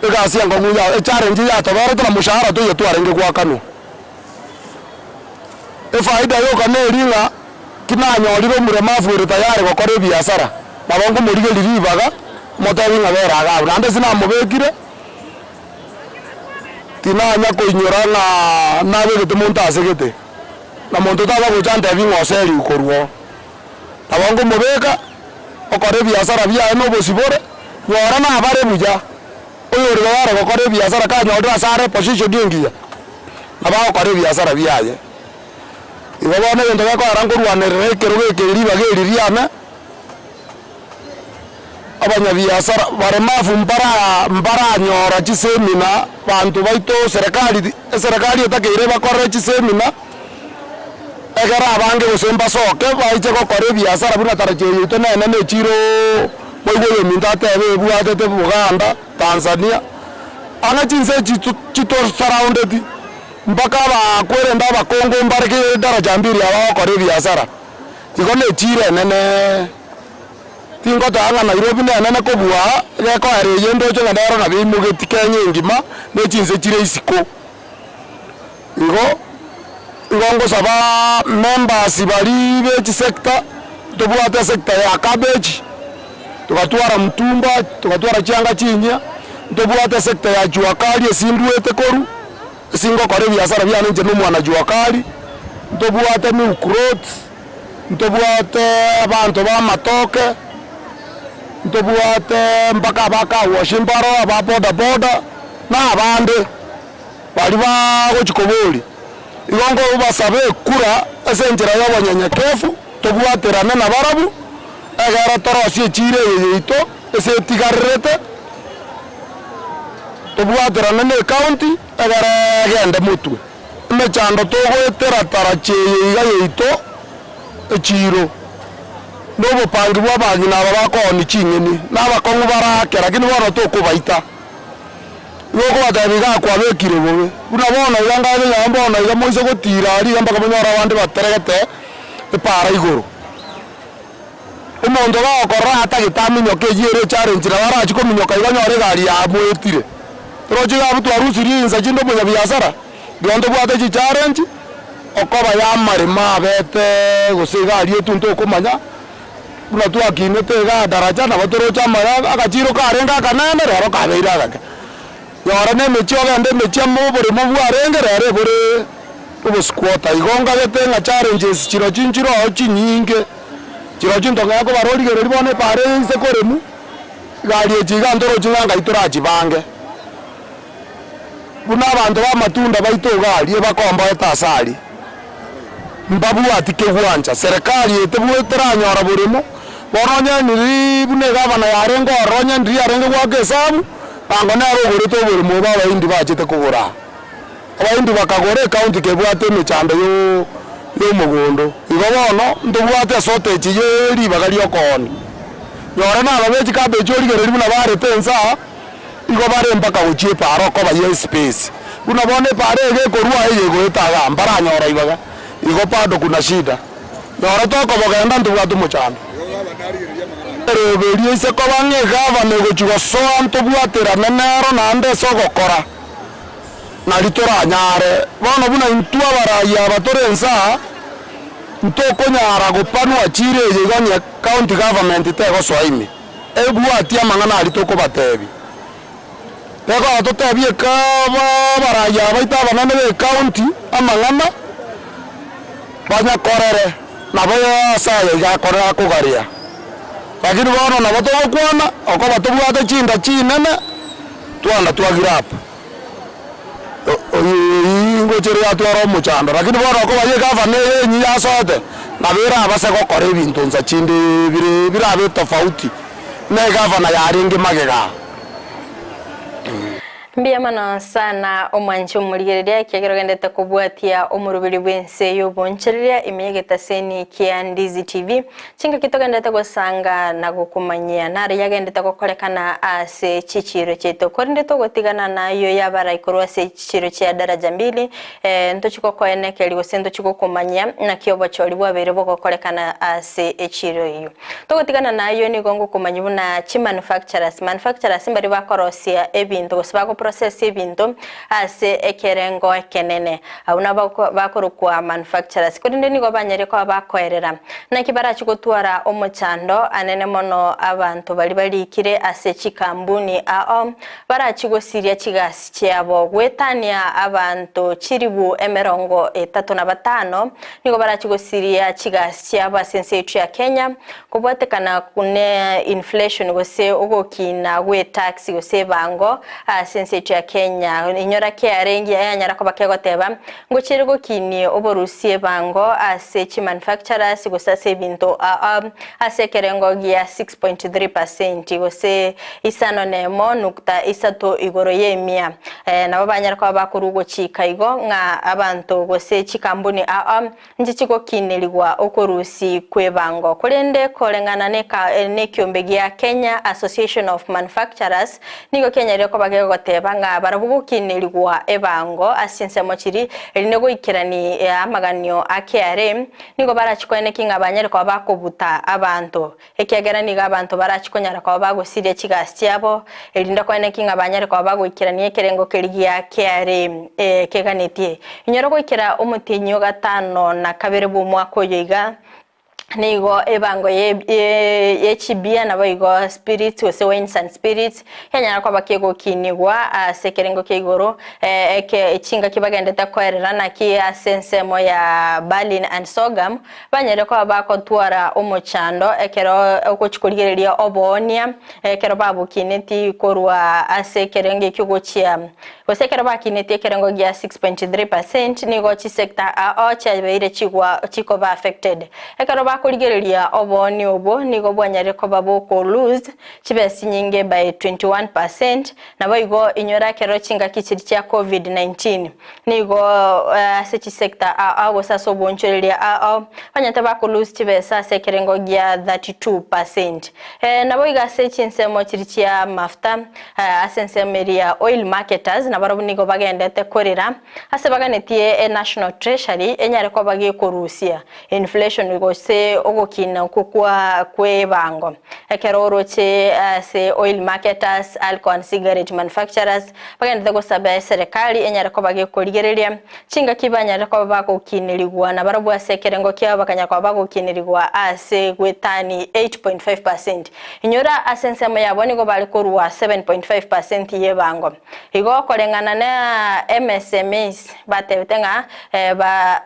Egasi enkong'u ya echallenge yatoberete na moshahara toiyo twarenge goakanwa. Efaida yoka neri ng'a tinanyorire omoremafu ore tayari gokora ebiasara, nabo nkomorigeria ribaga, motebi ng'a bera iga abwo. Naende ase namobekire, tinanya koinyora ng'a nabegete monto ase gete, na monto taba gocha antebi ng'a oseriwe korwa oo. Nabo nkomobeka okore ebiasara biaye nobosibore, nyora nabare buya, oyore tayari gokora ebiasara kanyorire ase are position engiya, nabo agokora ebiasara biaye. Igo bono egento gekoera nkorwanerera ekerogo eke ribaga eri riane, abanyabiasara baremafu mbara mbaranyora chisemina, banto baito serikali eserekari etakeire bakorere chisemina. Ekero abange gose mbasoke baiche gokora ebiasara buna tarachi eye yaito nene ne chirooo, moigwe oyominto atebe ebwatete Buganda, Tanzania, ang'e chinse echi chitosaraundeti, mpaka abakwerende abakongo mbare kera edaraja mbiri aba bagokora ebiasara, igo ne echiro enenee. Tingoteba ng'a Nairobi nenene kobua gekoera eye ndoche ng'a nero nabo eimogeti Kenya engima ne chinse chire isiko. Igo, igo ngosaba members baria be chisector, tobwate esector ya cabbage, togatwara mtumba, togatwara chianga chinyia, ntobwate esector ya jua kali ase ndwete korwa, ase ngokora ebiasara biane inche na omwana jua kali, ntobwate milk roads, ntobwate abanto ba amatoke, ntobwate mpaka aba car wash mbaro, aba boda boda, na abande. Baria bagochia koboria, igo nkobasabe ekura ase enchera y'obonyenyekevu, tobwaterane nabarabwo, egere torosie echiira eye yaito ase etigarerete, tobwaterane ne ecounty, egere egende motwe. Emechando togoetera tarachi eye iga yaito echiiro, na obopangi bw'abang'ina aba bakoonia ching'eni, na abakong'u barake, lakini bono tokobaita. Igo okobatebia iga kwabekire bobe. Buna bono iga ngabe nyama bono iga moise gotiira aria iga mpaka monyore abande bateregete epaara igoro. Omonto gagokorora atagete aminyoke eyio ere echallenge nabo arachie kominyoka iga onyore egari yamoetire. Toroche iga abwo twarusirie insa chinde omonyabiasara, rirorio ntobwate chichallenge, okoba ya amaremo abete gose egari etu ntokomanya. Buna twakinete igaa daraja, nabo toroche amaya agachiro karenge akanene, rero kabeire agake. Nyora na emechie ogende emechie amo oboremo bwarenge, rero ebore obosquatter. Igo ngagete ng'a challenges chirochio nchiroo chinyinge, chirochio ntong'ea kobara origereria bono epaara eye inse koremu, egari echi iga ntorochi ng'a ngai torachibange. Buna abanto b'amatunda baito iga aria ebakomboete ase aria, mbabwati kegwancha, serikali etebwe teranyora boremo, bono onye niri buna egavana yarenge ororo onye ndiri yarenge goaka esabu, bango nere ogorete oboremo obo abahindi bachete kogora aa. Abahindi bakagora ecounty kebwate emechando yo yomogondo. Igo bono ntobwate eshortage ye ribaga ria okoonia. Nyora na aba be chicabbage origereria buna barete ense aa. Igo bare mpaka gochia epaara okoba ye espace. Buna bono epaara eye gekorwa eye egoeta igaa, mbaranyora ibaga. Igo bado kuna shida. Nyora tokobogenda ntobwate omochando. Eroberio ise koba ng'a egavana egochia gosoa ntobwaterane nero naende ase ogokora, nari toranyare. Bono buna intwe abarai aba tore ense aa, ntokonyara gopanwa chire eye igo onye county government tegosoa ime, ebwatie amang'ana aria tokobatebia. Tekogera totebie eka abarai aba baito abanene be ecounty amang'ana, banyakorere, nabo ase aya iga akore akogarea. Lakini bono nabo togokwana, okoba tobwate chinda chinene, twanda twagire apa. Oyio ngocha ere yatwara omochando, lakini bono okoba ya egavana eye enyia yasoete, nabo erabase gokora ebinto nsa chinde bire birabe tofauti na egavana yarenge magega aa. Mbuya mono sana omwanchi omorigereria ekiagera ogendete kobwatia omoroberi bw'ense y'obonchereria ime y'egetaseni kia Ndizi TV. Chingaki togendete gosanga na gokomanyia naro yagendete gokorekana ase chichiiro chiaito. Korende togotigana nayio yabarai korwa ase chichiiro chia Daraja Mbili, eh, ntochi gokoenekeria gose ntochi gokomanyia naki obochori bwabeire bogokorekana ase echiiro eyio. Togotigana nayio nigo ngokomanyia buna chimanufacturers, manufacturers mbaria bakorosia ebinto gose bagoprocess ebinto ase ekerengo ekenene. Abwo nabo bakorokwa manufacturers. Korende nigo banyare koba bakoerera. Naki barachie gotwara omochando anene mono abanto baria barikire ase chikambuni ao, barachie gosiria chigasi chiabo goetania abanto chilifu 35, nigo barachie gosiria chigasi chiabo ase ense yaito ya Kenya, kobwatekana ne inflation gose ogokina gwe tax gose ebango ase ense yaito ya Kenya. Inyora KRA engiya yanyara koba kegoteba ngochiere gokinie oborusia ebango ase chi manufacturers gose ase ebinto aa ase ekerengo gia 6.3% gose isano nemo nukta isato igoro ye emia. Nabo banyare koba bakorwa gochika igo ng'a abanto gose chikambuni aa Inche chigokinerigwa okorusi kw'ebango. Korende koreng'ana nekiombe gia Kenya Association of Manufacturers nigo kianyarire koba gegoteba ng'a barabwo gokinerigwa ebango ase chinsemo chiria erinde goikerani amaganio a KRA nigo barachi koeneki ng'a banyare koba bakobuta abanto Ekiagera nigo abanto barachie konyara koba bagosiria chigasi chiabo, erinde koeneki ng'a banyare koba bagoikerania ekerengo keria gia kiare keganetie. Inyora goikera omotienyi o gatano na kabere bw'omwaka oyo iga, nigo ebango ye chibia naboigo spirits gose wines and spirits yanyara koba kegokinigwa ase ekerengo kia igoro, eke chingaki bagendete koerera naki ase ensemo ya Berlin and Sorghum Banyare koba bagotwara omochando ekero ogochia korigereria oboonia, ekero babokineti korwa ase ekerengo ekio gochia gose ekero bakineti ekerengo gia 6.3% nigo chisector ao chiabeire chigwa chikoba affected. Ekero bakorigereria oboonia obwo nigo bwanyarire koba boko lose chibesa chinyinge by 21%, naboigo inyora ekero chingaki chiria chia covid 19. Nigo ase chisector ao ao gose ase oboonchoreria ao ao banyete bako lose chibesa ase ekerengo gia 32%. Naboigo ase chinsemo chiria chia mafuta ase ensemo eria ya oil marketers nabarabwo nigo bagendete korera ase baganetie e National Treasury enyare koba gekorusia inflation gose ogokina okwo kwa kwebango. Ekero oroche ase oil marketers, alcohol and cigarette manufacturers Bagenderete gosaba eserekari enyare koba gekorigereria chingaki banyare koba bagokinerigwa na barabwo ase ekerengo kiabo bakanyara koba bagokinerigwa ase gwetani 8.5 percent. Inyora ase ensemo yabo nigo bare korua 7.5 percent y'ebango. Igo koreng'ana na MSMEs batebete ng'a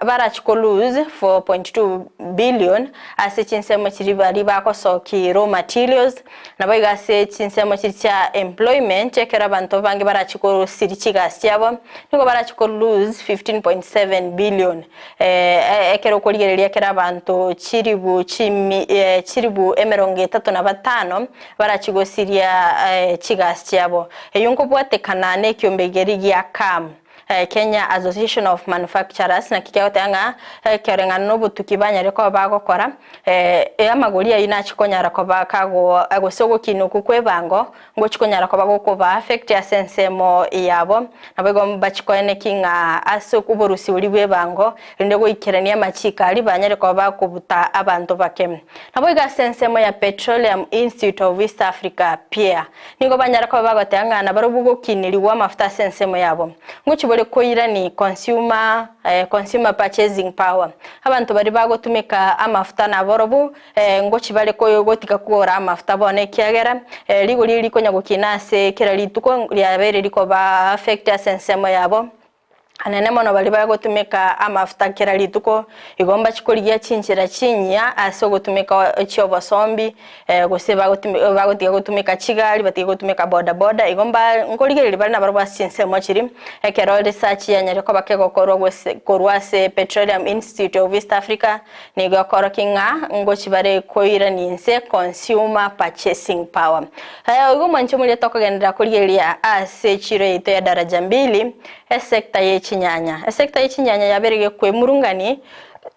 barachi ko lose 4.2 billion ase chinsemo chiria baria bagosoki raw materials Naboigo ase chinsemo chiria chia employment, ekero abanto abange barachie kosiria chigasi chiabo, nigo barachie ko lose 15.7 billion. Ekero okorigereria ekero abanto chilifu chimi chilifu emerongo etato na batano barachie gosiria chigasi chiabo. Eyio nkobwatekana nekiombe keria gia CAM. Kenya Association of Manufacturers naki kegoteba ng'a ekereng'ana na obotuki banyare koba bagokora amagori ayio nachi konyara koba kago gose ogokina okwo kwa ebango ngochi konyara koba gokoba affect ase ensemo yabo. Nabo igo mbachi koeneki ng'a ase oborusia boria bwa ebango rinde goikerania amachiko aria banyare koba bakobuta abanto bake. Nabo igo ase ensemo ya Petroleum Institute of East Africa, PIEA, nigo banyare koba bagoteba ng'a nabarobwo gokinirigwa amafuta ase ensemo yabo. Ngochi bore koirani consumer consumer purchasing power. Abanto baria bagotumeka amafuta naborobwo ngochi bare gotiga kogora amafuta bono ekiagera rigori eri rikonya gokina ase kera rituko riabeire rikoba affect ase ensemo yabo. Anene mono baria bagotumeka amafuta kera rituko, igo mbachi korigia chinchera chinyia ase ogotumeka chi'obosombi, gose bagotiga gotumeka chigari, batige gotumeka boda boda, igo mba nkorigereria bare nabarobwo ase chinsemo chiria, ekero research yanyarire koba kegokorwa gose korwa ase Petroleum Institute of East Africa, nigo ekorokia ng'a ngochi bare koirania inse consumer purchasing power. Igo mwanche moria tokogenderera korigereria ase echiro yaito ya Daraja Mbili, Esecta ye chinyanya. Esecta ye chinyanya yabeire gekwemurungani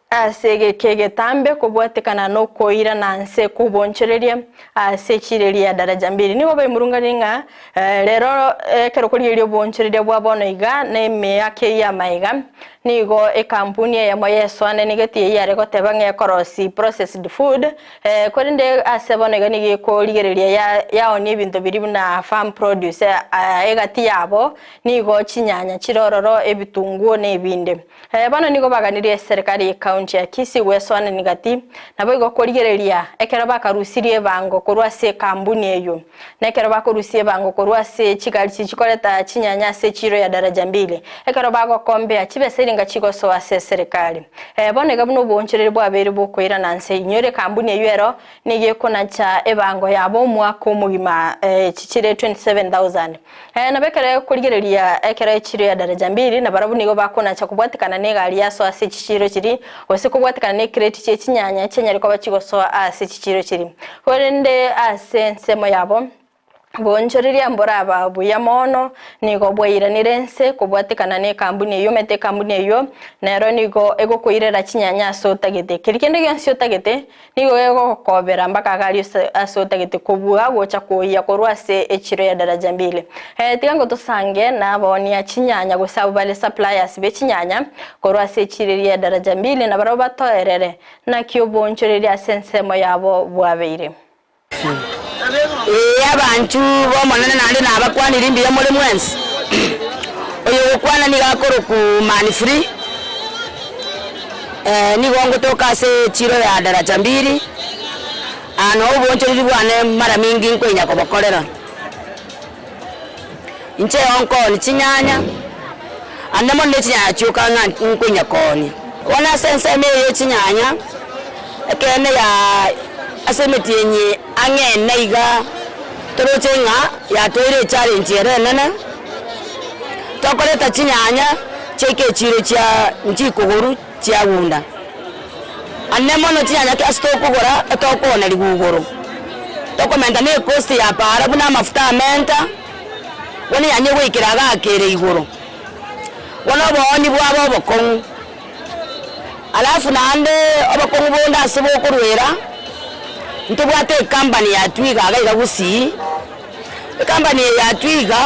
ase egeka egetambe kobwatekana nokoirana nse kw'obonchoreria ase echiro eria ya Daraja Mbili. Nigo baimurungani ng'a rero ekero korigereria obonchoreria bwa bono iga na emiaka eyio y'amaiga, nigo ekampuni eyemo yesoananigeti eyio yare goteba ng'a ekorosia processed food Korende ase bono iga nigo ekorigereria yaonia ebinto biria buna farm produce egati yabo nigo chinyanya chire ororo, ebitunguo na ebinde. Bono nigo baganirie eserekari ye county ya Kisii gwesoanania gati naboigo korigereria ekero bakarusirie ebango korwa ase ekambuni eyio. Na ekero bakorusia ebango korwa ase chigari chiria chikoreta chinyanya ase echiiro ya Daraja Mbili, ekero bagokombea, chibesa irenga chigosoa ase eserekari. Bono iga buna oboonchoreria bwabeire bokoirana nse, inyora ekambuni eyio ero nigo ekonacha ebango yabo omwaka omogima chichire 27,000. Nabo ekero ekorigereria ekero echiiro ya Daraja Mbili, nabarabwo nigo bakonacha kobwatekana negari yasoa ase chichiiro chiria, gose kobwatekana necrate chie chinyanya chianyare koba chigosoa ase chichiiro chiria. Korende ase ensemo yabo, boonchoreria mboraba buya mono, nigo bwairanire ense kobwatekana nekambuni eyio, omanyete ekambuni eyio nero nigo egokoirera chinyanya ase otagete. Keria kende gionsi otagete, nigo egogokobera mpaka iga aria ase otagete kobua gocha koyia korwa ase echiro ya Daraja Mbili. Tiga ngotosange nabaonia chinyanya gose abwo bare suppliers be chinyanya korwa ase echiro eria ya Daraja Mbili nabarabwo batoerere Naki oboonchoreria ase ensemo yabo bwabeire. Ee, abanchwa b'Omonene naende nabakwanirie mbuya more mwensi. Oyogokwana nigo akorokwa Man Free, nigo ngotoka ase echiro ya Daraja Mbili, aa noo oboonchoreri bwane mara mingi nkoinya kobokorera. Inche onkoonia chinyanya, ande mono ne chinyanya chioka ng'a nkoinya koonia. Bono ase ensemo eye ye chinyanya, ekeene ya ase emetienyi ang'e ene iga, toroche ng'a yatweire echallenge ere enene, tokoreta chinyanya chiaika echiro chia nchikogoru chiagunda. Ande mono chinyanya ase tokogora etokoonerigwa igoro, tokomenta na ecost ya paara buna amafuta amenta, bono enyanya egoikera iga akere igoro. Bono obooni bwabo obokong'u, alafu naende obokong'u bonde ase bokorwera, ntobwate ecompany ya Twiga iga iga Gusii, ecompany eye ya Twiga,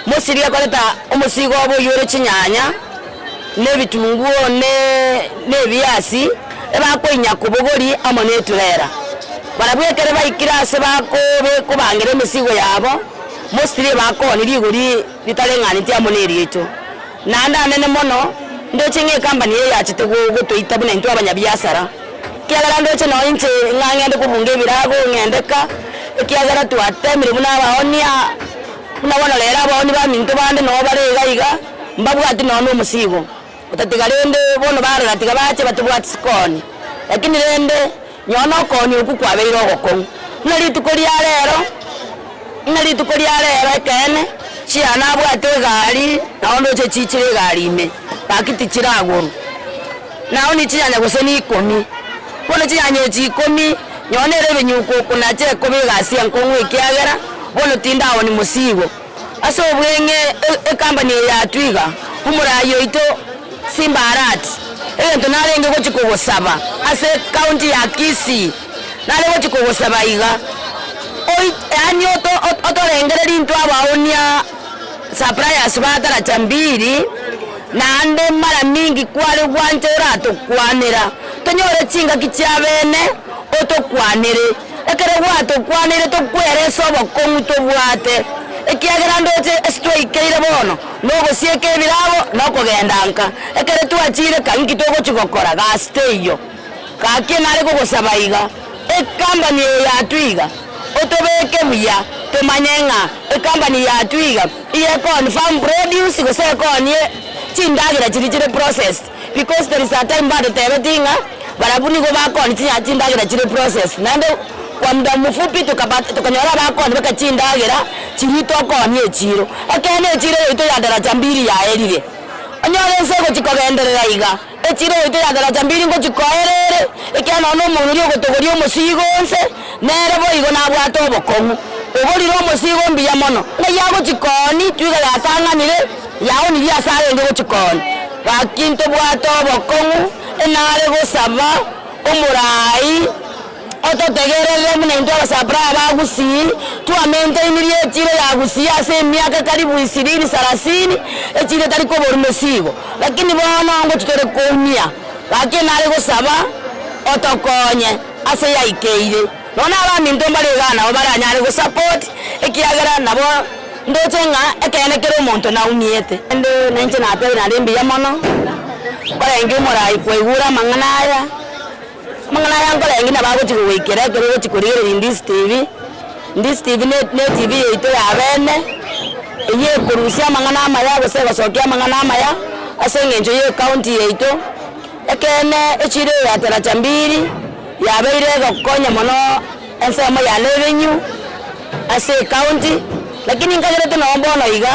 mostly ekoreta omosigo obo oywo ore chinyanya. Na ebitunguo, na ebiasi, ebakoinya kobogoria amo neturera. Barabwo ekero baikire ase bakobangera emesigo yabo, mostly ebakoonia rigori ritareng'aneti amo neriaito. Naende anene mono, ndoche ng'a ecompany eye yachete gotoita buna intwe abanyabiasara, ekiagera ndoche nonye inche ng'a ng'ende kobunga ebirago ng'ende ka, ekiagera twatemire buna abaonia, buna bono rero abaonia baminto bande noo bare iga iga. Mbabwati nonya nomosigo, otatiga rende bono barora tiga bache batobwati sikoni. Lakini rende nyowe nokoonia okwo kwabeire ogokong'u. Buna rituko ria rero, buna rituko ria rero ekeene, chiana abwate egari, nao ndoche chichire egari ime, gaki tichiragorwa. Nao nichinyanya gose ni ikomi. Bono chinyanya echi ikomi, nyowe nere ebinyuko okonacha ekoba egasi enkong'u ekiagera, bono tindaoni mosigo. Ase obweng'e ecompany eye ya Twiga, omoraai oito Simba Arati, egento narenge gochia kogosaba ase ecounty ya Kisii, nare gochia kogosaba iga, yaani otorengererie intwe abaonia suppliers ba Daraja Mbili, naende mara mingi kware gwancha oratokwanera, tonyore chingaki chia bene otokwanere. Ekero gwatokwaneire tokweresa obokong'u tobwate, ekiagera ndoche ase twaikeire bono, nogosieka ebirabo na okogenda nka. Ekero twachiire ka inki togochia gokora? Gasi teiyo. Gaki nare kogosaba iga, ecompany eye ya Twiga otobeke buya tomanye ng'a ecompany ya Twiga iga ekoonia farm produce gose ekoonie chindagera chiria chire processed. Because there is a time batotebetie ng'a barabwo nigo bakoonia chinya chindagera chire processed naende kwa muda mfupi tukapata tukanyora abakoonia mpaka chindagera chiria tokoonia echiro. Ekeene echiro yaito ya daraja mbili yaerire. Onyore ense egochia kogenderera iga, echiro yaito ya daraja mbili ngochia koera ere, ekiagera nonya na omonuri ogotogoria omosigo onse, nere boigo nabwate obokong'u. Ogorire omosigo mbuya mono, ng'ai agochia koonia, twiga yatang'anire, yaonirie ase arenge gochia koonia. Gaki ntobwate obokong'u, enare gosaba omoraai ototegerere buna intwe abasapuraya ba Gusii, twamaintainirie echiro ya Gusii ase emiaka karibu isirini sarasini, echiro etari koborwa mesigo. Lakini bono ngochia tore koumia, gaki enare gosaba otokonye ase yaikeire. Bono abaminto mbare igaa nabo baranyare gosupport, ekiagera nabo ndoche ng'a ekeene kera omonto naumiete. Naende nainche natebire naende mbuya mono, nkorenge omorai kwaigure amang'ana aya, amang'ana aya nkorenge nabo agochia gogoikera ekero ogochia korigereria Ndisi TV, Ndisi TV ne ne etv yaito ya bene, eywo ekorusia amang'ana amaya gose egosokia amang'ana amaya, ase eng'encho ya ecounty yaito. Ekeene echiro eye ya Taraja Mbili yabeire egokonya mono ensemo ya revenue ase ecounty, lakini nkagerete nonye bono iga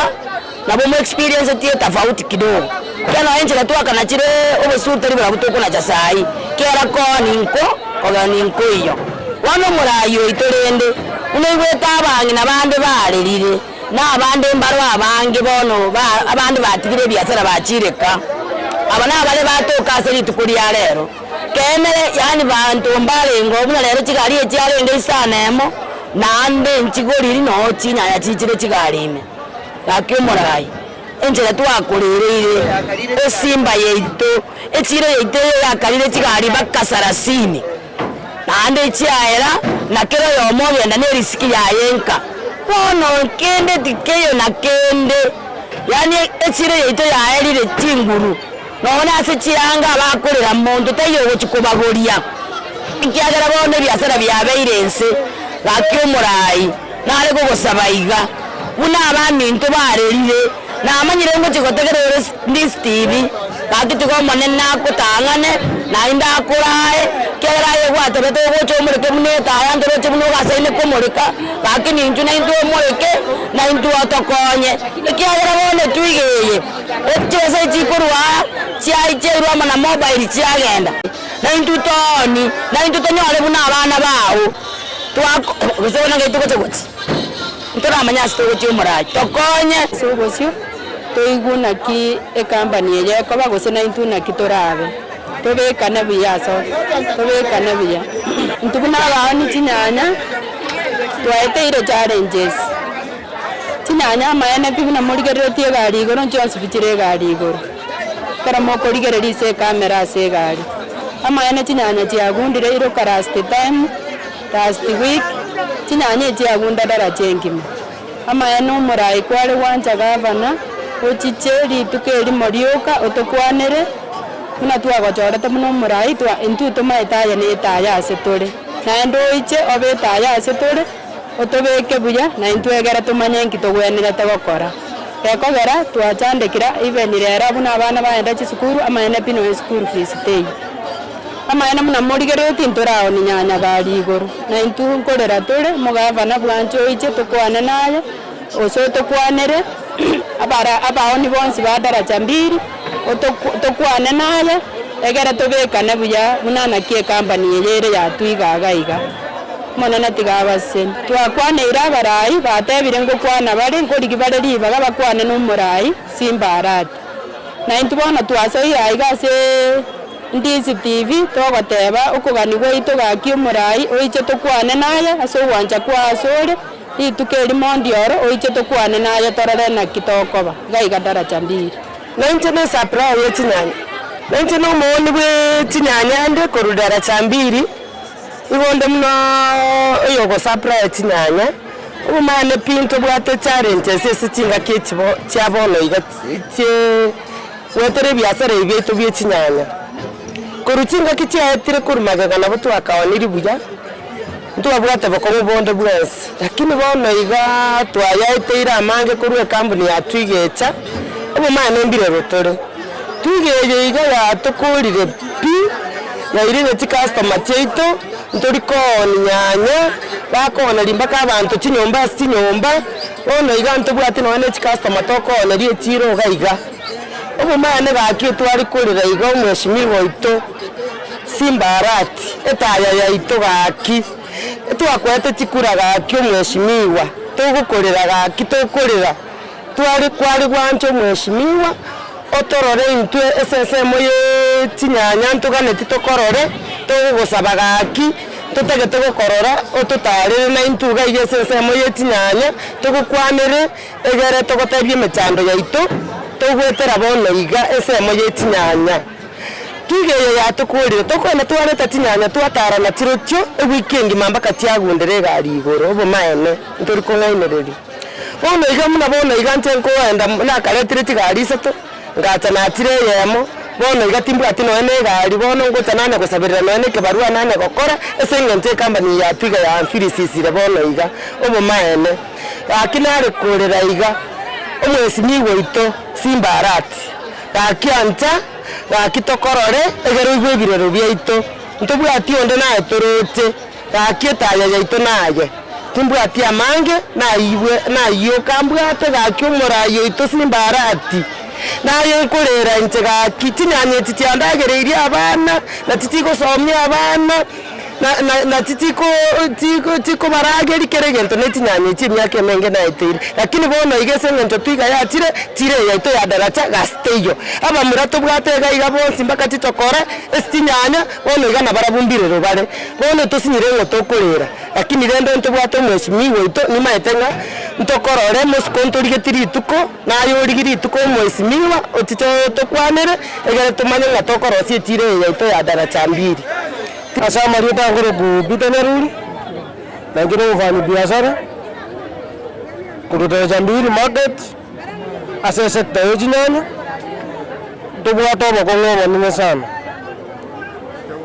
nabo mo experiencetie etofauti kidogo, ekiagera nonye enchera twakanachire obosuru tari barabwo tokonacha saii, kera koni nko kogeni nkoiyo. Bono omorai oito rende buna oigwete abang'ina bande barerire, na abande mbareo abange bono ba abande batigire ebiasara bachire ka. Aba nabare batoka ase rituko ria rero. Keene, yaani banto mbarengeo buna rero chigari echi chiarenge isano emo, naende nchigoriri noo chinyanya chichire chigari ime. Gaki omorai, enchera twakorereire esimba yaito, echiro yaito eye yakarire chigari mpaka sarasini, naende chiaera, na kera oyomo ogenda nerisiki yaye nka. Bono kende tikeiyo na kende, yaani echiro yaito yaerire chinguru. Nonya nase chianga abakorera monto taiyo ogochia kobaboria, ekiagera bono ebiasara biabeire ense. Gaki omorai nare kogosaba iga, buna abaminto barerire, namanyire ngochia gotegerera ore Ndisi TV, gaki tiga Omonene akotang'ane, naende akorae, ekiagera aye gwatebete ogocha omoreke buna etaya ntoroche buna ogasaine komoreka, gaki nintwe naintwe omoreke, naintwe otokonye, ekiagera bono etwiga eye. Chibesa echi chikorwa aa chiairwe amo na mobile chiagenda, na intwe tooni, na intwe tonyore buna abana bao, twako gose bono ngai togocha gochia, ntoramanye ase togochia omoraai, tokonye. Ase obosio, toigwe naki ecompany eye ekoba gose naintwe naki torabe, tobekane buya ase tobekane buya. Intwe buna abaoni chinyanya, twaeteire challenges. Chinyanya amaene pi buna morigereretie egari igoro nchionsi pi chire egari igoro, ekero mokorigereria ase ecamera ase egari. Amaene chinyanya chiagundire iroka last time, last week, chinyanya echi chiagunda daraja engima. Amaene omorai kware gwancha gavana, ochiche rituko erimo rioka otokwanere, buna twagochorete buna omorai twa intwe tomaete aye na etaya ase tore. Naende oiche obe etaya ase tore. Otobeke buya, na intwe egere tomanye inki togwenerete gokora. Gekogera twachandekire even rero buna abana baenda chisukuru, amaene pi nonya eschool fees teiyo. Amaene buna morigereretie ntoraoni nyanya gari igoro, na intwe nkorera tore, omogavana bwanche oiche tokwane naye, gose otokwanere abara abaoni bonsi ba daraja mbili, otoku tokwane naye, egere tobekane buya buna naki ecompany eye ere yatwa iga iga iga. Omonene tiga abasesenie. Twakwaneire abarai, batebire ngokwana bare, nkorigi bare ribaga bakwane nomorai, Simba Arati. Na intwe bono twasoire aiga ase Ndizi TV, togoteba okogania gwaito gaki omorai oiche tokwane naye ase ogwancha kwao asore, rituko erimo ndioro oiche tokwane naye torore naki tokoba. Iga iga Daraja Mbili. Na inche nesupplier ye chinyanya, na inche nomooni bwe chinyanya ande korwa Daraja Mbili. Igo onde buna oyogosupply chinyanya, obomani pi ntobwate challenges ase chingaki echi bo chia bono iga chie goetera ebiasara ebi biaito bie chinyanya. Korwa chingaki chiaetire korwa magega nabo twakaoniri buya, ntwabwate bokong'u bonde bwensi, lakini bono igaa twayaeteire amange korwa ekampuni ya Twiga echa, obomani mbirero tore. Twiga eye iga yatokorire pi, yairire chicustomer chiaito, ntori kooni nyanya, bakooneria mpaka abanto chinyomba ase chinyomba, bono iga ntobwati nonya ne chicustomer tokooneria echiro iga iga. Obomaene gaki etware korera iga omweshimiwa oito Simba Arati, etaya yaito gaki, etwakoete chikura gaki omweshimiwa, togokorera gaki tokorera. Tware kware gwancha omweshimiwa, otorore intwe ase ensemo ye chinyanya ntoganeti tokorore, togogosaba gaki, totagete gokorora ototarere naintwe iga iga ase ensemo ye chinyanya, togokwanere egere togotebie emechando yaito, togoetera bono iga ensemo ye chinyanya. Twiga eye yatokorire, tokogenda twareta chinyanya twatarana chirochio ewiki engima mpaka chiagundera egari igoro, obomaene, ntori kong'ainereria. Bono iga buna bono iga inche nkoenda nakaretire chigari isato, ngacha nachire eyemo, bono iga timbwati nonya na egari, bono ngocha nanya gosaberera nonya na ekebarua nanya gokora, ase eng'encho ecompany eye ya Twiga yamfirisisire bono iga, obomaene. Gaki nare korera iga, omwesimigwa oito Simba Arati, gaki ancha, gaki tokorore, egere oigwe ebirero biaito, ntobwati onde naye toroche. Gaki etaya yaito naye, timbwati amange, naigwe nayioka mbwate gaki omorai oito Simbarati. Naye nkorera inche gaki chinyanya echi chiandagereirie abana, nachi chigosomia abana, na na nachi chiko chiko chikobarageria kera egento ne chinyanya echi emiaka emenge naeteire. Lakini bono iga ase eng'encho twiga yachire, chire yaito ya daraja gasi teiyo. Abamura tobwate iga iga bonsi mpaka chichokora ase chinyanya. Bono iga nabarabwo mbirero bare, bono tosinyire ng'o tokorera, lakini rende ntobwate omweshimiwa oito, nimaete ng'a ntokorore mosiko ntorigeti rituko, naye origie rituko omweshimiwa ochiche otokwanere, egere tomanye ng'a tokorosia echiro eye yaito ya daraja mbili. Ase amarieta akorokwa Peter Nyaruri, na inche nomofanyi biashara, korwa daraja mbili market, ase esector ye chinyanya, ntobwate obokong'u obonene sana.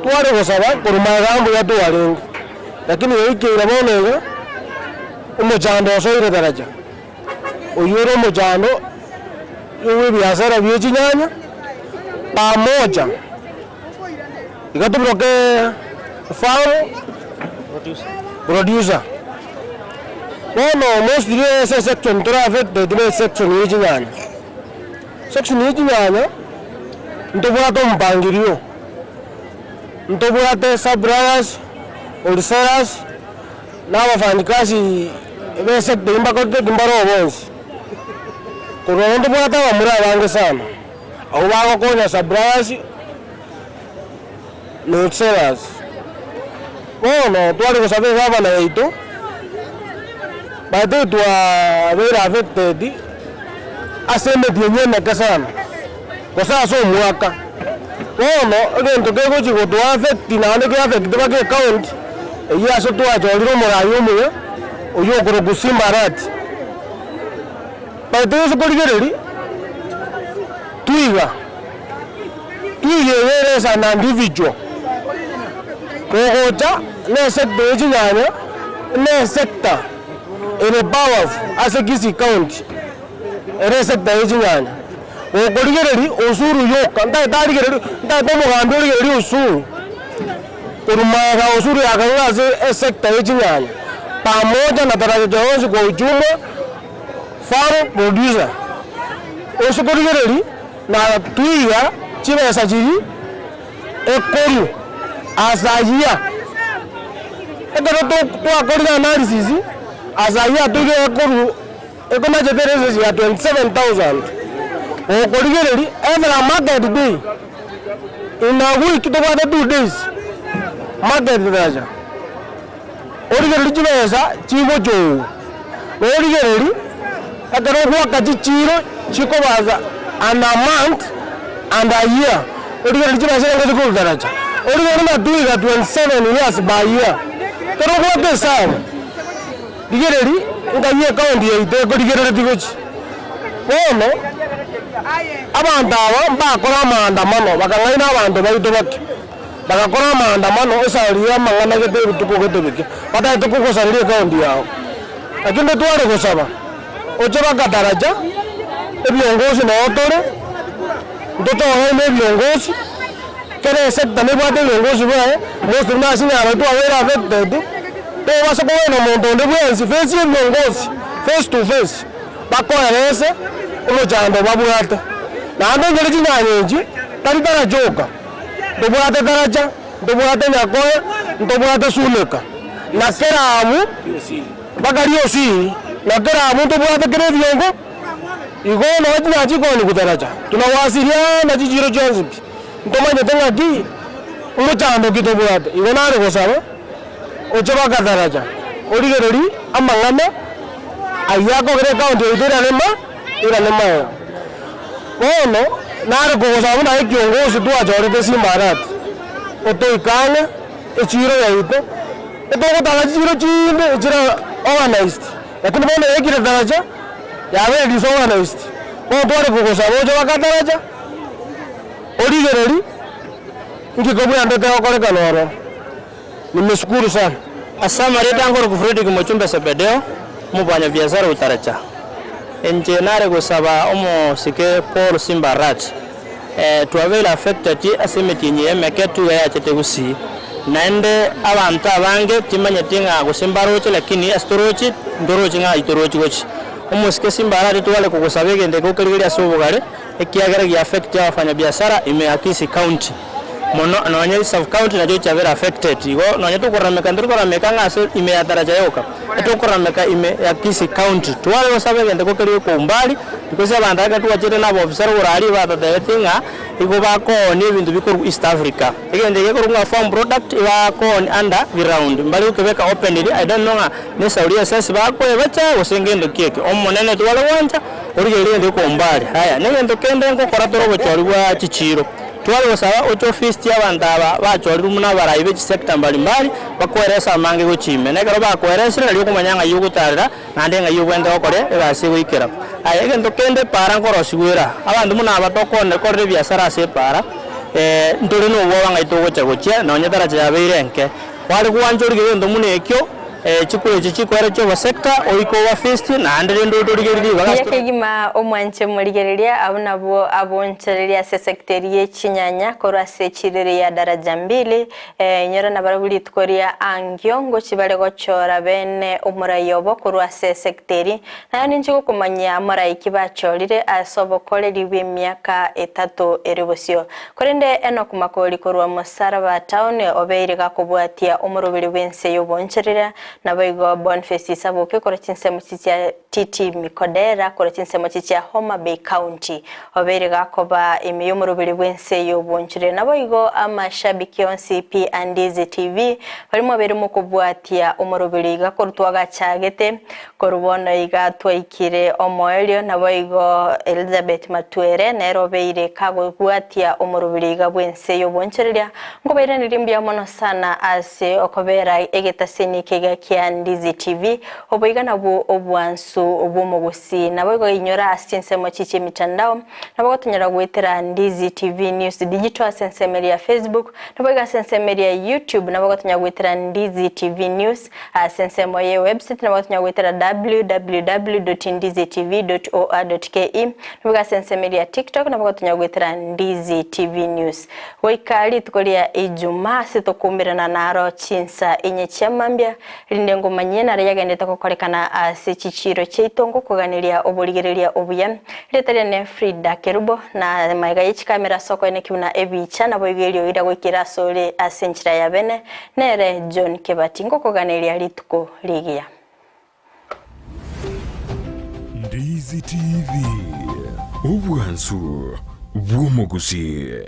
Tware gosaba korwa magega mbuya twarenge, lakini yaikeire bono iga, omochando osoire daraja, oywo ore omochando bwa ebiasara bie chinyanya, pamoja iga tobroke farm producer. Bono mostly ase esection tore affected ne esection ye chinyanya. Section ye chinyanya, ntobwate omopangirio, ntobwate suppliers, wholesalers, na abafanyikazi be sector eywo mbakorete ki mbare oo bonsi. Korwa abwo ntobwate abamura abange sana, abwo bagokonya suppliers na wholesalers. Bono tware gosaba egavana yaito, by the way twabeire affected ase emetienyi emeke sana, gose ase omwaka. Bono egento kegochi gotoa affect naende ke affect mpaka ecounty, eyio ase twachorire omorai omuya, oyio okorokwa Simba Arati. By the way ase korigereria, Twiga, Twiga eye ere as an individual, kogocha na esector ye chinyanya, na esector ere powerful ase Kisii County, ere esector ye chinyanya. Gokorigereria osuru yoka, ntagete arigereria, ntagete omogambi origererie osuru, korwa magega osuru yakarure ase esector ye chinyanya, pamoja na taraja yonsi kwa ujumla, farm producer. Ase korigereria na twiga chibesa chiria ekoru as a year. Ekero twakorire analysis, ase ayio atoigire ekorwa ekonachete eresesi ya 27,000. Gokorigereria every market day, in a week tobwate two days market daraja, origererie chibesa chigochogu, na origererie ekero ogoaka chichiro chikobaasa and a month and a year, origererie chibesa erengo chikorwa daraja, origererie ng'a twiga 27 years by year, ekero ogoaka esabu rigereria nkai ecounty yaito ekorigereretie gochia. Bono abanto aba mbakora amaandamano, bakang'aina abanto baito bake, bagakora amaandamano esauri y'amang'ana gete ebutuko gete bike, batagete kogosareria ecounty yao. Lakini ntotware gosaba, oche bakataracha, ebiongozi noo tore, ntotogaine ebiongozi, kera esector nebwate ebiongozi baye, most buna ase Nyaroi twabeire affected, tobasa kogenda omonto onde bwensi face ebiongozi, face to face. Bakoerese omochando babwate. Naende onyore chinyanya echi tari taracha oka, ntobwate taracha, ntobwate nyakoe, ntobwate suneka, na kera abwo mpaka riosiri, na kera abwo ntobwate kera ebiongo, igo nonye chinyanya chikonywa taracha, tunawasiliana chichiro chionsi pi, ntomanyete ng'aki omochando ki tobwate. Igo nare gosaba. Oche bakataracha, origererie amang'ana ayio akogera ecounty yaito erane ma erane magega. Bono nare kogosaba buna ekiongosi twachorete Simba Arati, otoike ang'e echiro yaito, etogotanga chichiro chinde echire organized, lakini bono yaikire taracha yabeire disorganized. Bono tware kogosaba oche bakataracha, origererie inki kobwenerete gokorekana ororo. Nimeshukuru sana. Ase amarieta nkorokwa Fredrick Mochumbe Sebedeo, omofanyabiasara o Taracha. Inche nare gosaba omosike Paul Simba Arati, twabeire affected ase emetienyi eye emeke tu iga yachete Gusii. Naende abanto abange timanyeti ng'a gose mbaroche lakini ase toroche ntoroche ng'a ayio torochi gochia. Omosike Simba Arati tware kogosaba egento eke okerigeria ase obogare ekiagera gia affect abafanyabiasara ime ya Kisii County. Mono nonye sub county nachio chiabere affected igo nonye tokorameka ntori korameka ng'a ase ime ya Taraja yoka, etokorameka ime ya Kisii county. Tware gosaba egento ekio keria kwa umbali because abanto aba ekero twachete na abaofisa rogoro aria ebatotebetie ng'a igo bakoonia ebinto bikorwa East Africa. Egento eke gekorwa ng'a farm product ebakoonia under ground mbare gokebeka openly I don't know ng'a ne esauri ya esasi bakoebacha gose ngento ki eke. Omonene tware gwancha origereria egento eke kwa umbali. Haya na egento kende nkokora tore obochori bwa chichiro. Tware gosaba oche ofisi y'abanto aba bachorirwe buna abarai be chisecta mbari mbari, bakoerese amange gochia ime. Na ekero bakoeresire nario okomanya ng'ai ogotarera, naende ng'ai obwenerete gokora egasi egoikera. Aye egento kende epaara nkorosigwa era, abanto buna aba tokone korera ebiasara ase epaara, ntore nobwoba ng'ai togocha gochia, nonye taracha yabeire enke. Kware gwancha origereria egento buna ekio, Chikura echi chikoera chi'obosecta, oike obafilisti, naende rende otorigererie ribaga Buya ase tore. kegima omwanche morigereria, abwo nabwo abonchoreria ase esecteri ye chinyanya korwa ase echiriri ya Daraja Mbili. Inyora nabarabwo rituko ria ankio ngochia bare gochora bene omorai obo korwa ase esecteri. Naye ninche gokomanyia morai ki bachorire ase obokoreri bw'emiaka etato ere bosio. Korende Enock Makori korwa Mosaraba Town obeire gakobwatia omoroberi bw'ense y'oboncherera, naboigo Boniface Isaboke korwa chinsemo chichia TT Mikodera korwa chinsemo chichia Homa Bay County obeire gakoba ime y'omoroberi bw'ense y'oboncherera. Naboigo amashabiki onsi pi a Ndizi TV baria mwabeire mokobwatia omoroberi iga korwa twagachagete Korwa bono iga twaikire omoerio, naboigo Elizabeth Matuere nere obeire kagobwatia omorobiri iga bw'ense y'obonchoreria, nkobairaneria mbuya mono sana ase okobera egetaseni eke iga kia Ndizi TV, obo iga nabwo obwansu bw'omogusii. Naboigo inyora ase chinsemo chi chi'emitandao, nabo gotonyora goetera Ndizi TV News Digital ase ensemo eria ya Facebook, naboigo ase ensemo eria ya YouTube nabo gotonyora goetera Ndizi TV News. Ase ensemo ye website nabo gotonya goetera www.ndizitv.or.ke Naboigo ase ensemo eria ya TikTok nabo gotonya goetera Ndizi TV News. Goika rituko ria Ijumaa ase tokoumberana naro chinsa inye chia mambia. Rinde ngomanyie nare yagendete gokorekana ase chichiiro chiaito ngokoganeria oborigereria obuya. Rieta riane Frida Kerubo, na magega ye chikamera ase okoenekia buna ebicha naboigo eriogi riagoikera asore ase enchera ya bene, nere John Kebati ngokoganeria rituko rigiya. Ndizi TV, obwansu bw'omogusii.